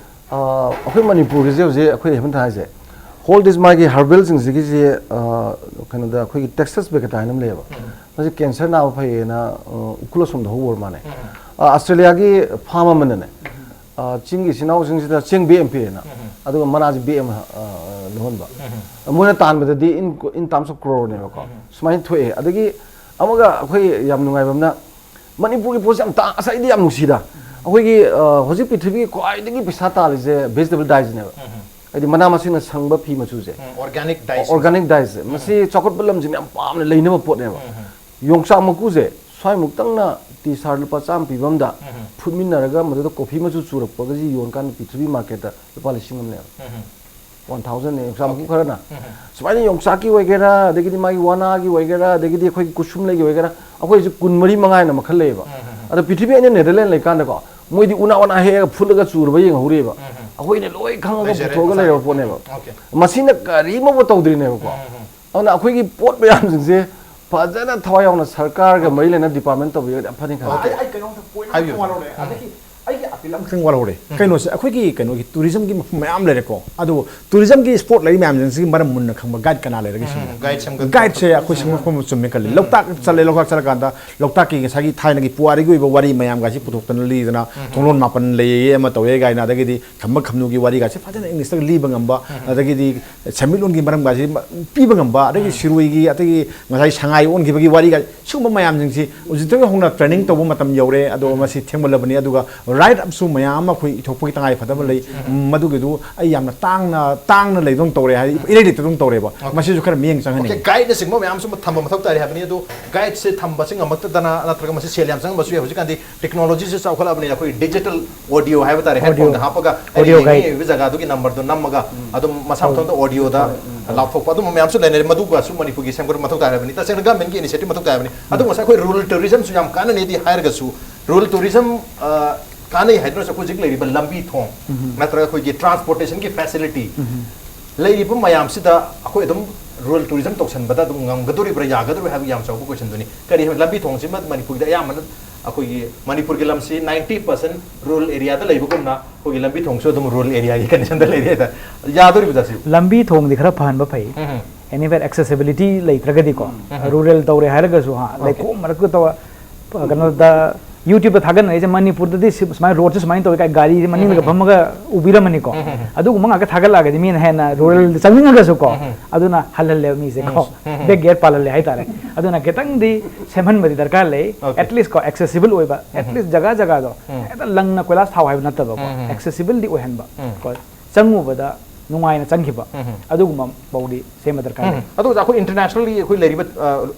ꯑ, ꯑꯩꯈꯣꯏ ꯃꯅꯤꯄꯨꯔꯒꯤꯁꯦ ꯍꯧꯖꯤꯛ ꯑꯩꯈꯣꯏ ꯍꯦꯃꯟꯇ ꯍꯥꯏꯁꯦ, ꯍꯣꯜ ꯗꯤꯁ ꯃꯥꯒꯤ ꯍꯔꯕꯦꯜꯁꯤꯡꯁꯤꯒꯤꯁꯦ, ꯑ, ꯀꯩꯅꯣꯗ ꯑꯩꯈꯣꯏꯒꯤ Taxus vegata ꯍꯥꯏꯅ ꯑꯃ ꯂꯩꯌꯦꯕ꯫ ꯃꯁꯤ cancer ꯅꯥꯕ ꯐꯩꯌꯦꯅ, ꯑ, ꯎꯈ꯭ꯔꯨꯜ ꯑꯁꯣꯝꯗ ꯍꯧꯕ ꯑꯣꯏꯔ ꯃꯥꯜꯂꯦ꯫ ꯑ, ꯑꯁꯇ꯭ꯔꯦꯂꯤꯌꯥꯒꯤ farm ꯑꯃꯅꯅꯦ, ꯑ, ꯆꯤꯡꯒꯤ ꯏꯆꯤꯟ ꯏꯅꯥꯎꯁꯤꯡꯁꯤꯗ ꯆꯦꯡ bag ꯑꯃ ꯄꯤꯔꯦꯅ, ꯑꯗꯨꯒ ꯃꯅꯥꯁꯤ bag ꯑꯃ, ꯑ, ꯌꯣꯟꯕ꯫ ꯃꯣꯏꯅ ꯇꯥꯟꯕꯗꯗꯤ in, in terms of crore ꯅꯦꯕꯀꯣ꯫ ꯁꯨꯃꯥꯏꯅ ꯊꯣꯛꯑꯦ꯫ ꯑꯗꯒꯤ ꯑꯃꯒ ꯑꯩꯈꯣꯏ ꯌꯥꯝ ꯅꯨꯡꯉꯥꯏꯕ ꯑꯃꯅ, ꯃꯅꯤꯄꯨꯔꯒꯤ ꯄꯣꯠꯁꯦ ꯌꯥꯝ ꯇꯥꯡ-, ꯑꯁ, ꯑꯩꯗꯤ ꯌꯥꯝ ꯅꯨꯡꯁꯤꯗ꯫ ꯑꯩꯈꯣꯏꯒꯤ, ꯑ, ꯍꯧꯖꯤꯛ ꯄ꯭ꯔꯤꯊꯤꯕꯤꯒꯤ ꯈ꯭ꯋꯥꯏꯗꯒꯤ ꯄꯩꯁꯥ ꯇꯥꯜꯂꯤꯁꯦ vegetable dye ꯁꯤꯅꯦꯕ꯫ ꯍꯥꯏꯗꯤ ꯃꯅꯥ ꯃꯁꯤꯡꯅ ꯁꯪꯕ ꯐꯤ ꯃꯆꯨꯁꯦ꯫ Organic dice. Organic dye ꯁꯦ꯫ ꯃꯁꯤ ꯆꯥꯎꯈꯠꯄ ꯂꯝꯁꯤꯡꯅ ꯌꯥꯝ ꯄꯥꯝꯅ ꯂꯩꯅꯕ ꯄꯣꯠꯅꯦꯕ꯫ ꯌꯣꯡꯆꯥꯛ ꯃꯀꯨꯁꯦ ꯁ꯭ꯋꯥꯏꯃꯨꯛꯇꯪꯅ ꯇꯤ ꯁꯥꯔꯠ ꯂꯨꯄꯥ ꯆꯥꯝꯃ ꯄꯤꯕ ꯑꯝꯗ ꯐꯨꯠꯃꯤꯟꯅꯔꯒ ꯃꯗꯨꯗ ꯀꯣꯐꯤ ꯃꯆꯨ ꯆꯨꯔꯛꯄꯒꯁꯤ ꯌꯣꯟꯀꯥꯟꯗ ꯄ꯭ꯔꯤꯊꯤꯕꯤ ꯃꯥꯔꯀꯦꯠꯇ ꯂꯨꯄꯥ ꯂꯤꯁꯤꯡ ꯑꯃꯅꯦꯕ꯫ One thousand ꯅꯦ ꯌꯣꯡꯆꯥꯛ ꯃꯀꯨ ꯈꯔꯅ꯫ ꯁꯨꯃꯥꯏꯅ ꯌꯣꯡꯆꯥꯛꯀꯤ ꯑꯣꯏꯒꯦꯔꯥ, ꯑꯗꯒꯤꯗꯤ ꯃꯥꯒꯤ ꯋꯥꯅꯥꯒꯤ ꯑꯣꯏꯒꯦꯔꯥ, ꯑꯗꯒꯤꯗꯤ ꯑꯩꯈꯣꯏꯒꯤ ꯀꯨꯁꯨꯝꯂꯩꯒꯤ ꯑꯣꯏꯒꯦꯔꯥ, ꯑꯩꯈꯣꯏꯁꯨ ꯀꯨꯟ ꯃꯔꯤ ꯃꯉꯥ ꯍꯥꯏꯅ ꯃꯈꯜ ꯂꯩꯌꯦꯕ꯫ ꯑꯗꯣ ꯄ꯭ꯔꯤꯊꯤꯕꯤ ꯑꯩꯅ ꯅꯦꯗꯔꯂꯦꯟ ꯂꯩꯀꯥꯟꯗꯀꯣ, ꯃꯣꯏꯗꯤ ꯎꯅꯥ ꯋꯥꯅꯥ ꯍꯦꯛꯑꯒ ꯐꯨꯠꯂꯒ ꯆꯨꯔꯕ ꯌꯦꯡꯍꯧꯔꯦꯕ꯫ ꯑꯩꯈꯣꯏꯅ ꯂꯣꯏ ꯈꯪꯉꯒ ꯂꯩꯖꯔꯦ, ꯄꯨꯊꯣꯛꯑꯒ ꯉꯁꯥꯏ꯫ ꯂꯩꯔꯕ ꯄꯣꯠꯅꯦꯕ꯫ ꯑꯣꯀꯦ꯫ ꯃꯁꯤꯅ ꯀꯔꯤꯃꯐꯥꯎ ꯇꯧꯗ꯭ꯔꯤꯅꯦꯕꯀꯣ꯫ ꯑꯗꯨꯅ ꯑꯩꯈꯣꯏꯒꯤ ꯄꯣꯠ ꯃꯌꯥꯝꯁꯤꯡꯁꯦ ꯐꯖꯅ ꯊꯋꯥꯏ ꯌꯥꯎꯅ ꯁꯔꯀꯥꯔꯒ ꯃꯔꯤ ꯂꯩꯅꯕ ꯗꯤꯄꯥꯔꯠꯃꯦꯟ ꯇꯧꯕꯤꯔꯒꯗꯤ ꯌꯥꯝ ꯐꯅꯤ ꯈꯜꯂꯤ꯫ ꯑꯣꯀꯦ꯫ ꯑꯩ ꯑꯩ ꯀꯩꯅꯣꯝꯇ ꯄꯣꯏꯟ ꯍꯥꯏꯕꯤꯌꯨ꯫ ꯑꯃ ꯋꯥꯠꯍꯧꯔꯦ꯫ ꯑꯗꯒꯤ ꯑꯩꯒꯤ ꯑꯄꯤꯜ ꯑꯃꯈꯛꯇꯪ ꯋꯥꯠꯍꯧꯔꯦ꯫ ꯀꯩꯅꯣꯁꯦ, ꯑꯩꯈꯣꯏꯒꯤ ꯀꯩꯅꯣꯒꯤ ꯇꯨꯔꯤꯖꯝꯒꯤ ꯃꯐꯝ ꯃꯌꯥꯝ ꯂꯩꯔꯦꯀꯣ꯫ ꯑꯗꯨꯕꯨ ꯇꯨꯔꯤꯖꯝꯒꯤ ꯁ꯭ꯄꯣꯠ ꯂꯩꯔꯤ ꯃꯌꯥꯝꯁꯤꯡꯁꯤꯒꯤ ꯃꯔꯝ ꯃꯨꯟꯅ ꯈꯪꯕ ꯒꯥꯏꯗ ꯀꯅꯥ ꯂꯩꯔꯒꯦ ꯁꯤꯅꯤ꯫ ꯒꯥꯏꯗ ꯁꯦꯝꯒꯠꯄ꯫ ꯒꯥꯏꯗꯁꯦ ꯑꯩꯈꯣꯏ ꯁꯦꯝꯒꯠꯄ ꯑꯃ ꯆꯨꯝꯃꯦ ꯈꯜꯂꯤ꯫ ꯂꯣꯛꯇꯥꯛ ꯆꯠꯂꯦ, ꯂꯣꯛꯇꯥꯛ ꯆꯠꯂꯀꯥꯟꯗ ꯂꯣꯛꯇꯥꯛꯀꯤ ꯉꯁꯥꯏꯒꯤ ꯊꯥꯏꯅꯒꯤ ꯄꯨꯋꯥꯔꯤꯒꯤ ꯑꯣꯏꯕ ꯋꯥꯔꯤ ꯃꯌꯥꯝꯒꯁꯤ ꯄꯨꯊꯣꯛꯇꯅ ꯂꯤꯗꯅ, ꯊꯣꯡꯂꯣꯟ ꯃꯥꯄꯟ ꯂꯩꯌꯦ, ꯑꯃ ꯇꯧꯋꯦ ꯀꯥꯏꯅ, ꯑꯗꯒꯤꯗꯤ ꯈꯝꯕ ꯈꯝꯅꯨꯒꯤ ꯋꯥꯔꯤꯒꯁꯦ ꯐꯖꯅ ꯏꯪꯂꯤꯁꯇꯒ ꯂꯤꯕ ꯉꯝꯕ, ꯑꯗꯒꯤꯗꯤ ꯁꯦꯟꯃꯤꯠꯂꯣꯟꯒꯤ ꯃꯔꯝꯒꯁꯤ ꯄꯤꯕ ꯉꯝꯕ, ꯑꯗꯒꯤ ꯁꯤꯔꯣꯏꯒꯤ, ꯑꯗꯒꯤ ꯉꯁꯥꯏ ꯁꯉꯥꯏ ꯑꯣꯟꯈꯤꯕꯒꯤ ꯋꯥꯔꯤꯒ, ꯁꯤꯒꯨꯝꯕ ꯃꯌꯥꯝꯁꯤꯡꯁꯤ ꯍꯧꯖꯤꯛꯇꯒꯤ ꯍꯧꯅ ꯇ꯭ꯔꯦꯅꯤꯡ ꯇꯧꯕ ꯃꯇꯝ ꯌꯧꯔꯦ꯫ ꯑꯗꯣ ꯃꯁꯤ ꯊꯦꯡꯃꯜꯂꯕꯅꯤ꯫ ꯑꯗꯨꯒ ꯔꯥꯏꯠ ꯑꯞꯁꯨ ꯃꯌꯥꯝ ꯑꯃ ꯑꯩꯈꯣꯏ ꯏꯊꯣꯛꯄꯒꯤ ꯇꯉꯥꯏ ꯐꯗꯕ ꯂꯩ꯫ ꯃꯗꯨꯒꯤꯗꯨ ꯑꯩ ꯌꯥꯝꯅ ꯇꯥꯡꯅ, ꯇꯥꯡꯅ ꯂꯩꯗꯧꯅ ꯇꯧꯔꯦ, ꯍꯥꯏꯗꯤ ꯏꯔꯩ ꯂꯩꯇꯗꯧꯅ ꯇꯧꯔꯦꯕ꯫ ꯃꯁꯤꯁꯨ ꯈꯔ ꯃꯤꯠꯌꯦꯡ ꯆꯪꯍꯟꯅꯤꯡꯉꯤ꯫ ꯒꯥꯏꯗꯅꯆꯤꯡꯕ ꯃꯌꯥꯝꯁꯨ ꯊꯝꯕ ꯃꯊꯧ ꯇꯥꯔꯤ ꯍꯥꯏꯕꯅꯤ꯫ ꯑꯗꯣ ꯒꯥꯏꯗꯁꯦ ꯊꯝꯕꯁꯦ ꯉꯝꯃꯛꯇꯗꯅ ꯅꯠꯇ꯭ꯔꯒ ꯃꯁꯤ ꯁꯦꯜ ꯌꯥꯝ ꯆꯪꯉꯝꯕꯁꯨ ꯌꯥꯏ꯫ ꯍꯧꯖꯤꯛꯀꯥꯟꯗꯤ ꯇꯦꯛꯅꯣꯂꯣꯖꯤꯁꯦ ꯆꯥꯎꯈꯠꯂꯕꯅꯤꯅ ꯑꯩꯈꯣꯏ ꯗꯤꯖꯤꯇꯦꯜ ꯑꯣꯗꯤꯑꯣ ꯍꯥꯏꯕ ꯇꯥꯔꯦ, ꯑꯣꯗꯤꯑꯣ꯫ ꯍꯦꯗꯐꯣꯟꯗ ꯍꯥꯞꯄꯒ ꯑꯩꯅ ꯑꯣꯗꯤꯑꯣ ꯒꯥꯏꯗ꯫ ꯌꯦꯡꯅꯤꯡꯉꯤꯕ ꯖꯒꯥꯗꯨꯒꯤ ꯅꯝꯕꯔꯗꯣ ꯅꯝꯃꯒ ꯑꯗꯨꯝ ꯃꯁꯥ ꯃꯊꯟꯇ ꯑꯣꯗꯤꯑꯣꯗ ꯂꯥꯎꯊꯣꯛꯄ, ꯑꯗꯨꯝꯕ ꯃꯌꯥꯝꯁꯨ ꯂꯩꯅꯔꯦ꯫ ꯃꯗꯨꯒꯁꯨ ꯃꯅꯤꯄꯨꯔꯒꯤ ꯁꯦꯝꯒꯠꯄ ꯃꯊꯧ ꯇꯥꯏ ꯍꯥꯏꯕꯅꯤ꯫ ꯇꯁꯦꯡꯅ ꯒꯃꯦꯟꯒꯤ ꯏꯅꯤꯁꯤꯌꯦꯇꯤꯚ ꯃꯊꯧ ꯇꯥꯏ ꯍꯥꯏꯕꯅꯤ꯫ ꯑꯗꯨ ꯉꯁꯥꯏ ꯑꯩꯈꯣꯏ ꯔꯨꯔꯦꯜ ꯇꯨꯔꯤꯖꯝꯁꯨ ꯌꯥꯝ ꯀꯥꯟꯅꯅꯤꯗꯤ ꯍꯥꯏꯔꯒꯁꯨ, ꯔꯨꯔꯦꯜ ꯇꯨꯔꯤꯖꯝ ꯀꯥꯟꯅꯩ ꯍꯥꯏꯗꯨꯅꯁꯨ ꯑꯩꯈꯣꯏ ꯍꯧꯖꯤꯛ ꯂꯩꯔꯤꯕ ꯂꯝꯕꯤ ꯊꯣꯡ ꯅꯠꯇ꯭ꯔꯒ ꯑꯩꯈꯣꯏꯒꯤ ꯇ꯭ꯔꯥꯟꯁꯄꯣꯔꯇꯦꯁꯟꯒꯤ ꯐꯦꯁꯤꯂꯤꯇꯤ ꯂꯩꯔꯤꯕ ꯃꯌꯥꯝꯁꯤꯗ ꯑꯩꯈꯣꯏ ꯑꯗꯨꯝ ꯔꯨꯔꯦꯜ ꯇꯨꯔꯤꯖꯝ ꯇꯧꯁꯟꯕꯗ ꯑꯗꯨꯝ ꯉꯝꯒꯗꯣꯔꯤꯕ꯭ꯔꯥ, ꯌꯥꯒꯗꯣꯔꯤꯕ꯭ꯔꯥ ꯍꯥꯏꯕ ꯌꯥꯝ ꯆꯥꯎꯕ ꯀꯣꯏꯁꯟꯗꯨꯅꯤ꯫ ꯀꯔꯤ ꯍꯥꯏꯕ, ꯂꯝꯕꯤ ꯊꯣꯡꯁꯤꯃ ꯃꯅꯤꯄꯨꯔꯒꯤꯗ ꯑꯌꯥꯝꯕꯅ, ꯑꯩꯈꯣꯏꯒꯤ ꯃꯅꯤꯄꯨꯔꯒꯤ ꯂꯝꯁꯤ ꯅꯥꯏꯟꯇꯤ ꯄꯥꯔꯁꯦꯟ ꯔꯨꯔꯦꯜ ꯑꯦꯔꯤꯌꯥꯗ ꯂꯩꯕꯒꯨꯝꯅ ꯑꯩꯈꯣꯏꯒꯤ ꯂꯝꯕꯤ ꯊꯣꯡꯁꯨ ꯑꯗꯨꯝ ꯔꯨꯔꯦꯜ ꯑꯦꯔꯤꯌꯥꯒꯤ ꯀꯟꯗꯤꯁꯟꯗ ꯂꯩꯔꯦ ꯍꯥꯏꯇꯥꯔꯦ꯫ ꯌꯥꯗꯣꯔꯤꯕ꯭ꯔꯥ ꯁꯤꯕꯨ? ꯂꯝꯕꯤ ꯊꯣꯡꯗꯤ ꯈꯔ ꯐꯍꯟꯕ ꯐꯩ꯫ ꯑꯦꯅꯤꯋꯦꯔ ꯑꯦꯛꯁꯦꯁꯤꯕꯤꯂꯤꯇꯤ ꯂꯩꯇ꯭ꯔꯒꯗꯤꯀꯣ, ꯔꯨꯔꯦꯜ ꯇꯧꯔꯦ ꯍꯥꯏꯔꯒꯁꯨ, ꯍꯥ, ꯂꯩꯈꯣꯝ ꯃꯔꯛꯇ ꯇꯧꯔ, ꯀꯩꯅꯣꯗ, ꯌꯨꯇ꯭ꯌꯨꯕꯇ ꯊꯥꯒꯠꯅꯔꯤꯁꯦ ꯃꯅꯤꯄꯨꯔꯗꯗꯤ ꯁꯤ- ꯁꯨꯃꯥꯏꯅ ꯔꯣꯗꯁꯦ ꯁꯨꯃꯥꯏꯅ ꯇꯧꯋꯤ ꯀꯥꯏ ꯒꯥꯔꯤꯁꯦ ꯃꯅꯤꯡꯗꯒ ꯐꯝꯃꯒ ꯎꯕꯤꯔꯝꯃꯅꯤꯀꯣ꯫ ꯑꯗꯨꯒꯨꯝꯕ ꯉꯥꯛꯇ ꯊꯥꯒꯠꯂꯛꯑꯒꯗꯤ ꯃꯤꯅ ꯍꯦꯟꯅ ꯔꯨꯔꯦꯜꯗ ꯆꯪꯅꯤꯡꯉꯒꯁꯨꯀꯣ, ꯑꯗꯨꯅ ꯍꯜꯍꯜꯂꯦꯕ ꯃꯤꯁꯦꯀꯣ꯫ ꯕꯦꯛ ꯒꯦꯠ ꯄꯥꯜꯍꯜꯂꯦ ꯍꯥꯏꯇꯥꯔꯦ꯫ ꯑꯗꯨꯅ ꯈꯤꯇꯪꯗꯤ ꯁꯦꯝꯍꯟꯕꯗꯤ ꯗꯔꯀꯥꯔ ꯂꯩ꯫ ꯑꯦꯠꯂꯤꯁ ꯀꯣ, ꯑꯦꯛꯁꯦꯁꯤꯕꯜ ꯑꯣꯏꯕ, ꯑꯦꯠꯂꯤꯁ ꯖꯒꯥ ꯖꯒꯥꯗꯣ ꯍꯦꯛꯇ ꯂꯪꯅ ꯀꯣꯏꯂꯥꯁ ꯊꯥꯎ ꯍꯥꯏꯕ ꯅꯠꯇꯕꯀꯣ, ꯑꯦꯛꯁꯦꯁꯤꯕꯤꯂꯤꯇꯤ ꯑꯣꯏꯍꯟꯕ ꯀꯣ꯫ ꯆꯪꯉꯨꯕꯗ ꯅꯨꯡꯉꯥꯏꯅ ꯆꯪꯈꯤꯕ, ꯑꯗꯨꯒꯨꯝꯕ ꯐꯥꯎꯗꯤ ꯁꯦꯝꯕ ꯗꯔꯀꯥꯔ ꯂꯩ꯫ ꯑꯗꯨ ꯑꯣꯖꯥ, ꯑꯩꯈꯣꯏ ꯏꯟꯇꯔꯅꯦꯁꯅꯦꯜꯂꯤ ꯑꯩꯈꯣꯏ ꯂꯩꯔꯤꯕ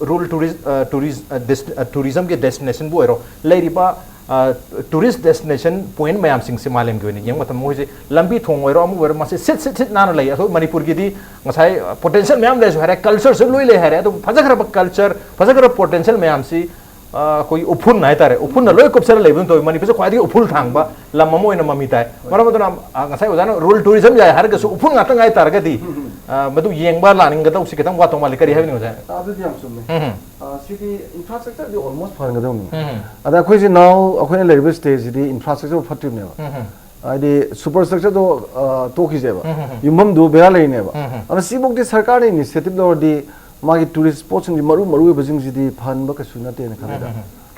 ꯔꯨꯔꯦꯜ ꯇꯨꯔꯤꯁ ꯇꯨꯔꯤꯁ ꯇꯨꯔꯤꯖꯝꯒꯤ ꯗꯦꯁꯇꯤꯅꯦꯁꯟꯕꯨ ꯑꯣꯏꯔꯣ, ꯂꯩꯔꯤꯕ ꯇꯨꯔꯤꯁ ꯗꯦꯁꯇꯤꯅꯦꯁꯟ ꯄꯣꯏꯟ ꯃꯌꯥꯝꯁꯤꯡꯁꯦ ꯃꯥꯂꯦꯝꯒꯤ ꯑꯣꯏꯅ ꯌꯦꯡꯕ ꯃꯇꯝꯗ ꯃꯣꯏꯁꯦ ꯂꯝꯕꯤ ꯊꯣꯡ ꯑꯣꯏꯔꯣ, ꯑꯃ ꯑꯣꯏꯔꯣ, ꯃꯁꯤ ꯁꯤꯠ ꯁꯤꯠ ꯁꯤꯠ ꯅꯥꯟꯅ ꯂꯩ꯫ ꯑꯩꯈꯣꯏ ꯃꯅꯤꯄꯨꯔꯒꯤꯗꯤ ꯉꯁꯥꯏ ꯄꯣꯇꯦꯟꯁꯤꯌꯦꯜ ꯃꯌꯥꯝ ꯂꯩꯔꯁꯨ ꯍꯥꯏꯔꯦ, ꯀꯜꯆꯔꯁꯨ ꯂꯣꯏ ꯂꯩ ꯍꯥꯏꯔꯦ, ꯑꯗꯨꯕꯨ ꯐꯖꯈ꯭ꯔꯕ ꯀꯜꯆꯔ, ꯐꯖꯈ꯭ꯔꯕ ꯄꯣꯇꯦꯟꯁꯤꯌꯦꯜ ꯃꯌꯥꯝꯁꯤ ꯑ, ꯑꯩꯈꯣꯏꯒꯤ ꯎꯐꯨꯟ ꯍꯥꯏꯇꯥꯔꯦ, ꯎꯐꯨꯟꯅ ꯂꯣꯏ ꯀꯨꯞꯁꯜꯂ ꯂꯩꯕꯗꯧꯅ ꯇꯧꯋꯤ꯫ ꯃꯅꯤꯄꯨꯔꯁꯦ ꯈ꯭ꯋꯥꯏꯗꯒꯤ ꯎꯐꯨꯜ ꯊꯥꯡꯕ ꯂꯝ ꯑꯃ ꯑꯣꯏꯅ ꯃꯃꯤ ꯇꯥꯏ꯫ ꯃꯔꯝ ꯑꯗꯨꯅ, ꯑ, ꯉꯁꯥꯏ ꯑꯣꯖꯥꯅ ꯔꯨꯔꯦꯜ ꯇꯨꯔꯤꯖꯝ ꯌꯥꯏ ꯍꯥꯏꯔꯒꯁꯨ ꯎꯐꯨꯜ ꯉꯥꯛꯇ ꯉꯥꯏ ꯇꯥꯔꯒꯗꯤ, ꯑ, ꯃꯗꯨ ꯌꯦꯡꯕ ꯂꯥꯛꯅꯤꯡꯒꯗꯧꯁꯤ ꯈꯤꯇꯪ ꯋꯥꯠꯇꯧ ꯃꯥꯜꯂꯤ꯫ ꯀꯔꯤ ꯍꯥꯏꯕꯤꯅꯤꯡꯕ ꯑꯣꯖꯥ? ꯑꯗꯨꯗꯤ ꯌꯥꯝ ꯆꯨꯝꯃꯦ꯫ ꯎꯝ, ꯑ, ꯁꯤꯗꯤ ꯏꯟꯐ꯭ꯔꯥꯁ꯭ꯇ꯭ꯔꯛꯆꯔꯗꯤ ꯑꯣꯜꯃꯣꯁ ꯐꯍꯟꯒꯗꯧꯅꯤ꯫ ꯎꯝ, ꯑꯗ ꯑꯩꯈꯣꯏꯁꯦ ꯅꯥꯎ ꯑꯩꯈꯣꯏꯅ ꯂꯩꯔꯤꯕ ꯁ꯭ꯇꯦꯠꯁꯤꯗꯤ ꯏꯟꯐ꯭ꯔꯥꯁ꯭ꯇ꯭ꯔꯛꯆꯔ ꯐꯠꯇ꯭ꯔꯤꯕꯅꯦꯕ꯫ ꯎꯝ, ꯍꯥꯏꯗꯤ ꯁꯨꯄꯔ ꯁ꯭ꯇ꯭ꯔꯛꯆꯔꯗꯣ, ꯑ, ꯇꯣꯛꯈꯤꯁꯦꯕ꯫ ꯌꯨꯝꯐꯝꯗꯨ ꯕꯦꯔꯥ ꯂꯩꯔꯤꯅꯦꯕ꯫ ꯑꯗ ꯁꯤꯐꯧꯗꯤ ꯁꯔꯀꯥꯔꯅ ꯏꯅꯤꯁꯤꯌꯦꯇꯤꯚ ꯂꯧꯔꯗꯤ ꯃꯥꯒꯤ ꯇꯨꯔꯤꯁ ꯁ꯭ꯄꯣꯠꯁꯤꯡꯁꯤ ꯃꯔꯨ ꯃꯔꯨ ꯑꯣꯏꯕꯁꯤꯡꯁꯤꯗꯤ ꯐꯍꯟꯕ ꯀꯩꯁꯨ ꯅꯠꯇꯦꯅ ꯈꯜꯂꯤꯗ꯫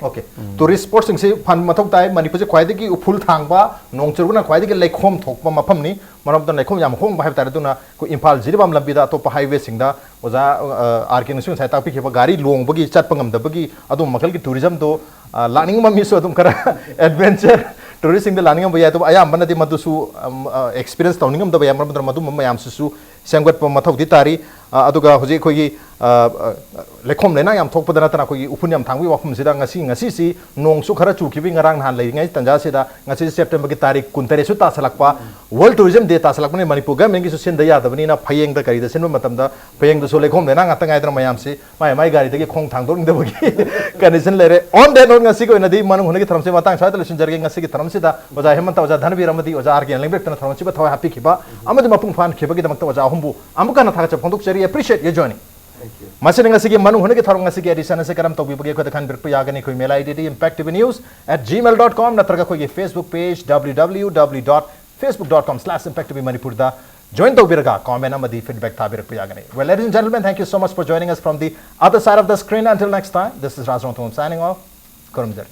ꯑꯣꯀꯦ꯫ ꯇꯨꯔꯤꯁ ꯁ꯭ꯄꯣꯠꯁꯤꯡꯁꯤ ꯐꯍꯟꯕ ꯃꯊꯧ ꯇꯥꯏ꯫ ꯃꯅꯤꯄꯨꯔꯁꯦ ꯈ꯭ꯋꯥꯏꯗꯒꯤ ꯎꯐꯨꯜ ꯊꯥꯡꯕ, ꯅꯣꯡ ꯆꯨꯔꯒꯅ ꯈ꯭ꯋꯥꯏꯗꯒꯤ ꯂꯩꯈꯣꯝ ꯊꯣꯛꯄ ꯃꯐꯝꯅꯤ꯫ ꯃꯔꯝ ꯑꯗꯨꯅ ꯂꯩꯈꯣꯝ ꯌꯥꯝ ꯍꯣꯡꯕ ꯍꯥꯏꯕ ꯇꯥꯔꯦ꯫ ꯑꯗꯨꯅ ꯑꯩꯈꯣꯏ ꯏꯝꯐꯥꯜ ꯖꯤꯔꯤꯕꯥꯝ ꯂꯝꯕꯤꯗ ꯑꯇꯣꯞꯄ ꯍꯥꯏꯋꯦꯁꯤꯡꯗ ꯑꯣꯖꯥ, ꯑ, ꯑꯥꯔ ꯀꯦꯅꯁꯨ ꯉꯁꯥꯏ ꯇꯥꯛꯄꯤꯈꯤꯕ ꯒꯥꯔꯤ ꯂꯣꯡꯕꯒꯤ, ꯆꯠꯄ ꯉꯝꯗꯕꯒꯤ ꯑꯗꯨꯝꯕ ꯃꯈꯜꯒꯤ ꯇꯨꯔꯤꯖꯝꯗꯣ, ꯑ, ꯂꯥꯛꯅꯤꯡꯕ ꯃꯤꯁꯨ ꯑꯗꯨꯝ ꯈꯔ ꯑꯦꯗꯚꯦꯟꯆꯔ ꯇꯨꯔꯤꯁꯁꯤꯡꯗ ꯂꯥꯛꯅꯤꯡꯉꯝꯕ ꯌꯥꯏ꯫ ꯑꯗꯨꯕꯨ ꯑꯌꯥꯝꯕꯅꯗꯤ ꯃꯗꯨꯁꯨ, ꯑꯝ, ꯑ, ꯑꯦꯛꯁꯄꯤꯔꯤꯌꯦꯟꯁ ꯇꯧꯅꯤꯡꯉꯝꯗꯕ ꯌꯥꯏ꯫ ꯃꯔꯝ ꯑꯗꯨꯅ ꯃꯗꯨꯝꯕ ꯃꯌꯥꯝꯁꯤꯁꯨ ꯁꯦꯝꯒꯠꯄ ꯃꯊꯧꯗꯤ ꯇꯥꯔꯤ꯫ ꯑ, ꯑꯗꯨꯒ ꯍꯧꯖꯤꯛ ꯑꯩꯈꯣꯏꯒꯤ, ꯑ, ꯑ, ꯂꯩꯈꯣꯝ ꯂꯩꯅꯥꯡ ꯌꯥꯝ ꯊꯣꯛꯄꯗ ꯅꯠꯇꯅ ꯑꯩꯈꯣꯏꯒꯤ ꯎꯐꯨꯟ ꯌꯥꯝ ꯊꯥꯡꯕꯒꯤ ꯋꯥꯐꯝꯁꯤꯗ ꯉꯁꯤ, ꯉꯁꯤꯁꯤ ꯅꯣꯡꯁꯨ ꯈꯔ ꯆꯨꯈꯤꯕꯒꯤ ꯉꯔꯥꯡ ꯅꯍꯥꯟ ꯂꯩꯔꯤꯉꯩ ꯇꯥꯟꯖꯥꯁꯤꯗ ꯉꯁꯤ ꯁꯦꯞꯇꯦꯝꯕꯔꯒꯤ ꯇꯥꯔꯤꯛ ꯀꯨꯟꯇꯔꯦꯠꯁꯨ ꯇꯥꯁꯜꯂꯛꯄ, ꯋꯥꯔꯜ ꯇꯨꯔꯤꯖꯝ ꯗꯦ ꯇꯥꯁꯜꯂꯛꯄꯅꯤꯅ ꯃꯅꯤꯄꯨꯔ ꯒꯃꯦꯟꯒꯤꯁꯨ ꯁꯤꯟꯗ ꯌꯥꯗꯕꯅꯤꯅ ꯐꯌꯦꯡꯗ ꯀꯔꯤꯗ ꯁꯤꯟꯕ ꯃꯇꯝꯗ ꯐꯌꯦꯡꯗꯁꯨ ꯂꯩꯈꯣꯝ ꯂꯩꯅꯥꯡ ꯉꯥꯛꯇ ꯉꯥꯏꯗꯅ ꯃꯌꯥꯝꯁꯤ ꯃꯥꯏ ꯃꯥꯏ ꯒꯥꯔꯤꯗꯒꯤ ꯈꯣꯡ ꯊꯥꯡꯗꯣꯛꯅꯤꯡꯗꯕꯒꯤ ꯀꯟꯗꯤꯁꯟ ꯂꯩꯔꯦ꯫ On that note, ꯉꯁꯤꯒꯤ ꯑꯣꯏꯅꯗꯤ ꯃꯅꯨꯡ ꯍꯨꯠꯅꯒꯤ ꯊꯧꯔꯝꯁꯤ ꯃꯇꯥꯡ ꯁ꯭ꯋꯥꯏꯗ ꯂꯣꯏꯁꯤꯟꯖꯔꯒꯦ꯫ ꯉꯁꯤꯒꯤ ꯊꯧꯔꯝꯁꯤꯗ ꯑꯣꯖꯥ ꯍꯦꯃꯟꯇ, ꯑꯣꯖꯥ ꯙꯅꯕꯤꯔ ꯑꯃꯗꯤ ꯑꯣꯖꯥ ꯑꯥꯔ ꯀꯦ ꯂꯦꯡꯕ꯭ꯔꯦꯛꯇꯅ ꯊꯧꯔꯝꯁꯤꯕꯨ ꯊꯋꯥꯏ ꯍꯥꯞꯄꯤꯈꯤꯕ ꯑꯃꯗꯤ ꯃꯄꯨꯡ ꯐꯥꯍꯟꯈꯤꯕꯒꯤꯗꯃꯛꯇ ꯑꯣꯖꯥ ꯑꯍꯨꯝꯕꯨ ꯑꯃꯨꯛ ꯍꯟꯅ ꯊꯥꯒꯠꯆꯕ ꯐꯣꯡꯗꯣꯛꯆꯔꯤ꯫ Appreciate your joining. ꯃꯁꯤꯅ ꯉꯁꯤꯒꯤ ꯃꯅꯨꯡ ꯍꯨꯠꯅꯒꯤ ꯊꯧꯔꯝ ꯉꯁꯤꯒꯤ ꯑꯦꯗꯤꯁꯟ ꯑꯁꯤ ꯀꯔꯝ ꯇꯧꯕꯤꯕꯒꯦ? ꯑꯩꯈꯣꯏꯗ ꯈꯟꯕꯤꯔꯛꯄ ꯌꯥꯒꯅꯤ꯫ ꯑꯩꯈꯣꯏ ꯏꯃꯦꯜ ꯑꯥꯏ ꯗꯤꯗꯤ impacttvnews at gmail dot com ꯅꯠꯇ꯭ꯔꯒ ꯑꯩꯈꯣꯏꯒꯤ Facebook page W W W dot facebook dot com slash impact T V Manipur ꯗ join ꯇꯧꯕꯤꯔꯒ comment ꯑꯃꯗꯤ feedback ꯊꯥꯕꯤꯔꯛꯄ ꯌꯥꯒꯅꯤ꯫ Well, ladies and gentlemen, thank you so much for joining us from the other side of the screen. Until next time, this is Raj Rongthong signing off. ꯈꯨꯔꯨꯝꯖꯔꯤ꯫